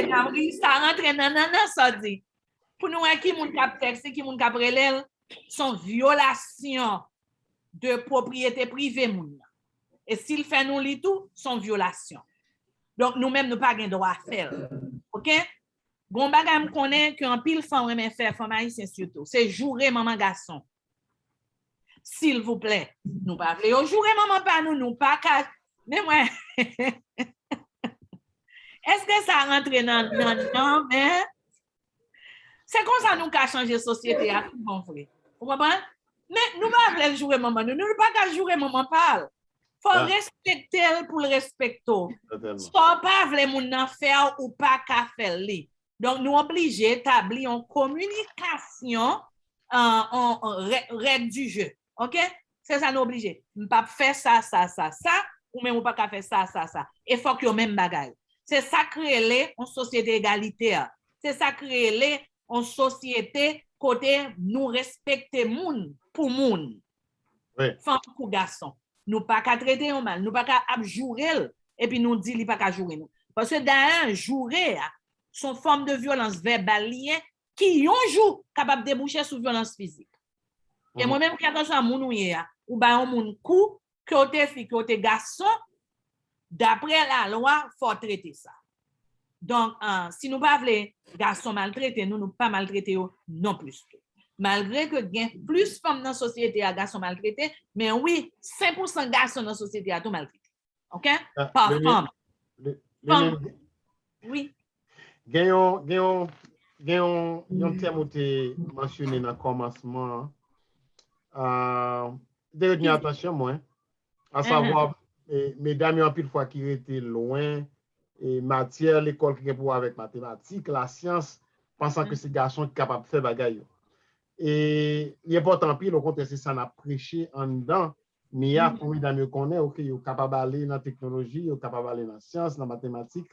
Damri, sa rantre nan nannan sa w di. Pou nou wè ki moun k ap tèks li, ki moun k ap rele l, se yon vyolasyon de pwopriyete prive moun nan. E si l fè nou li tou, se yon vyolasyon. Donk, nou menm, nou pa gen dwa fè l. Oke? Gon bagay m konnen ke anpil fanm renmen fè, fanm ayisyen sitou, se joure manman gason. Silvouplè, nou pa vle yo joure manman pa nou, nou pa ka. Men mwen, èske sa rantre nan, nan, nan, men se konsa nou ka chanje sosyete a tout bon vre. Ou konprann? Men nou pa vle l joure manman nou, nou pa ka joure manman pa l. Fò respekte l pou l respekte w. Sa w pa vle moun nan fè w, ou pa ka fè l li. Donk, nou oblije tabli yon kominikasyon, an, an, an rè- règ di je. Oke? Se sa nou oblije. M p ap fè sa, sa, sa, sa, ou menm ou pa ka fè sa, sa, sa. E fòk yo menm bagay. Se sa k rele yon sosyete egalitè. Se sa k rele yon sosyete kote nou respekte moun pou moun. Fanm kou gason. Nou pa ka trete yon mal, nou pa ka ap joure l, epi nou di li pa ka joure nou. Paske dayè, joure a, se yon fòm de vyolans vèbal li ye, ki yon jou kapab debouche sou vyolans fizik. E mwen menm, kèlkeswa moun ou ye a, ou ba yon moun kou, ke w te fi, ke w te gason, daprè lalwa, fò w trete sa. Donk, ah, si nou pa vle gason maltrete nou, nou pa maltrete yo non plis tou. Malgre ke gen plis fanm nan sosyete a gason maltrete, men wi, sen pou san gason nan sosyete a tou maltrete. Oke? Pa fanm. Fanm. Wi. Gen yon, gen yon, gen yon, yon tèm ou te mansyone nan kòmansman an. Ah, te retni atansyon mwen. Asavwa, eh, medam yo anpil fwa ki rete lwen, eh, matyè lekòl ki gen pou wè avèk matematik, lasyans, pansan ke se gason ki kapab fè bagay yo. E li enpòtan anpil, okontrè, se sa n ap preche anndan. Miyaf pou medam yo konnen, oke, yo kapab ale nan teknoloji, yo kapab ale nan syans, nan matematik.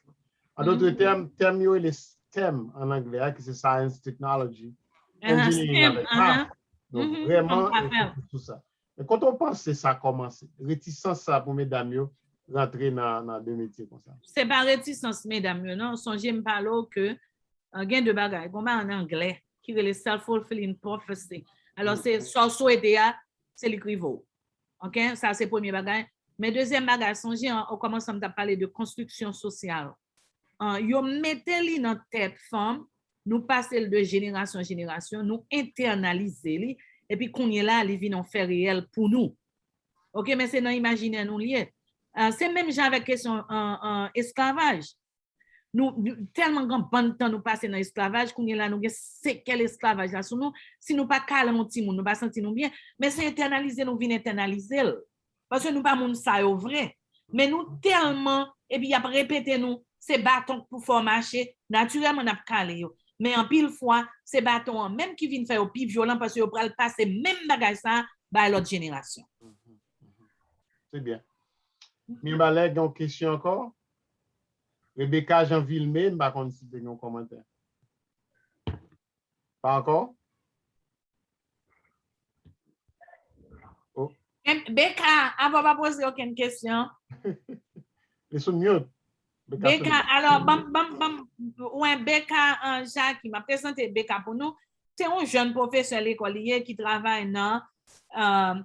An dòt tèm, tèm yo rele STEM an anglè a, ki se science, technology, engineering avèk math. Donk, vrèman, e fokis sou sa. Men kote w panse sa kòmanse? Retisans sa pou medam yo rantre nan, nan de metye konsa. Se pa retisans medam yo, non. Sonje m pale w ke, ah, gen de bagay. Gon bagay an anglè ki rele self-fulfilling prophecy. Alò, se sa w swete a, se li k rive w. Oke? Sa se premye bagay. Men dezyèm bagay, sonje an, o kòmansman m t ap pale de konstriksyon sosyal. An, yo mete li nan tèt fanm, nou pase l de jenerasyon an jenerasyon, nou entènalize li, epi kounye la, li vin yon fè reyèl pou nou. Oke, men se nan imajinè nou l ye. Ah, se menm jan avèk kesyon, ah, ah, esklavaj. Nou, nou tèlman gen bann tan nou pase nan esklavaj, kounye la nou gen sekèl esklavaj la sou nou. Si nou pa kale yon timoun, nou pa santi nou byen, men se entènalize nou vin entènalize l. Paske nou pa moun sa yo vre. Men nou tèlman, epi y ap repete nou, se baton k pou fè w mache, natirèlman n ap kale yo. Men anpil fwa, se baton an menm ki vin fè yo pi vyolan paske yo pral pase menm bagay sa a bay lòt jenerasyon. Se byen. Mirbalè, gen yon kesyon ankò? Rebecca Jean Vilmé, m pa konn si te gen yon kòmantè. Pa ankò? Oh. Em, Beka, avan w pa poze okenn kesyon. Li sou mute. Beka, alò, ban m, ban m, ban m, wè, Beka, ah, Jackie, m ap prezante Beka pou nou. Se yon jèn pwofesè lekòl li ye ki travay nan, ah,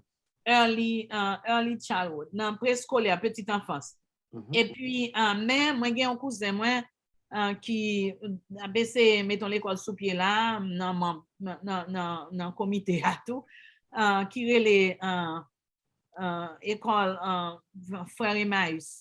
early, ah, early childhood, nan preskolè, petit enfance. Epi, ah, men mwen gen yon kouzen mwen, ah, ki, ah, ap eseye mete yon lekòl sou pye la, nan, nan, nan, nan, nan komite a tou, ah, ki rele, ah, ah, ekòl, ah, Frè Emmaüs.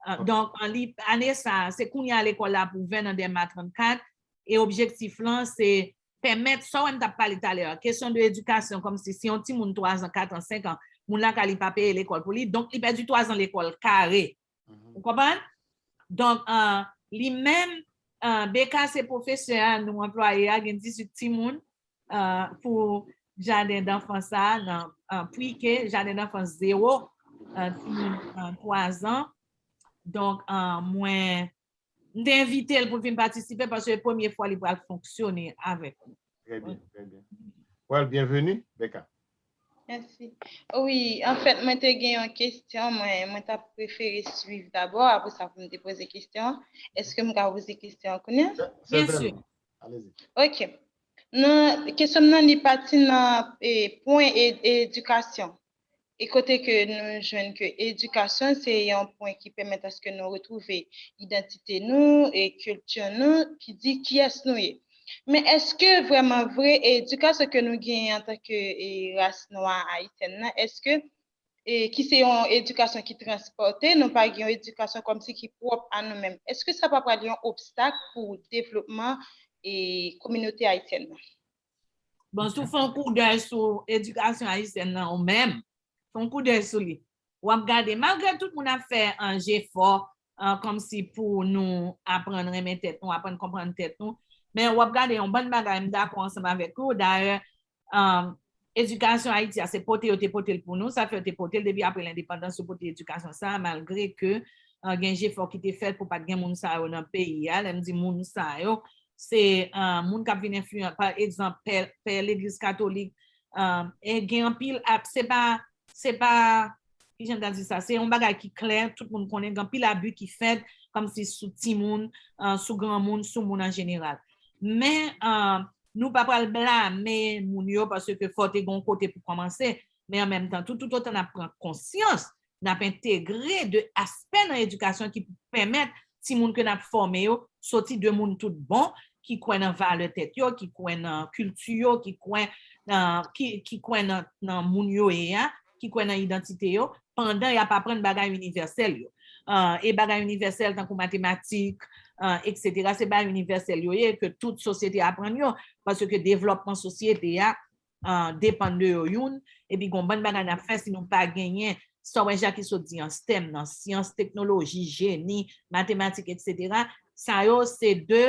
Ah, donk, ah, li, ane sa, se kounye a lekòl la ap ouvè nan Dèlma trannkat, e objektif lan, se pèmèt, sa w wè m t ap pale talè a, kesyon de edikasyon, kòmsi si yon timoun twa zan, kat an, senk an, moun lakay li pa peye lekòl pou li, donk li pèdi twa zan lekòl kare. Ou konprann? Donk, ah, li menm, ah, Beka se pwofesè a, nou anplwaye a, gen dizuit timoun, ah, pou jaden danfans sa a, nan, ah, pre-K, jaden danfans zewo, ah, timoun, ah, twa zan. Donk, ah, mwen, m te envite l pou l vin patisipe paske se premye fwa li pral fonksyone avèk nou. Trè byen, trè byen. Well, byenveni, Beka. Mèsi. Wi, anfèt, mwen te gen yon kesyon, mwen, mwen t ap prefere swiv dabò, apre sa pou m te poze kesyon an. Èske m ka poze kesyon an kounye a? Certainly. Allez-y. Ok. Nan, kesyon m nan, li pati nan, eh, pwen e, edikasyon. e kote ke nou jwenn ke edikasyon se yon pwen ki pèmèt aske nou retwouve idantite nou e kilti nou ki di kiyès nou ye. Men èske vrèman vre edikasyon ke nou genyen antanke e, ras nwa ayisyèn nan, èske e, ki se yon edikasyon ki transpòte, nou pa gen yon edikasyon kòmsi ki pwòp a nou menm. Èske sa pa pral yon obstak pou devlopman e, kominote ayisyèn nan? Bon, si w fè yon koudèy sou edikasyon ayisyèn nan ou menm, fè yon koudèy sou li. W ap gade, malgre tout moun ap fè an jefò, an, kòmsi pou nou aprann renmen tèt nou, aprann konprann tèt nou, men w ap gade yon bann bagay, m dakò ansanm avèk ou. Dayè, um, edikasyon Ayiti a, se pote yo te pote l pou nou, sa fè yo te pote l depi apre lendepandans, yo pote edikasyon sa a, malgre ke uh, gen jefò ki te fèt pou pa t gen moun sa yo nan peyi a. Lè m di moun sa yo, se uh, moun k ap vin enfliyan, pa egzanp, pè, pè legliz katolik, uh, e gen anpil ap, se pa, se pa, ki jan m ta di sa, se yon bagay ki klè, tout moun konnen, gen anpil abi ki fèt, kòmsi sou timoun, uh, sou granmoun, sou moun an jeneral. Men, uh, nou pa pral blame moun yo paske fò te gen yon kote pou kòmanse, men an menm tan tou, tout otan n ap pran konsyans, n ap entegre de aspè nan edikasyon ki pou pèmèt timoun ke n ap fòme yo soti de moun tout bon, ki kwè nan valè tèt yo, ki kwè nan kilti yo, ki kwè nan, ki, ki kwè nan, nan moun yo ye a, ki kwè nan idantite yo, pandan y ap aprann bagay inivèsèl yo. Uh, e bagay inivèsèl tankou matematik, uh, etsetera, se bagay inivèsèl yo ye ke tout sosyete aprann yo, paske devlòpman sosyete a uh, depann de yo youn, epi gon bann bagay n ap fè si nou pa genyen, sa w wè Jackie sot di an, STEM nan, syans, teknoloji, jeni, matematik, etsetera, sa yo se de,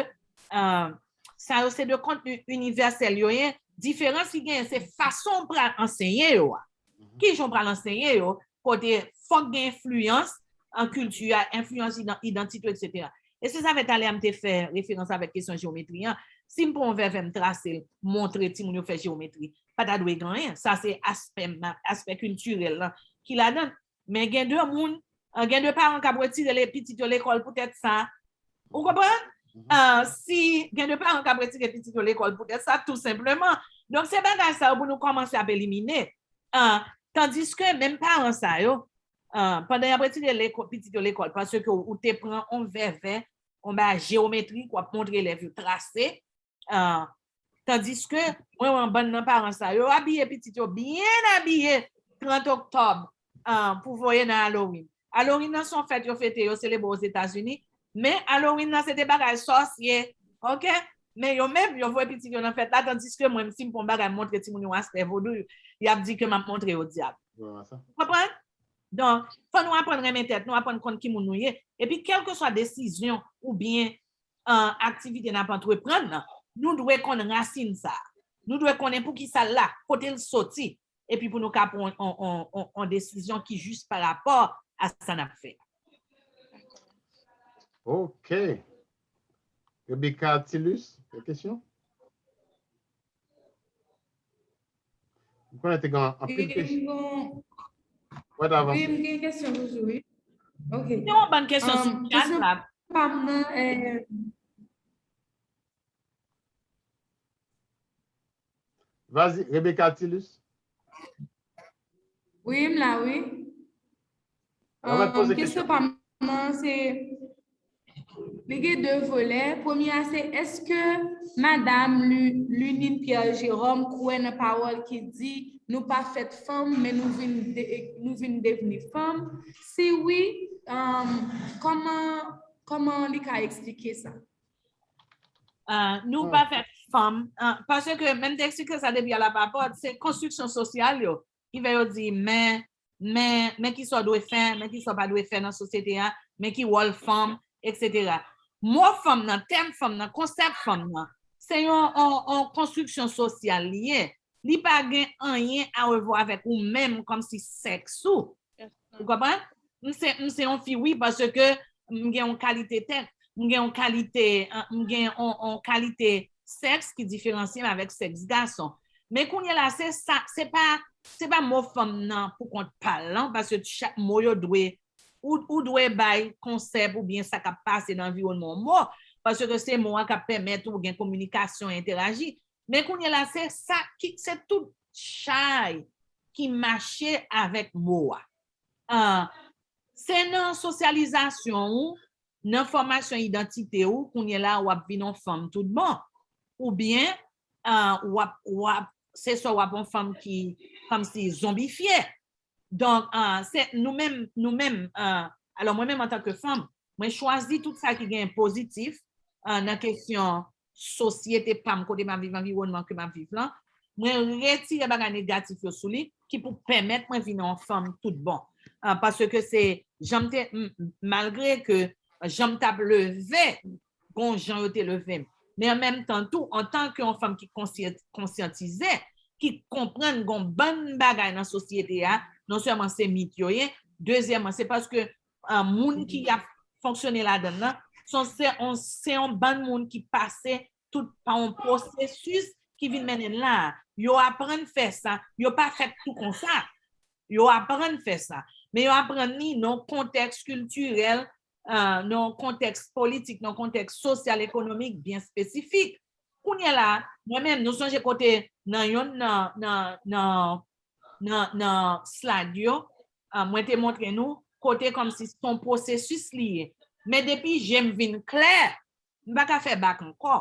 uh, sa yo se de kontni inivèsèl yo ye, diferans ki genyen se fason w pral ansenye yo a. Kijan w pral ansenye yo, kote fòk gen enfliyans an kilti a, enfliyans idan- idantite, etsetera. E se sa fè talè a m te fè referans avèk kesyon jewometri an. Si m pran yon vèvè m trase l, montre timoun yo fè jewometri, pa ta dwe gen anyen. Sa se aspè, aspè kiltirèl lan ki ladan. Men gen de moun, gen de paran k ap retire pitit yo lekòl poutèt sa. Ou konprann? Uh, si gen de paran k ap retire pitit yo lekòl poutèt sa, tou senpleman. Donk, se bagay sa yo pou nou kòmanse ap elimine. Uh, tandiske menm paran sa yo, uh, pandan y ap retire pitit yo lekòl, paske ou te pran yon vèvè, yon bagay jewometrik, w ap montre elèv yo trase, uh, tandiske, mwen wè yon bann nan paran sa yo, abiye pitit yo byen abiye trant oktòb, uh, pou voye nan Halloween. Halloween nan se yon fèt yo fete, yo selebre Ozetazini, men Halloween nan se te bagay sòsye, ok? Men yo menm, yo voye pitit yo nan fèt la, tandiske mwen, si m pran bagay m montre timoun yo aspè vodou, y ap di ke m ap montre yo dyab. Ou konprann? Donk, fò nou aprann renmen tèt nou, aprann konn ki moun nou ye. Epi, kèlkeswa desizyon oubyen uh, aktivite n ap antreprann nan, nou dwe konn rasin sa. Nou dwe konnen poukisa l la, kote l soti, epi pou nou ka pran yon desizyon ki jis pa rapò a sa n ap fè. Ok. Rebecca Tilus, yon kesyon? M konnen te gen anpil kesyon. Wi, m gen kesyon toujou, wi. Ok. Gen yon bann kesyon sou chat la. Pa m nan, eh, Vas-y, Rebecca Tilus. Wi, m la, wi. Kesyon pa m nan, se Li gen de volè. Premye a se, èske Madanm Lunine Pierre Jérôme kwè nan pawòl ki di nou pa fèt fanm, men nou vin, de, nou vin devni fanm? Si wi, um, kòman, kòman li ka eksplike sa? Uh, nou pa fèt fanm, uh, paske menm te eksplike sa depi a la papòt, se konstriksyon sosyal yo ki fè yo di, men, men, men kisa w dwe fè, men kisa w pa dwe fè nan sosyete a, men ki wòl fanm, etsetera. Mo fanm nan, tèm fanm nan, konsèp fanm nan, se yon, yon, yon konstriksyon sosyal li ye. Li pa gen anyen a wè avèk ou menm kòmsi sèks ou. Ou konprann? M se, m se yon fi, wi, paske m gen yon kalite tèt, m gen yon kalite, m gen yon, yon kalite sèks ki diferansye m avèk sèks gason. Men kounye la, se sa, se pa, se pa mo fanm nan pou kont pa l lan, paske chak mo yo dwe, ou, ou dwe bay konsèp oubyen sa k ap pase nan anviwònman w mo, paske se mo a k ap pèmèt ou gen kominikasyon, enteraji. Men kounye la, se sa ki, se tout chay ki mache avèk mo a. Ah, se nan sosyalizasyon ou, nan fòmasyon idantite ou, kounye la w ap vin yon fanm tout bon. Oubyen, ah, w ap, w ap, se swa w ap yon fanm ki kòmsi zonbifye. Donk, ah, se nou menm, nou menm, ah, alò mwen menm antanke fanm, mwen chwazi tout sa ki gen pozitif, ah, nan kesyon sosyete pa m, kote m ap viv, anviwònman ke m ap viv lan. Mwen retire bagay negatif yo sou li, ki pou pèmèt mwen vin yon fanm tout bon. Ah, paske se, jan m te, m- malgre ke jan m t ap leve, gon jan yo te leve m. Men an menm tan tou, antanke yon fanm ki konsyan- konsyantize, ki konprann gon bann bagay nan sosyete a, non sèlman se mit yo ye, dezyèmman, se paske, ah, moun ki ap fonksyone ladan l lan, se yon- se yon- se yon bann moun ki pase tout pa yon pwosesis ki vin mennen l la. Yo aprann fè sa, yo pa fèt tou konsa. Yo aprann fè sa. Men yo aprann li nan yon kontèks kiltirèl, ah, nan yon kontèks politik, nan yon kontèks sosyal, ekonomik byen espesifik. Kounye la, mwen menm, nou sonje kote nan yonn nan, nan, nan, nan, nan slide yo, ah, mwen te montre nou kote kòmsi se yon pwosesis li ye. Men depi je m vin klè, m pa ka fè bak ankò.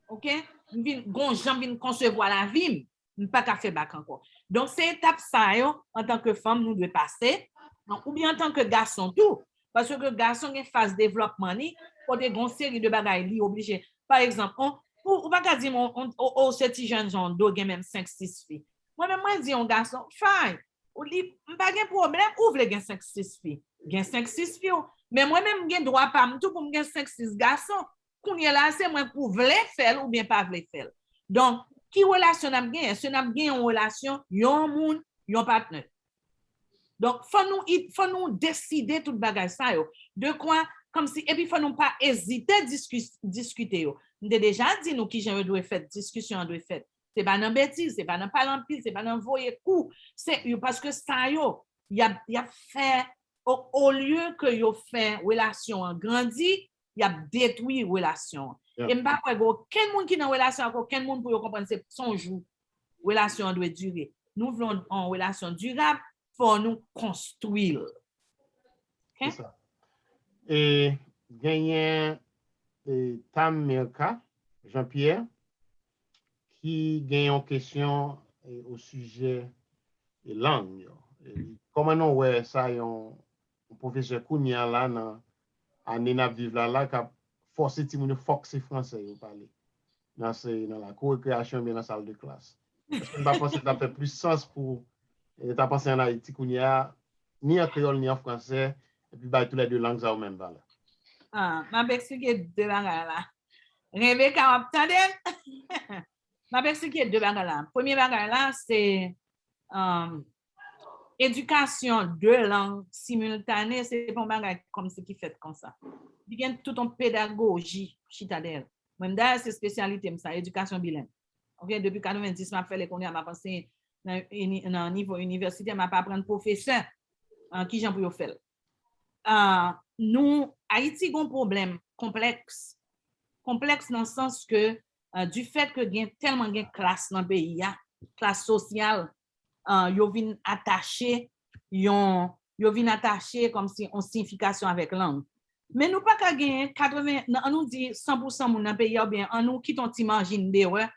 Oke? M vin, gon jan m vin konsevwa lavi m, m pa ka fè bak ankò. Donk, se etap sa yo, antanke fanm, nou dwe pase, oubyen antanke gason tou. Paske gason gen faz devlòpman li, kote gon seri de bagay li oblije. Pa egzanp, on- ou, ou pa ka di m, on- on- o, o, se ti jènjan w dwe gen menm senk, sis fi. Mwen menm, mwen di yon gason, fine, ou li, m pa gen pwoblèm, ou vle gen senk, sis fi. Gen senk, sis fi w. Men mwen menm, m gen dwa pa m tou pou m gen senk, sis gason. Kounye la, se mwen pou vle fè l oubyen pa vle fè l. Donk, ki relasyon n ap genyen? Èske n ap gen yon relasyon, yon moun, yon patnè? Donk, fò nou, i- fò nou deside tout bagay sa yo. De kwa, kòmsi, epi fò nou pa ezite diskis- diskite yo. M te deja di nou kijan yo dwe fèt, diskisyon an dwe fèt. Se pa nan betiz, se pa nan pale anpil, se pa nan voye kou. Se yo, paske sa yo, y ap, y ap fè, o- olye ke yo fè relasyon an grandi, y ap detwi relasyon an. E m pa kwè gen okenn moun ki nan relasyon ak okenn moun pou yo konprann se, se yon jou relasyon an dwe dire. Nou vle yon, yon relasyon dirab, fò nou konstwi l. Oke? Se sa. E genyen e, Tam Mirka Jean Pierre ki gen yon kesyon e, o sijè e, lang yo. E, kòman nou wè sa yon, yon pwofesè kounye a la nan ane n ap viv la la k ap fòse timoun yo fòk se fransè yo pale nan se nan lakou rekreyasyon oubyen nan sal de klas? Èske n pa panse l t ap fè plis sans pou e, ta panse an Ayiti kounye a ni an kreyòl ni an fransè epi bay toulède lang sa yo menm valè? Ah, m ap eksplike de bagay la. Rebecca, w ap tande m? M ap eksplike de bagay la. Premye bagay la, se um, edikasyon de lang similtane, se pa yon bagay kòmsi ki fèt konsa. Li gen tout yon pedagoji chita dèyè l. Mwen, dayè, se espesyalite m sa, edikasyon bileng. Oke, depi katrevendis, m ap fè l, e kounye a m ap ansenye nan, ini- nan nivo inivèsitè, m ap aprann pwofesè ah, kijan pou yo fè l. Ah, nou, Ayiti gon pwoblèm konplèks. Konplèks nan sans ke, ah, du fait que gen tèlman gen klas nan peyi a, klas sosyal, ah, yo vin atache yon, yo vin atache kòmsi yon siyifikasyon avèk lang. Men nou pa ka genyen katreven, nan- an nou di san pou san moun nan peyi a, oubyen an nou kite yon ti majin derè,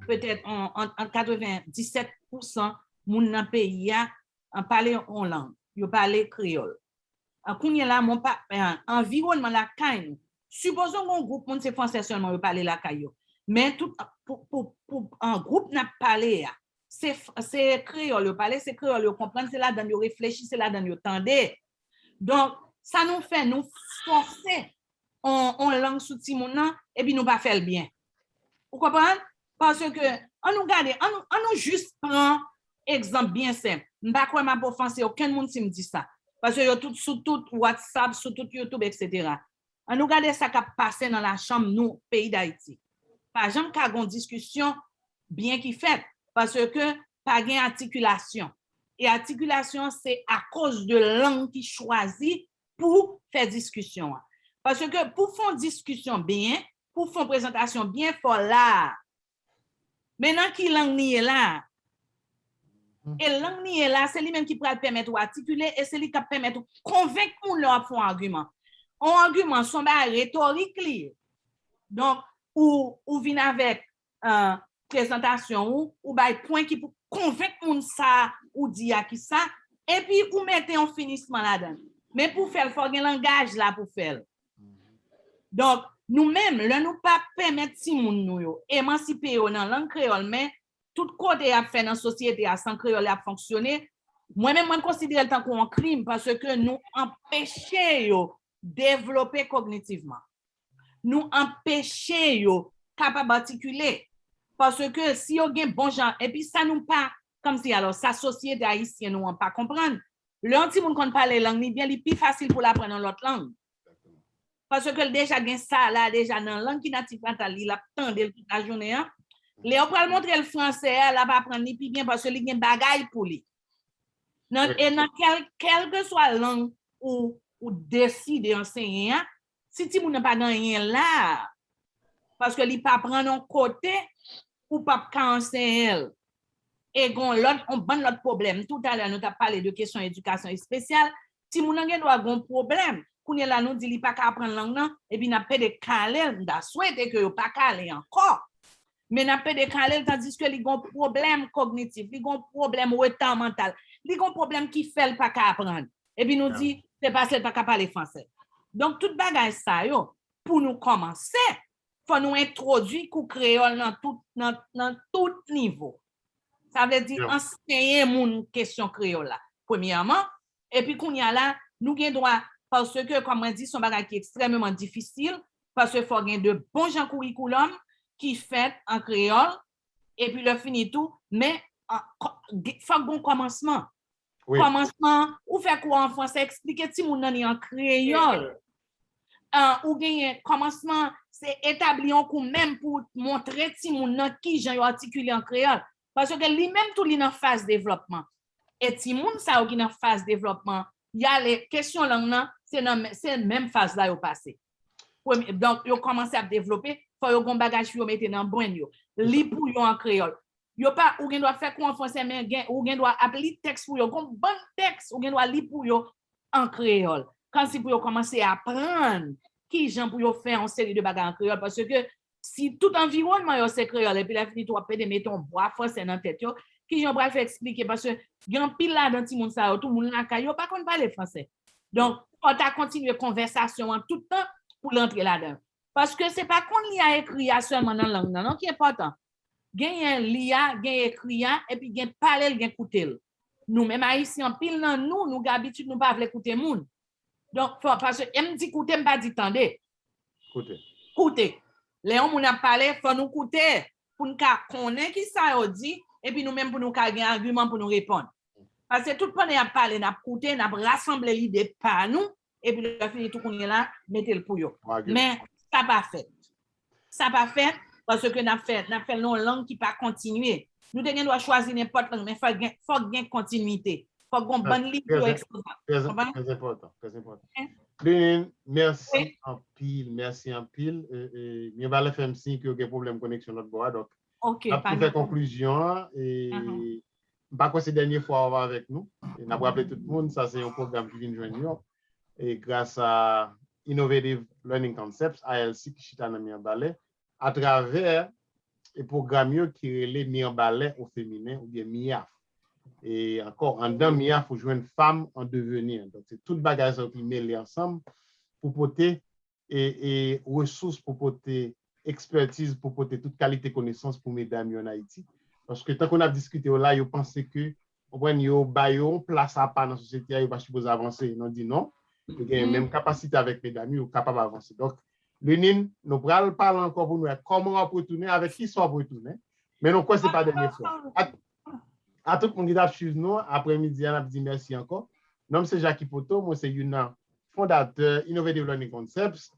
petèt an- ant ant katrevendisèt pou san moun nan peyi a an pale yon lang, yo pale kreyòl. An kounye la, mon pa, an- anviwònman lakay nou. Sipozon gen yon gwoup moun se fransè sèlman yo pale lakay yo. Men tout pou, pou, pou an gwoup n ap pale a, se f- se kreyòl yo pale, se kreyòl yo konprann, se ladan l yo reflechi, se ladan l yo tande. Donk, sa nou fè, nou fòse on, on lang sou timoun nan, epi nou pa fè l byen. Ou konprann? Paske, an nou gade, an nou, an nou jis pran egzanp byen senp. M pa kwè m ap ofanse okenn moun si m di sa. Paske yo tout sou tout WhatsApp, sou tout YouTube, etsetera. An nou gade sa k ap pase nan lachanm nou, peyi Dayiti. Pa janm ka gon diskisyon byen ki fèt, paske pa gen atikilasyon. E atikilasyon an se akoz de lang ki chwazi pou fè diskisyon an. Paske pou fè yon diskisyon byen, pou fè yon prezantasyon byen, fò la. Men nan ki lang li ye la? E lang li ye la, se li menm ki pral pèmèt ou atikile, e se li k ap pèmèt ou konvenk moun lè w ap fè yon agiman. Yon agiman, se yon bagay retorik li ye. Donk, ou, ou vin avèk, euh, prezantasyon ou, ou bay pwen ki pou konvenk moun sa ou di a ki sa, epi ou mete yon finisman ladan l. Men pou fè l, fò gen langaj la pou fè l. Donk, nou menm, lè nou pa pèmèt timoun nou yo emansipe yo nan lang kreyòl, men tout kote y ap fè nan sosyete a san kreyòl y ap fonksyone, mwen menm, mwen konsidere l tankou yon krim, paske nou anpeche yo devlope kognitivman. Nou anpeche yo kapab atikile. Paske si yo gen bon jan, epi sa nou pa, kòmsi alò, sa sosyete ayisyen nou an pa konprann. Lè yon timoun konn pale lang li byen, li pi fasil pou l aprann yon lòt lang. Paske l deja gen sa la, deja nan lang ki natif natal li, l ap tande l tout lajounen an. Lè yo pral montre l franse a, l ap aprann li pi byen paske li gen bagay pou li. Nan, e nan kèl, kèlkeswa lang ou, ou deside ansenye a, si timoun nan pa gen anyen la, paske li pa pran yon kote, ou p ap ka ansenye l. E gen yon lòt, yon bann lòt pwoblèm. Toutalè, nou t ap pale de kesyon edikasyon espesyal. Timoun nan gen dwa gen yon pwoblèm. Kounye la, nou di li pa ka aprann lang nan, epi n ap pede kale l. M ta swete ke yo pa kale ankò. Men n ap pede kale l, tandiske li gen yon pwoblèm kognitif, li gen yon pwoblèm reta mantal, li gen yon pwoblèm ki fè l pa ka aprann. Epi nou di, se paske l pa ka pale franse. Donk, tout bagay sa yo, pou nou kòmanse, fò nou entwodui kou kreyòl nan tout, nan, nan tout nivo. Sa vle di ansenye moun kesyon kreyòl la, premyèman. Epi kounye a la, nou gen dwa, paske, kòm mwen di, se yon bagay ki ekstrèmeman difisil, paske fò gen de bon jan kourikoulòm ki fèt an kreyòl, epi lè fini tou, men, an, kò-, ge-, fòk gen yon kòmansman. Wi. Kòmansman, ou fè kou an franse, eksplike timoun nan li an kreyòl. An, ou genyen kòmansman, se etabli yon kou menm pou montre timoun nan kijan yo atikile an kreyòl. Paske li menm tou, li nan faz devlòpman. E timoun sa yo ki nan faz devlòpman, y ale, kesyon lang nan, se nan men-, se menm faz la yo pase. Premye, donk, yo kòmanse ap devlope, fò yo gen yon bagaj pou yo mete nan brenn yo. Li pou yo an kreyòl. Yo pa, ou gen dwa fè kou an franse, men gen, ou gen dwa ap li tèks pou yo. Gen yon bann tèks, ou gen dwa li pou yo an kreyòl. Kòmsi pou yo kòmanse aprann kijan pou yo fè yon seri de bagay an kreyòl. Paske si tout anviwònman yo se kreyòl, epi lè fini tou w ap pede mete yon bwa franse nan tèt yo, kijan w pral fè eksplike? Paske gen anpil ladan timoun sa yo, tou moun lakay yo pa konn pale franse. Donk, fò w ta kontinye konvèsasyon an tout tan pou l antre ladan. Paske se pa konn li a ekri a sèlman nan lang nan, non, ki enpòtan. Genyen li a, gen ekri a, epi gen pale l, gen koute l. Nou menm Ayisyen, anpil nan nou, nou gen abitid nou pa vle koute moun. Donk, fò, paske, e m di koute, m pa di tande. Koute. Koute. Lè yon moun ap pale, fò nou koute pou n ka konnen ki sa yo di, epi nou menm pou nou ka gen agiman pou nou reponn. Paske tout pandan y ap pale, n ap koute, n ap rasanble lide pa nou, epi lè fini tou kounye la, mete l pou yo. Men, sa pa fèt. Sa pa fèt, paske n ap fè, n ap fè l nan yon lang ki pa kontinye. Nou te gen dwa chwazi nenpòt lang, men fòk gen, fòk gen kontinwite. Fòk gen yon bann liy pou yo ekspoze. Trè, trè enpòtan, trè enpòtan. Lunine, mèsi anpil, mèsi anpil. E, e, Mirebalais fè m siy ke yo gen pwoblèm koneksyon lòt bò a, donk, n ap tou fè konklizyon an, e m pa kwè se dènye fwa w ap avèk nou. E n ap raple tout moun, sa se yon pwogram ki vin jwenn yo. E gras a Innovative Learning Concepts, I L C, ki chita nan Mirebalais, atravè e pwogram yo ki rele Mirebalais o feminen oubyen MIAF. E ankò, anndan MIAF, ou jwenn Femme en devenir. Donk, se tout bagay sa yo ki mele ansanm pou pote e, e resous, pou pote ekspertiz, pou pote tout kalite konesans pou medam yo ann Ayiti. Paske tankou n ap diskite yo la, yo panse ke, konprann, yo ba yo yon plas apa nan sosyete a, yo pa sipoze avanse. Nou di non, yo gen menm kapasite avèk medam yo, yo kapab avanse. Donk, Lunine, nou pral pale ankò pou nou wè kòman w ap retounen, avèk kisa w ap retounen. Men nou kwè se pa dènye fwa. A, a tout moun ki t ap swiv nou, aprèmidi a, n ap di mèsi ankò. Non m se Jacky Poto, mwen se youn nan fondatè Innovative Learning Concepts,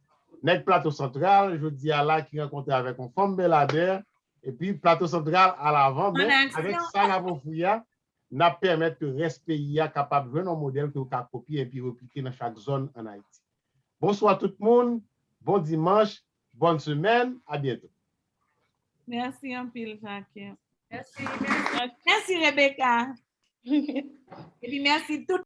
nèg Plato Santral, jodi a la ki rankontre avèk yon fanm Beladè, epi Plato Santral alavan, men avèk sa n ap ofri a, n ap pèmèt ke rès peyi a kapab jwenn yon modèl ke yo ka kopye epi replike nan chak zòn ann Ayiti. Bonswa tout moun, bon dimanch, bòn semèn, a byento. Mèsi anpil, Jacques. Mèsi, mèsi. Mèsi, Rebecca. Epi mèsi tout